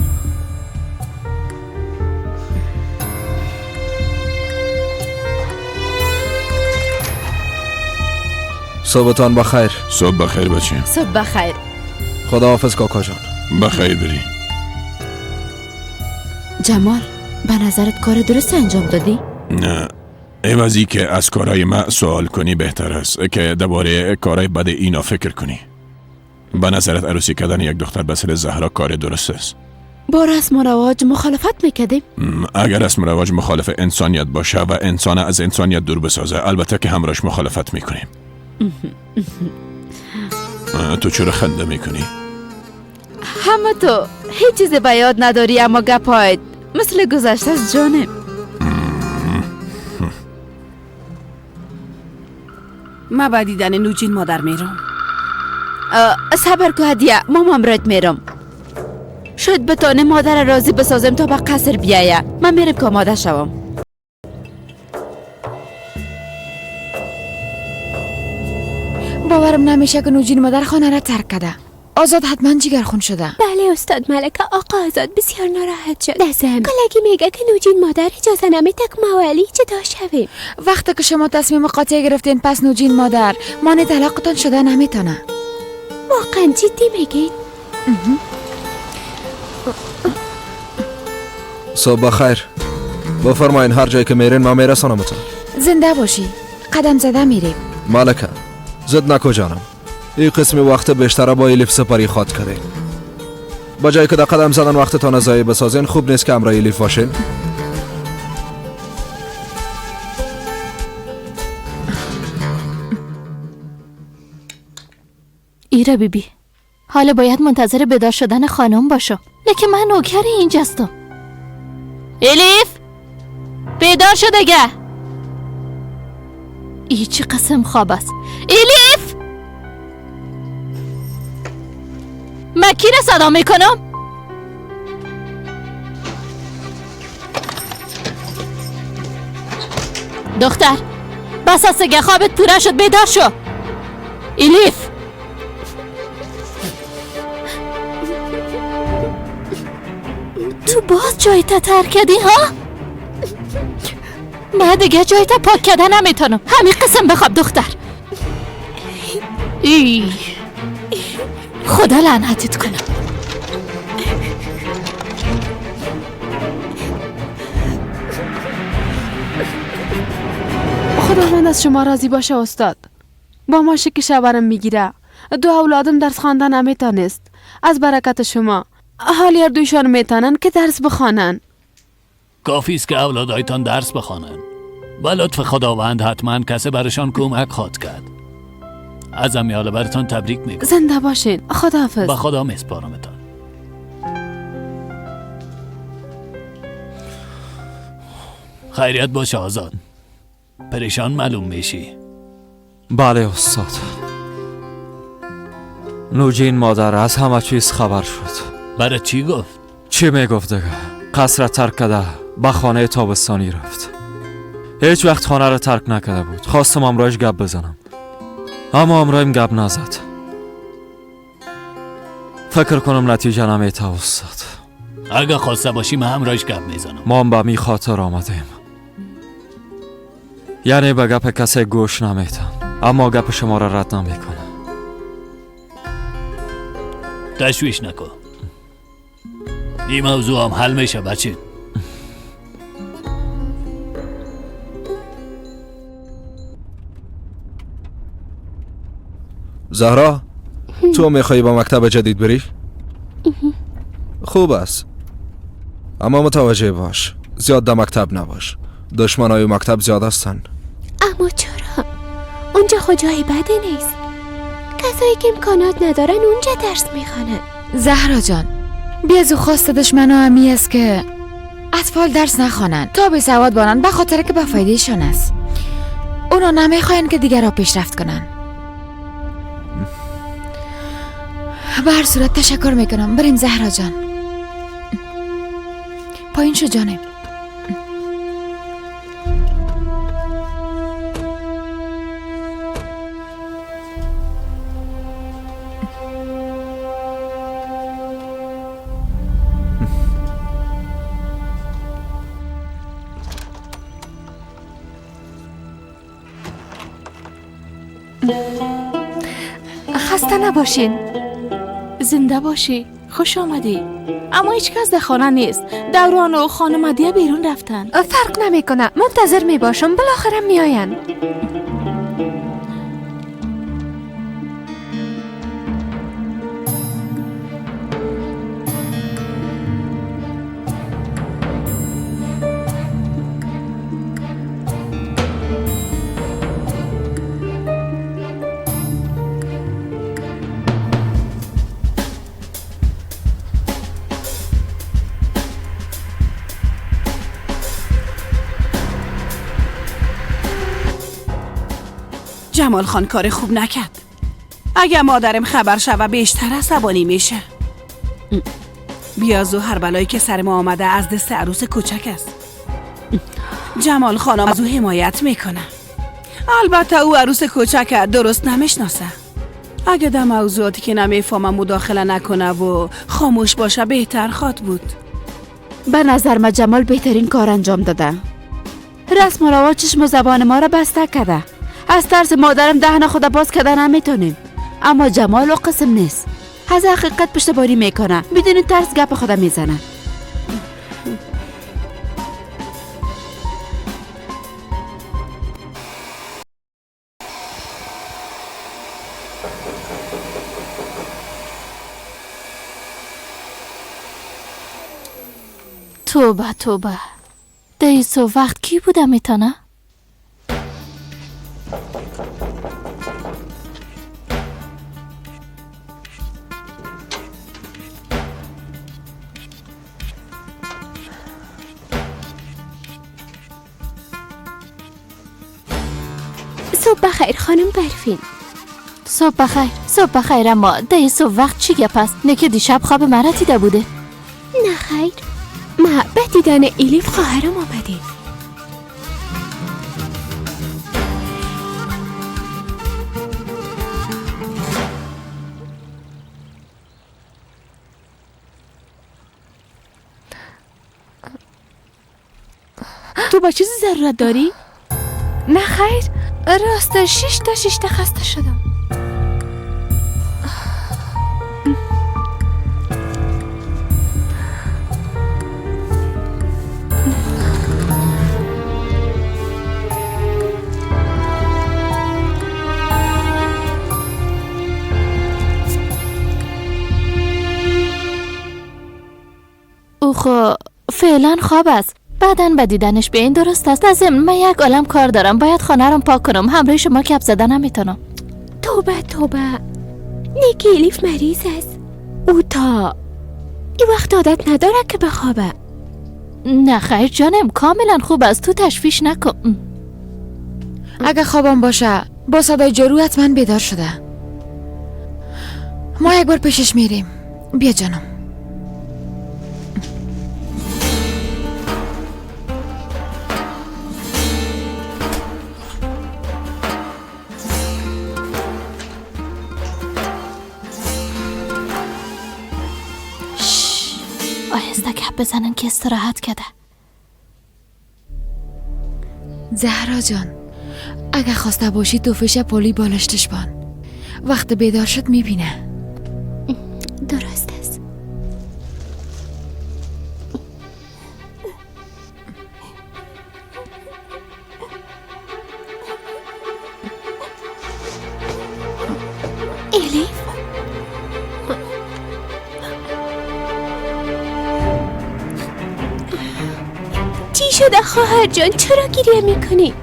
صبحتان بخیر. صبح بخیر بچه. صبح بخیر. خداحافظ کاکا جان. بخیر بری. جمال، به نظرت کار درست انجام دادی؟ نه، عوضی که از کارهای ما سوال کنی بهتر است که درباره کارهای بد اینا فکر کنی. به نظرت عروسی کردن یک دختر به سر زهرا کار درست است؟ با رسم و رواج مخالفت میکردیم؟ اگر رسم و رواج مخالف انسانیت باشه و انسان از انسانیت دور بسازه، البته که همراهش مخالفت میکنیم. تو چرا خنده میکنی؟ همه تو هیچ چیز به یاد نداری، اما گپایت مثل گذشته از جانم. ما با دیدن نوجین مادر میرم. صبر که هدیه، مامان امرت میرم. شاید بتانه مادر راضی بسازم تا به قصر بیایه. من میرم که آماده شوم. باورم نمیشه که نوجین مادر خانه را ترک کرده. آزاد حتما جگرخون شده. بله استاد ملکه، آقا آزاد بسیار ناراحت شد. دزم کلگی میگه که نوجین مادر اجازه نمیده که ما و علی جدا شویم. وقتی که شما تصمیم قاطع گرفتین، پس نوجین مادر مانع طلاقتان شده نمیتونه. واقعا جدی میگین؟ صبح بخیر. بفرمایین هر جایی که میرین ما میرسانمتون. زنده باشی، قدم زده میریم. ملکه زد نکو جانم، این قسم وقت بیشتر با الیف سپری خواد کردین. با جایی که در قدم زدن وقتتان ضایع بسازین، خوب نیست که همراه الیف باشین. ایرا بیبی، حالا باید منتظر بیدار شدن خانم باشم، لیکن من نوکر اینجا هستم. الیف بیدار شو دیگه. ای چه قسم خواب است. الیف، من کی را صدا میکنم؟ دختر بس از دیگه، خوابت پوره شد، بیدار شو. الیف، تو باز جای تا ترک کردی ها؟ من دیگه جای تا پاک کردن نمیتونم. همین قسم بخواب دختر. ای خدا لعنتت کنم. خداوند از شما راضی باشه استاد. با ماشه که شوهرم میگیره، دو اولادم درس خواندن نمیتونست. از برکت شما حالی هر دویشان میتونن که درس بخوانن. کافی است که اولادایتان درس بخوانن. با لطف خداوند حتما کسی برشان کمک خواهد کرد. از امیال برتان تبریک میگم. زنده باشین. خداحافظ. با خدا میسپارمتان. خیریت باشه آزاد. پریشان معلوم میشی. بله استاد. نوجین مادر از همه چیز خبر شد. برای چی گفت؟ چی میگفت دیگه؟ قصر ترک کرده به خانه تابستانی رفت. هیچ وقت خانه را ترک نکرده بود. خواستم امرایش گپ بزنم، اما امرایم گپ نزد. فکر کنم نتیجه نمیته استاد. اگه خواسته باشی من همراهش گپ میزنم. ما هم به می خاطر آمدیم. یعنی به گپ کسی گوش نمیتم، اما گپ شما را رد نمیکنم. تشویش نکن، این موضوع هم حل میشه بچه. زهرا، تو میخوایی با مکتب جدید بری؟ خوب است، اما متوجه باش، زیاد در مکتب نباش. دشمنای مکتب زیاد هستن. اما چرا؟ اونجا خود جای بدی نیست. کسایی که امکانات ندارن اونجا درس میخوانن. زهرا جان، بیا از خواست دشمنا همی است که اطفال درس نخوانن تا به سواد بانن، به خاطر که به فایدهشان است. اونا نمیخواین که دیگر را پیشرفت کنن. به هر صورت تشکر میکنم. بریم زهرا جان. پایین شو جانم. خسته نباشین. زنده باشی، خوش آمدی. اما هیچ کس در خانه نیست. دوران و خانم هدیه بیرون رفتن. فرق نمیکنه، منتظر میباشم، بالاخره میآین. جمال خان کار خوب نکرد. اگه مادرم خبر شوه بیشتر عصبانی میشه. بیازو هر بلایی که سر ما آمده از دست عروس کوچک است. جمال خان از او حمایت میکنه. البته او عروس کوچک درست نمیشناسه. اگه در موضوعاتی که نمیفهمم مداخله نکنه و خاموش باشه بهتر خواد بود. به نظر ما جمال بهترین کار انجام داده. رسم و رواج چشم و زبان ما را بسته کرده. از ترس مادرم دهن خود باز کرده نمیتونیم. اما جمال و قسم نیست. از حقیقت پشتباری میکنه. بدون ترس گپ خود میزنه. توبه توبه، در این وقت کی بوده میتونه؟ صبح بخیر خانم برفین. صبح بخیر. صبح بخیر. اما در این صبح وقت چی گپ است؟ نه که دیشب خواب مرا دیده بوده. نه خیر، ما به دیدن الیف خواهرم آمدیم. تو با چیزی ضرورت داری؟ نه خیر، راست 6 تا خسته شدم. خو فعلا خواب است، بعداً به دیدنش به این درست است. از من یک عالم کار دارم، باید خانه رو پاک کنم. همراه شما کپ زدن نمیتونم. توبه توبه، نیکی الیف مریض است، او تا این وقت عادت نداره که بخوابه. نه خیر جانم، کاملا خوب است، تو تشویش نکن. اگه خوابم باشه با صدای جارو حتما بیدار شده. ما یک بار پیشش میریم. بیا جانم. آهسته گپ بزنن که استراحت کرده. زهرا جان، اگه خواسته باشی توفیش پولی بالشتش بان، وقت بیدار شد میبینه. درست است. الیف، چی شده خواهر جان؟ چرا گریه میکنی؟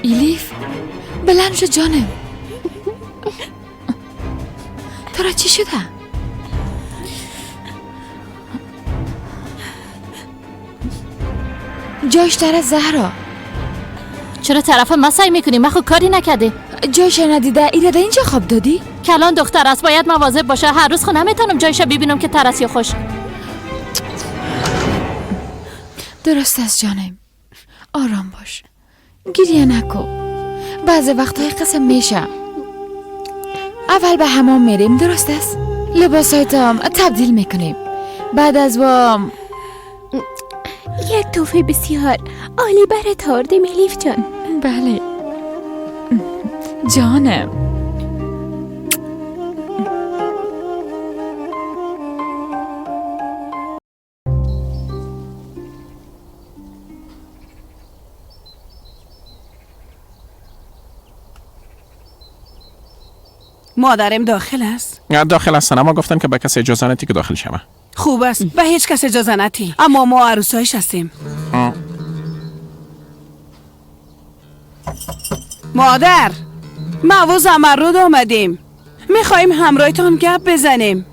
الیف بلند شو جانم، تو را چی شده؟ جایش در زهرا. چرا طرف ما سعی میکنی؟ من خود کاری نکرده. جایش ندیده ایره اینجا خواب دادی؟ کلان دختر است، باید مواظب باشه. هر روز خود نمیتونم جایش ببینم که ترس یا خوش. درست است جانم، آرام باش، گریه نکن. بعض وقتهای قسم میشه. اول به حمام میریم، درست است؟ لباسایتم تبدیل میکنیم، بعد از وام یک توفه بسیار عالی برات آوردیم الیف جان. بله جانم. مادرم داخل است؟ داخل هستن، اما گفتن که به کسی اجازه ندی که داخل شوه. خوب است، به هیچ کس اجازه ندی، اما ما عروسایش هستیم. مادر، ما و زمرد آمدیم، میخواهیم همراهتان گپ بزنیم.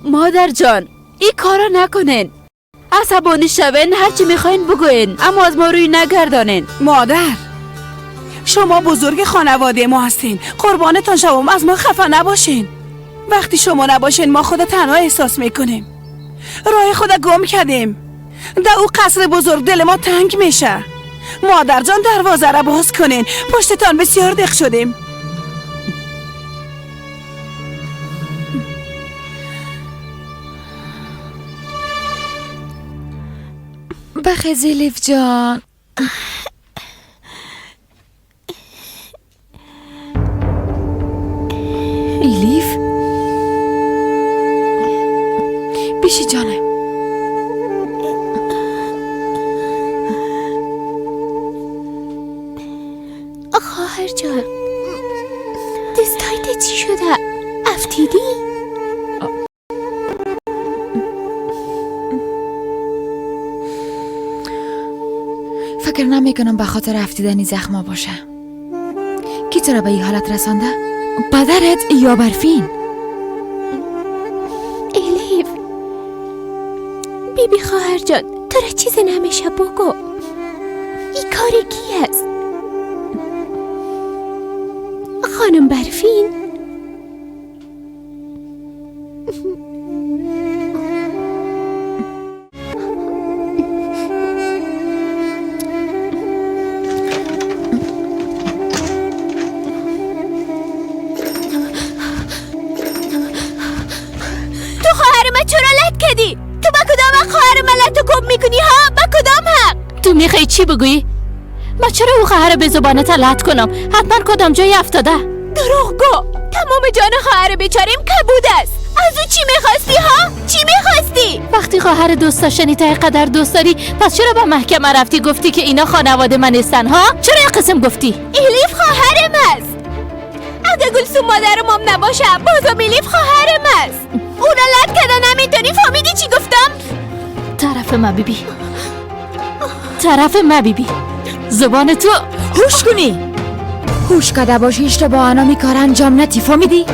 مادر جان، این کارا نکنین، عصبانی شوین، هرچی میخواین بگوین، اما از ما روی نگردانین. مادر، شما بزرگ خانواده ما هستین، قربانتان شوم، از ما خفه نباشین. وقتی شما نباشین ما خود تنها احساس میکنیم، راه خود گم کردیم. در او قصر بزرگ دل ما تنگ میشه. مادر جان دروازه را باز کنین، پشتتان بسیار دق شدیم. بخیز الیف جان. الیف بیشی جانم. خواهر جان، دستایت چی شده؟ افتیدی؟ فکر نمی کنم به خاطر افتیدنی زخما باشه. کی تو را به این حالت رسانده؟ پدرت یا برفین؟ الیف، بیبی خواهر جان، تو را چیز نمیشه بگو. این کار کی است؟ خانم برفین؟ تو خواهر من چرا لط کردی؟ تو با کدام خواهر من لط و کب میکنی ها؟ با کدام حق؟ تو میخوای چی بگویی؟ ما چرا او خواهر به زبانت لط کنم؟ حتما کدام جایی افتاده. دروغگو، تمام جان خواهر بیچاریم کبود است. از او چی میخواستی ها؟ چی میخواستی؟ وقتی خواهر دوست داشتنی تا قدر دوست داری، پس چرا به محکمه رفتی گفتی که اینا خانواده من نیستن ها؟ چرا یه قسم گفتی؟ الیف خواهرم است. اگه گلسوم مادرم هم نباشه بازم الیف خواهرم است. اونا لد کده نمیتونی. فهمیدی چی گفتم؟ طرف ما بیبی، طرف ما بیبی، زبان تو هوش کنی، هوش کده باشی، اشتباه انامی کار انجام ندی، فهمیدی؟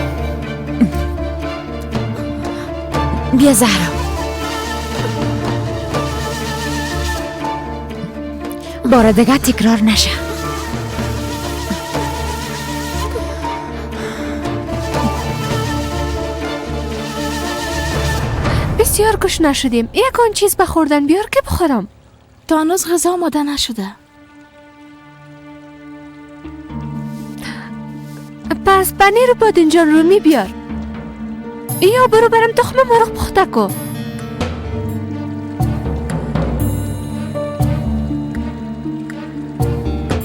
بیا زهرا، بار دیگه تکرار نشه. بسیار گشنه شدیم. یکان چیز بخوردن بیار که بخورم. تا هنوز غذا آماده نشده. پس پنیر و بادنجان رومی بیار، یا برو برم تخم مرغ پخته کو.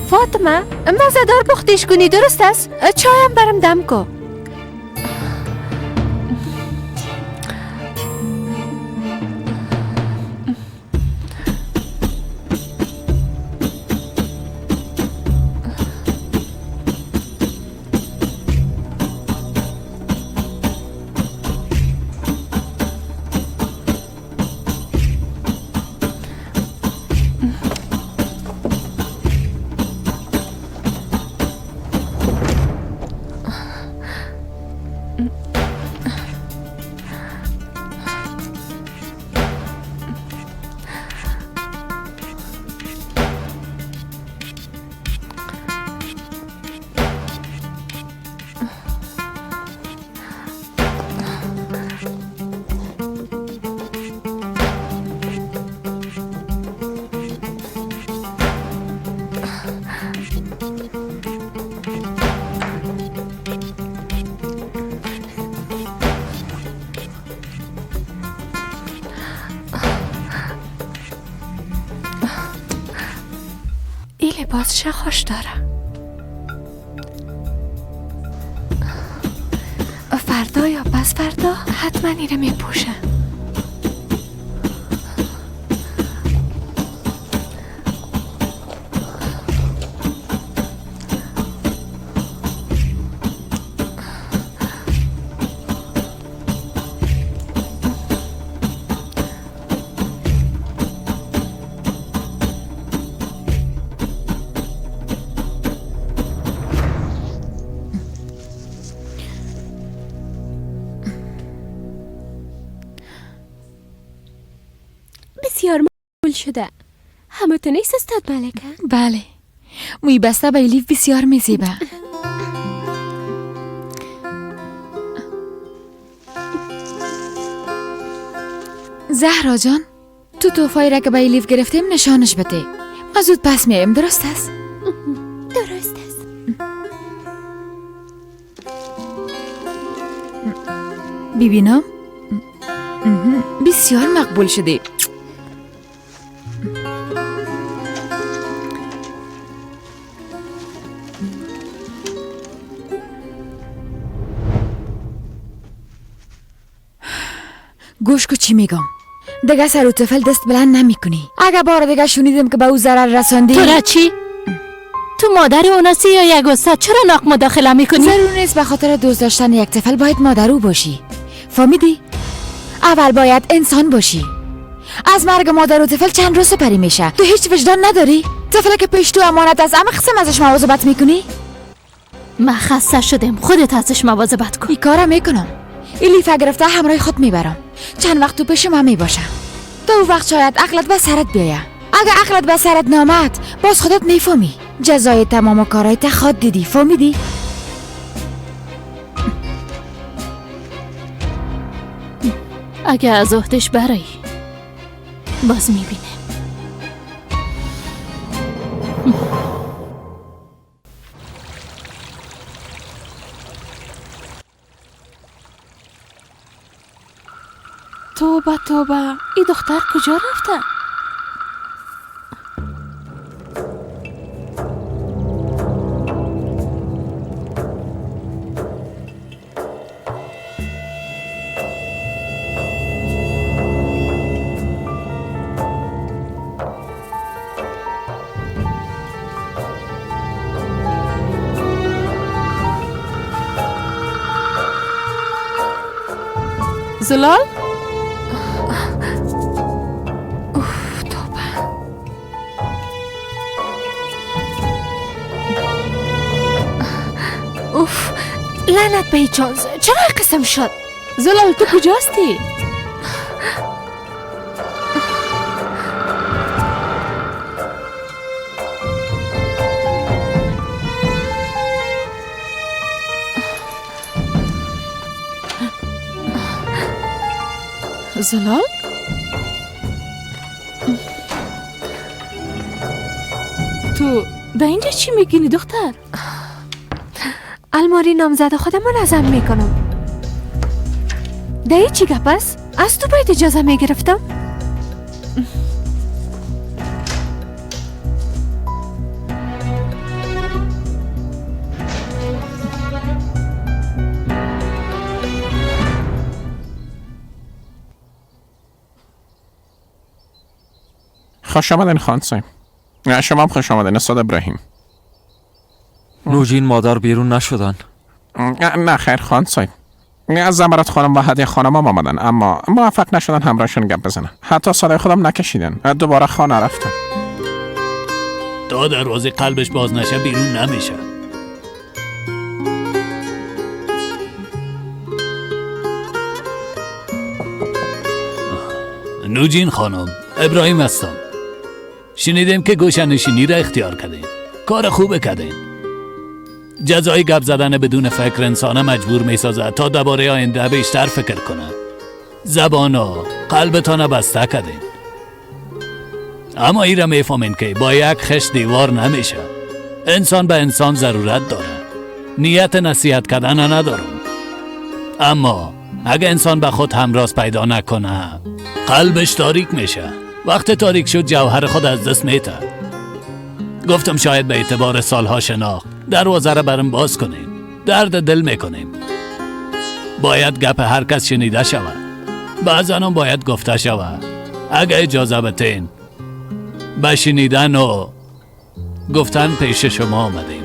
فاطمه مزه‌دار پختیش کنی، درست است؟ چایم برم دم کو. لباسش خوش داره. فردا یا پس فردا حتما اینو میپوشه. بسیار مقبول شده. همه تو نیست استاد ملکه؟ بله، موی بسته به الیف بسیار میزیبه. زهرا جان، تو توفایی را که به الیف گرفتیم نشانش بده. ما زود پس میایم، درست است؟ درست است. ببینم، بسیار مقبول شده. گوش کو چی میگم، دیگه سر و طفل دست بلند نمی کنی. اگه بار دیگه شنیدم که به او ضرر رساندی. تو را چی؟ تو مادر اوناسی یا یک استاد؟ چرا ناق مداخله میکنی؟ ضرور نیست به خاطر دوست داشتن یک طفل باید مادر او باشی، فهمیدی؟ اول باید انسان باشی. از مرگ مادر و طفل چند روز سپری میشه. تو هیچ وجدان نداری؟ طفل که پیش تو امانت از همه قسم ازش مواظبت میکنی؟ من خسته شدم، خودت ازش مواظبت کن. این کارم میکنم. الیف گرفته همراه خود میبرم. چند وقت تو پیش من میباشم. تو وقت شاید عقلت به سرت بیایه. اگه عقلت به سرت نامد باز خودت میفهمی. جزای تمام کارهای تا خود دیدی، فهمیدی؟ اگه از عهدش برایی باز میبینه. توبه توبه، این دختر کجا رفته؟ زلال؟ اوف توبه. اوف لعنت به چانس، چرا قسم شد؟ زلال تو کجاستی؟ زلال؟ تو در اینجا چی میگینی دختر؟ الماری نامزد خودم منظم میکنم. ده چی گپ است؟ از تو باید اجازه میگرفتم؟ خوش آمدین خان صاحب. شما هم خوش آمدین استاد ابراهیم. نوجین مادر بیرون نشدن؟ نه خیر خان صاحب. از زمرت خانم و هدیه خانم هم آمدن، اما موفق نشدن همراهشون گپ بزنن. حتی صدای خودم نکشیدن. دوباره خانه رفتن. تا دروازه قلبش باز نشه بیرون نمیشه. نوجین خانم، ابراهیم هستم. شنیدیم که گوشه‌نشینی را اختیار کردین. کار خوبه کردین. جزای گپ زدن بدون فکر انسان مجبور میسازد تا درباره آینده بیشتر فکر کنه. زبان و قلبتان بسته کردین. اما ای را میفهمین که با یک خش دیوار نمیشه. انسان به انسان ضرورت داره. نیت نصیحت کردن ندارم. اما اگه انسان به خود همراز پیدا نکنه، قلبش تاریک میشه. وقت تاریک شد جوهر خود از دست میته. گفتم شاید به اعتبار سالها شناخت دروازه را برم باز کنیم. درد دل میکنیم. باید گپ هر کس شنیده شود. بعضا هم باید گفته شود. اگه اجازه بتین به شنیدن و گفتن پیش شما آمدیم.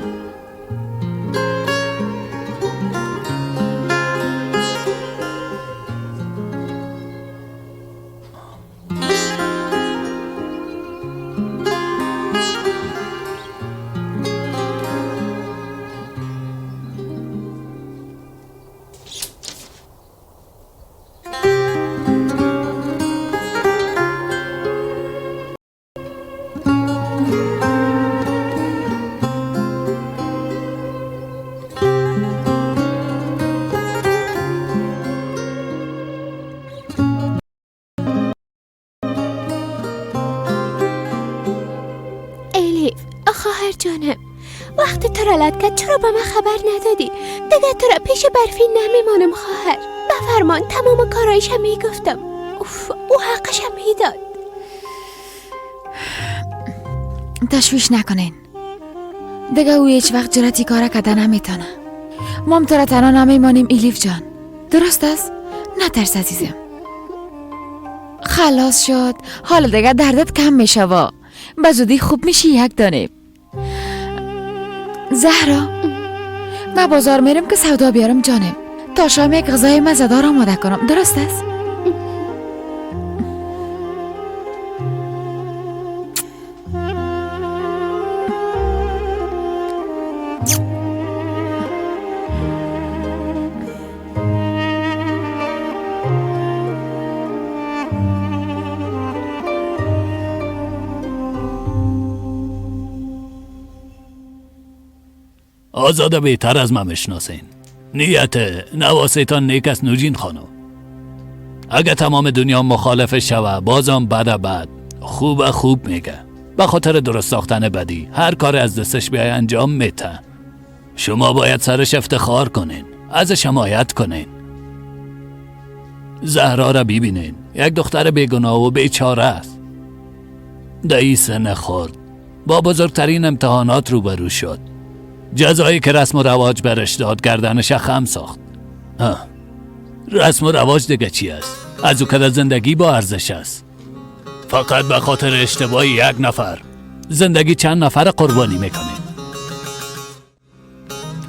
خواهر جانم، وقتی تو را لد کرد چرا به من خبر ندادی؟ دیگه تو را پیش برفی نمیمانم خواهر. به فرمان تمام کارایش هم میگفتم. اوف، او حقش هم میداد. تشویش نکنین، دیگه او هیچ وقت جرأت کار کده نمیتونه. ما هم تو را تنها نمیمانیم ایلیف جان. درست است؟ نترس عزیزم. خلاص شد، حالا دیگه دردت کم میشه و به زودی خوب میشی یک دانه. زهرا، من بازار میرم که سودا بیارم جانم. تا شام یک غذای مزه‌دار آماده کنم. درست است؟ آزاده بهتر از من میشناسین. نیت نواسیتان نیک است نوجین خانم. اگه تمام دنیا مخالف شوه بازم بد بد خوب خوب میگه. به خاطر درست ساختن بدی هر کار از دستش بیای انجام میته. شما باید سرش افتخار کنین، ازش حمایت کنین. زهرا را ببینین، یک دختر بیگناه و بیچاره است. در این سن خرد با بزرگترین امتحانات روبرو شد. جزایی که رسم و رواج برش داد گردنش خم ساخت. رسم و رواج دیگه چی است؟ از او که زندگی با ارزش است. فقط به خاطر اشتباهی یک نفر زندگی چند نفر قربانی میکنه.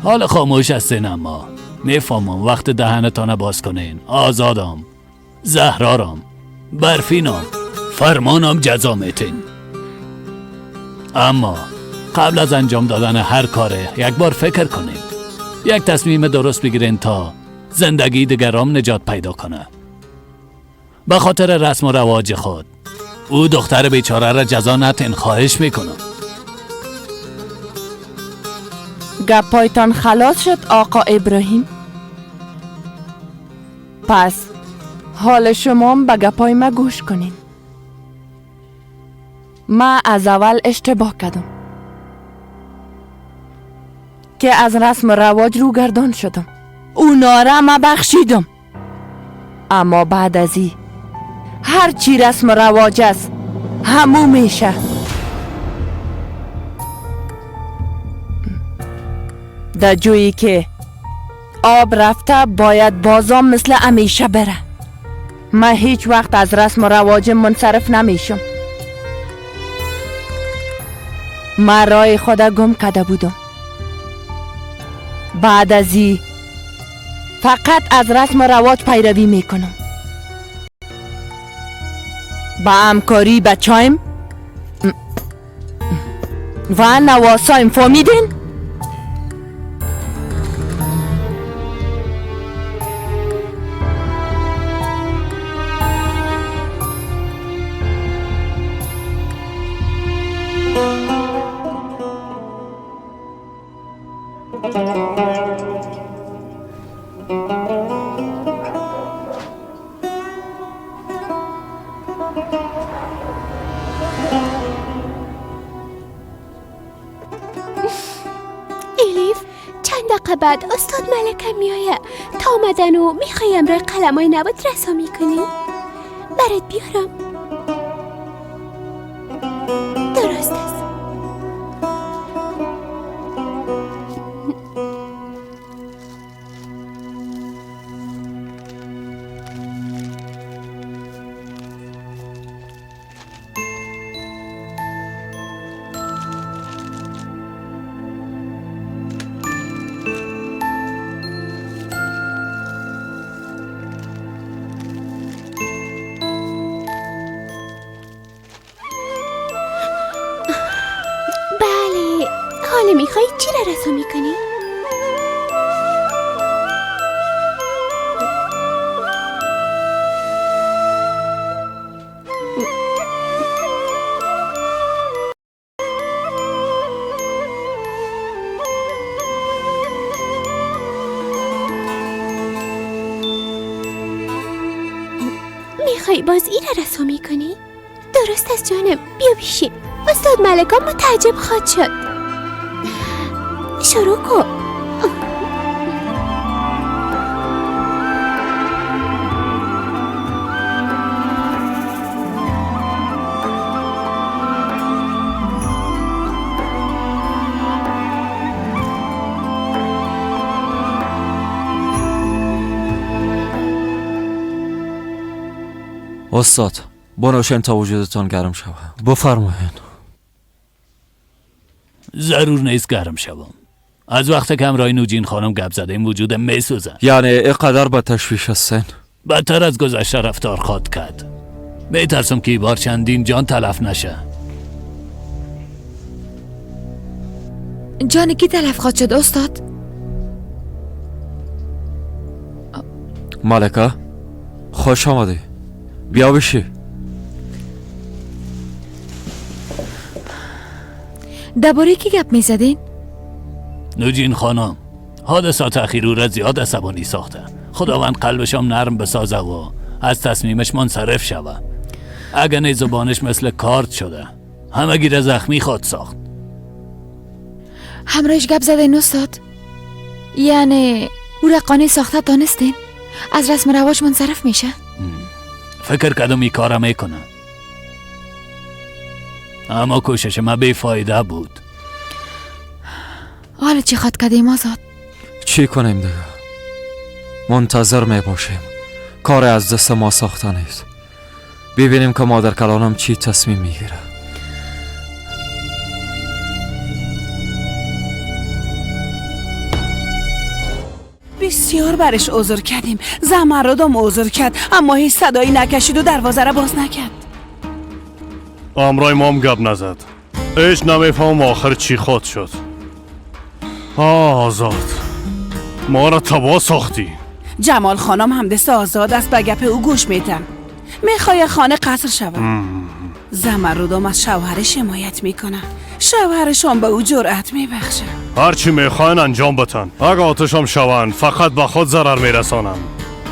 حال خاموش هستین اما میفهمم وقت دهنتان باز کنین. آزادم. زهرارام، برفینام، فرمانم جزا میتین. اما قبل از انجام دادن هر کاره یک بار فکر کنید. یک تصمیم درست بگیرین تا زندگی دیگرام نجات پیدا کنه. به خاطر رسم و رواج خود او دختر بیچاره را جزا نتین، خواهش میکنم. گپایتان خلاص شد آقا ابراهیم؟ پس حال شما به گپای ما گوش کنین. ما از اول اشتباه کردم که از رسم رواج رو گردان شدم. اونا را ما بخشیدم، اما بعد از ای هر چی رسم رواج است همو میشه. در جویی که آب رفته باید بازام مثل همیشه بره. من هیچ وقت از رسم و رواج منصرف نمیشم. من رای خود گم کرده بودم. بعد از ای فقط از رسم و رواج پیروی میکنم. با همکاری بچایم و نواسایم، فهمیدین؟ چند دقیقه بعد استاد ملکه میایه. تا آمدن و میخوایم رای قلمای نبات رسامی کنی؟ برات بیارم. درست است. میخوای چی را رسامی کنی؟ میخوای باز این را رسامی کنی؟ درست است جانم، بیا بیشین. استاد ملکا متعجب خواهد شد. شروع کن. استاد بنوشین تا وجودتان گرم شود. بفرمایید. ضرور نیست گرم شوم. از وقت که همراه نوجین خانم گپ زدیم وجودم میسوزه. یعنی اینقدر با تشویش هستین؟ بدتر از گذشته رفتار خواد کرد. میترسم که بار چندین جان تلف نشه. جان کی تلف خواد شد استاد؟ ملکه خوش آمدی، بیا بشی. درباره کی گپ میزدین؟ نوجین خانم، حادثات اخیر او را زیاد عصبانی ساخته. خداوند قلبشم نرم بسازه و از تصمیمش منصرف شوه. اگه نه زبانش مثل کارد شده، همه گیره زخمی خواد ساخت. همراهش گپ زدین استاد؟ یعنی او را قانع ساخته دانستین؟ از رسم رواج منصرف میشه؟ فکر کردم این کارم میکنه، اما کوشش ما بیفایده بود. حالا چی خواد کردیم آزاد؟ چی کنیم دیگه؟ منتظر می باشیم. کار از دست ما ساخته نیست. ببینیم که مادر کلانم چی تصمیم میگیره. بسیار برش عذر کردیم، زمردم عذر کرد، اما هیچ صدایی نکشید و دروازه را باز نکرد. امرای مام گپ نزد. هیچ نمیفهم آخر چی خود شد. آه آزاد، ما را تباه ساختی. جمال خانم هم دست آزاد است، به گپ او گوش میتن. میخوای خانه قصر شود. زمردم از شوهرش حمایت میکنه. شوهرش هم به او جرأت میبخشه. هرچی میخواین انجام بتن. اگه آتشم شوند فقط به خود ضرر میرسانم.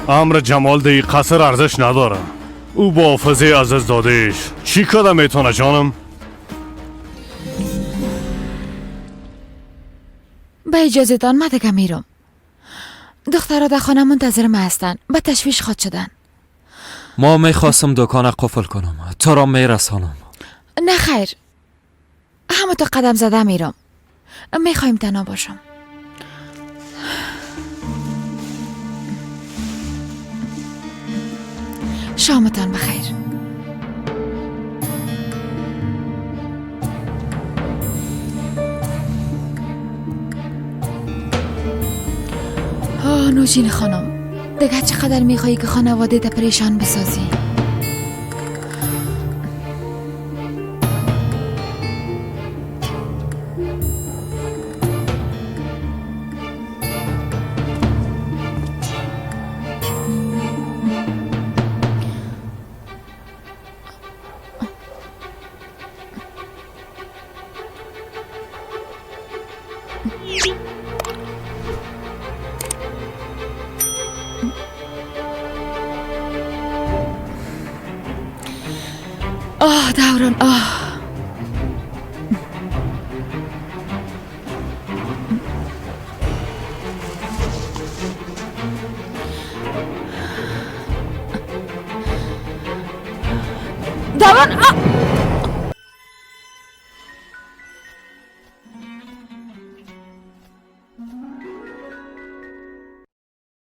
امر جمال دی قصر ارزش نداره. او با حافظه از دادهش چی کده میتونه جانم؟ به اجازه دان من دیگه میرم. دخترها در خانه منتظر ما هستن، به تشویش خواد شدن. ما میخواستم دکان قفل کنم، تو را میرسانم. نه خیر، همه تا قدم زده میرم. میخوایم تنها باشم. شامتان بخیر. آه نوشین خانم، دیگه چقدر میخوایی که خانواده تا پریشان بسازی؟ آه دوران، آه دوران، آه.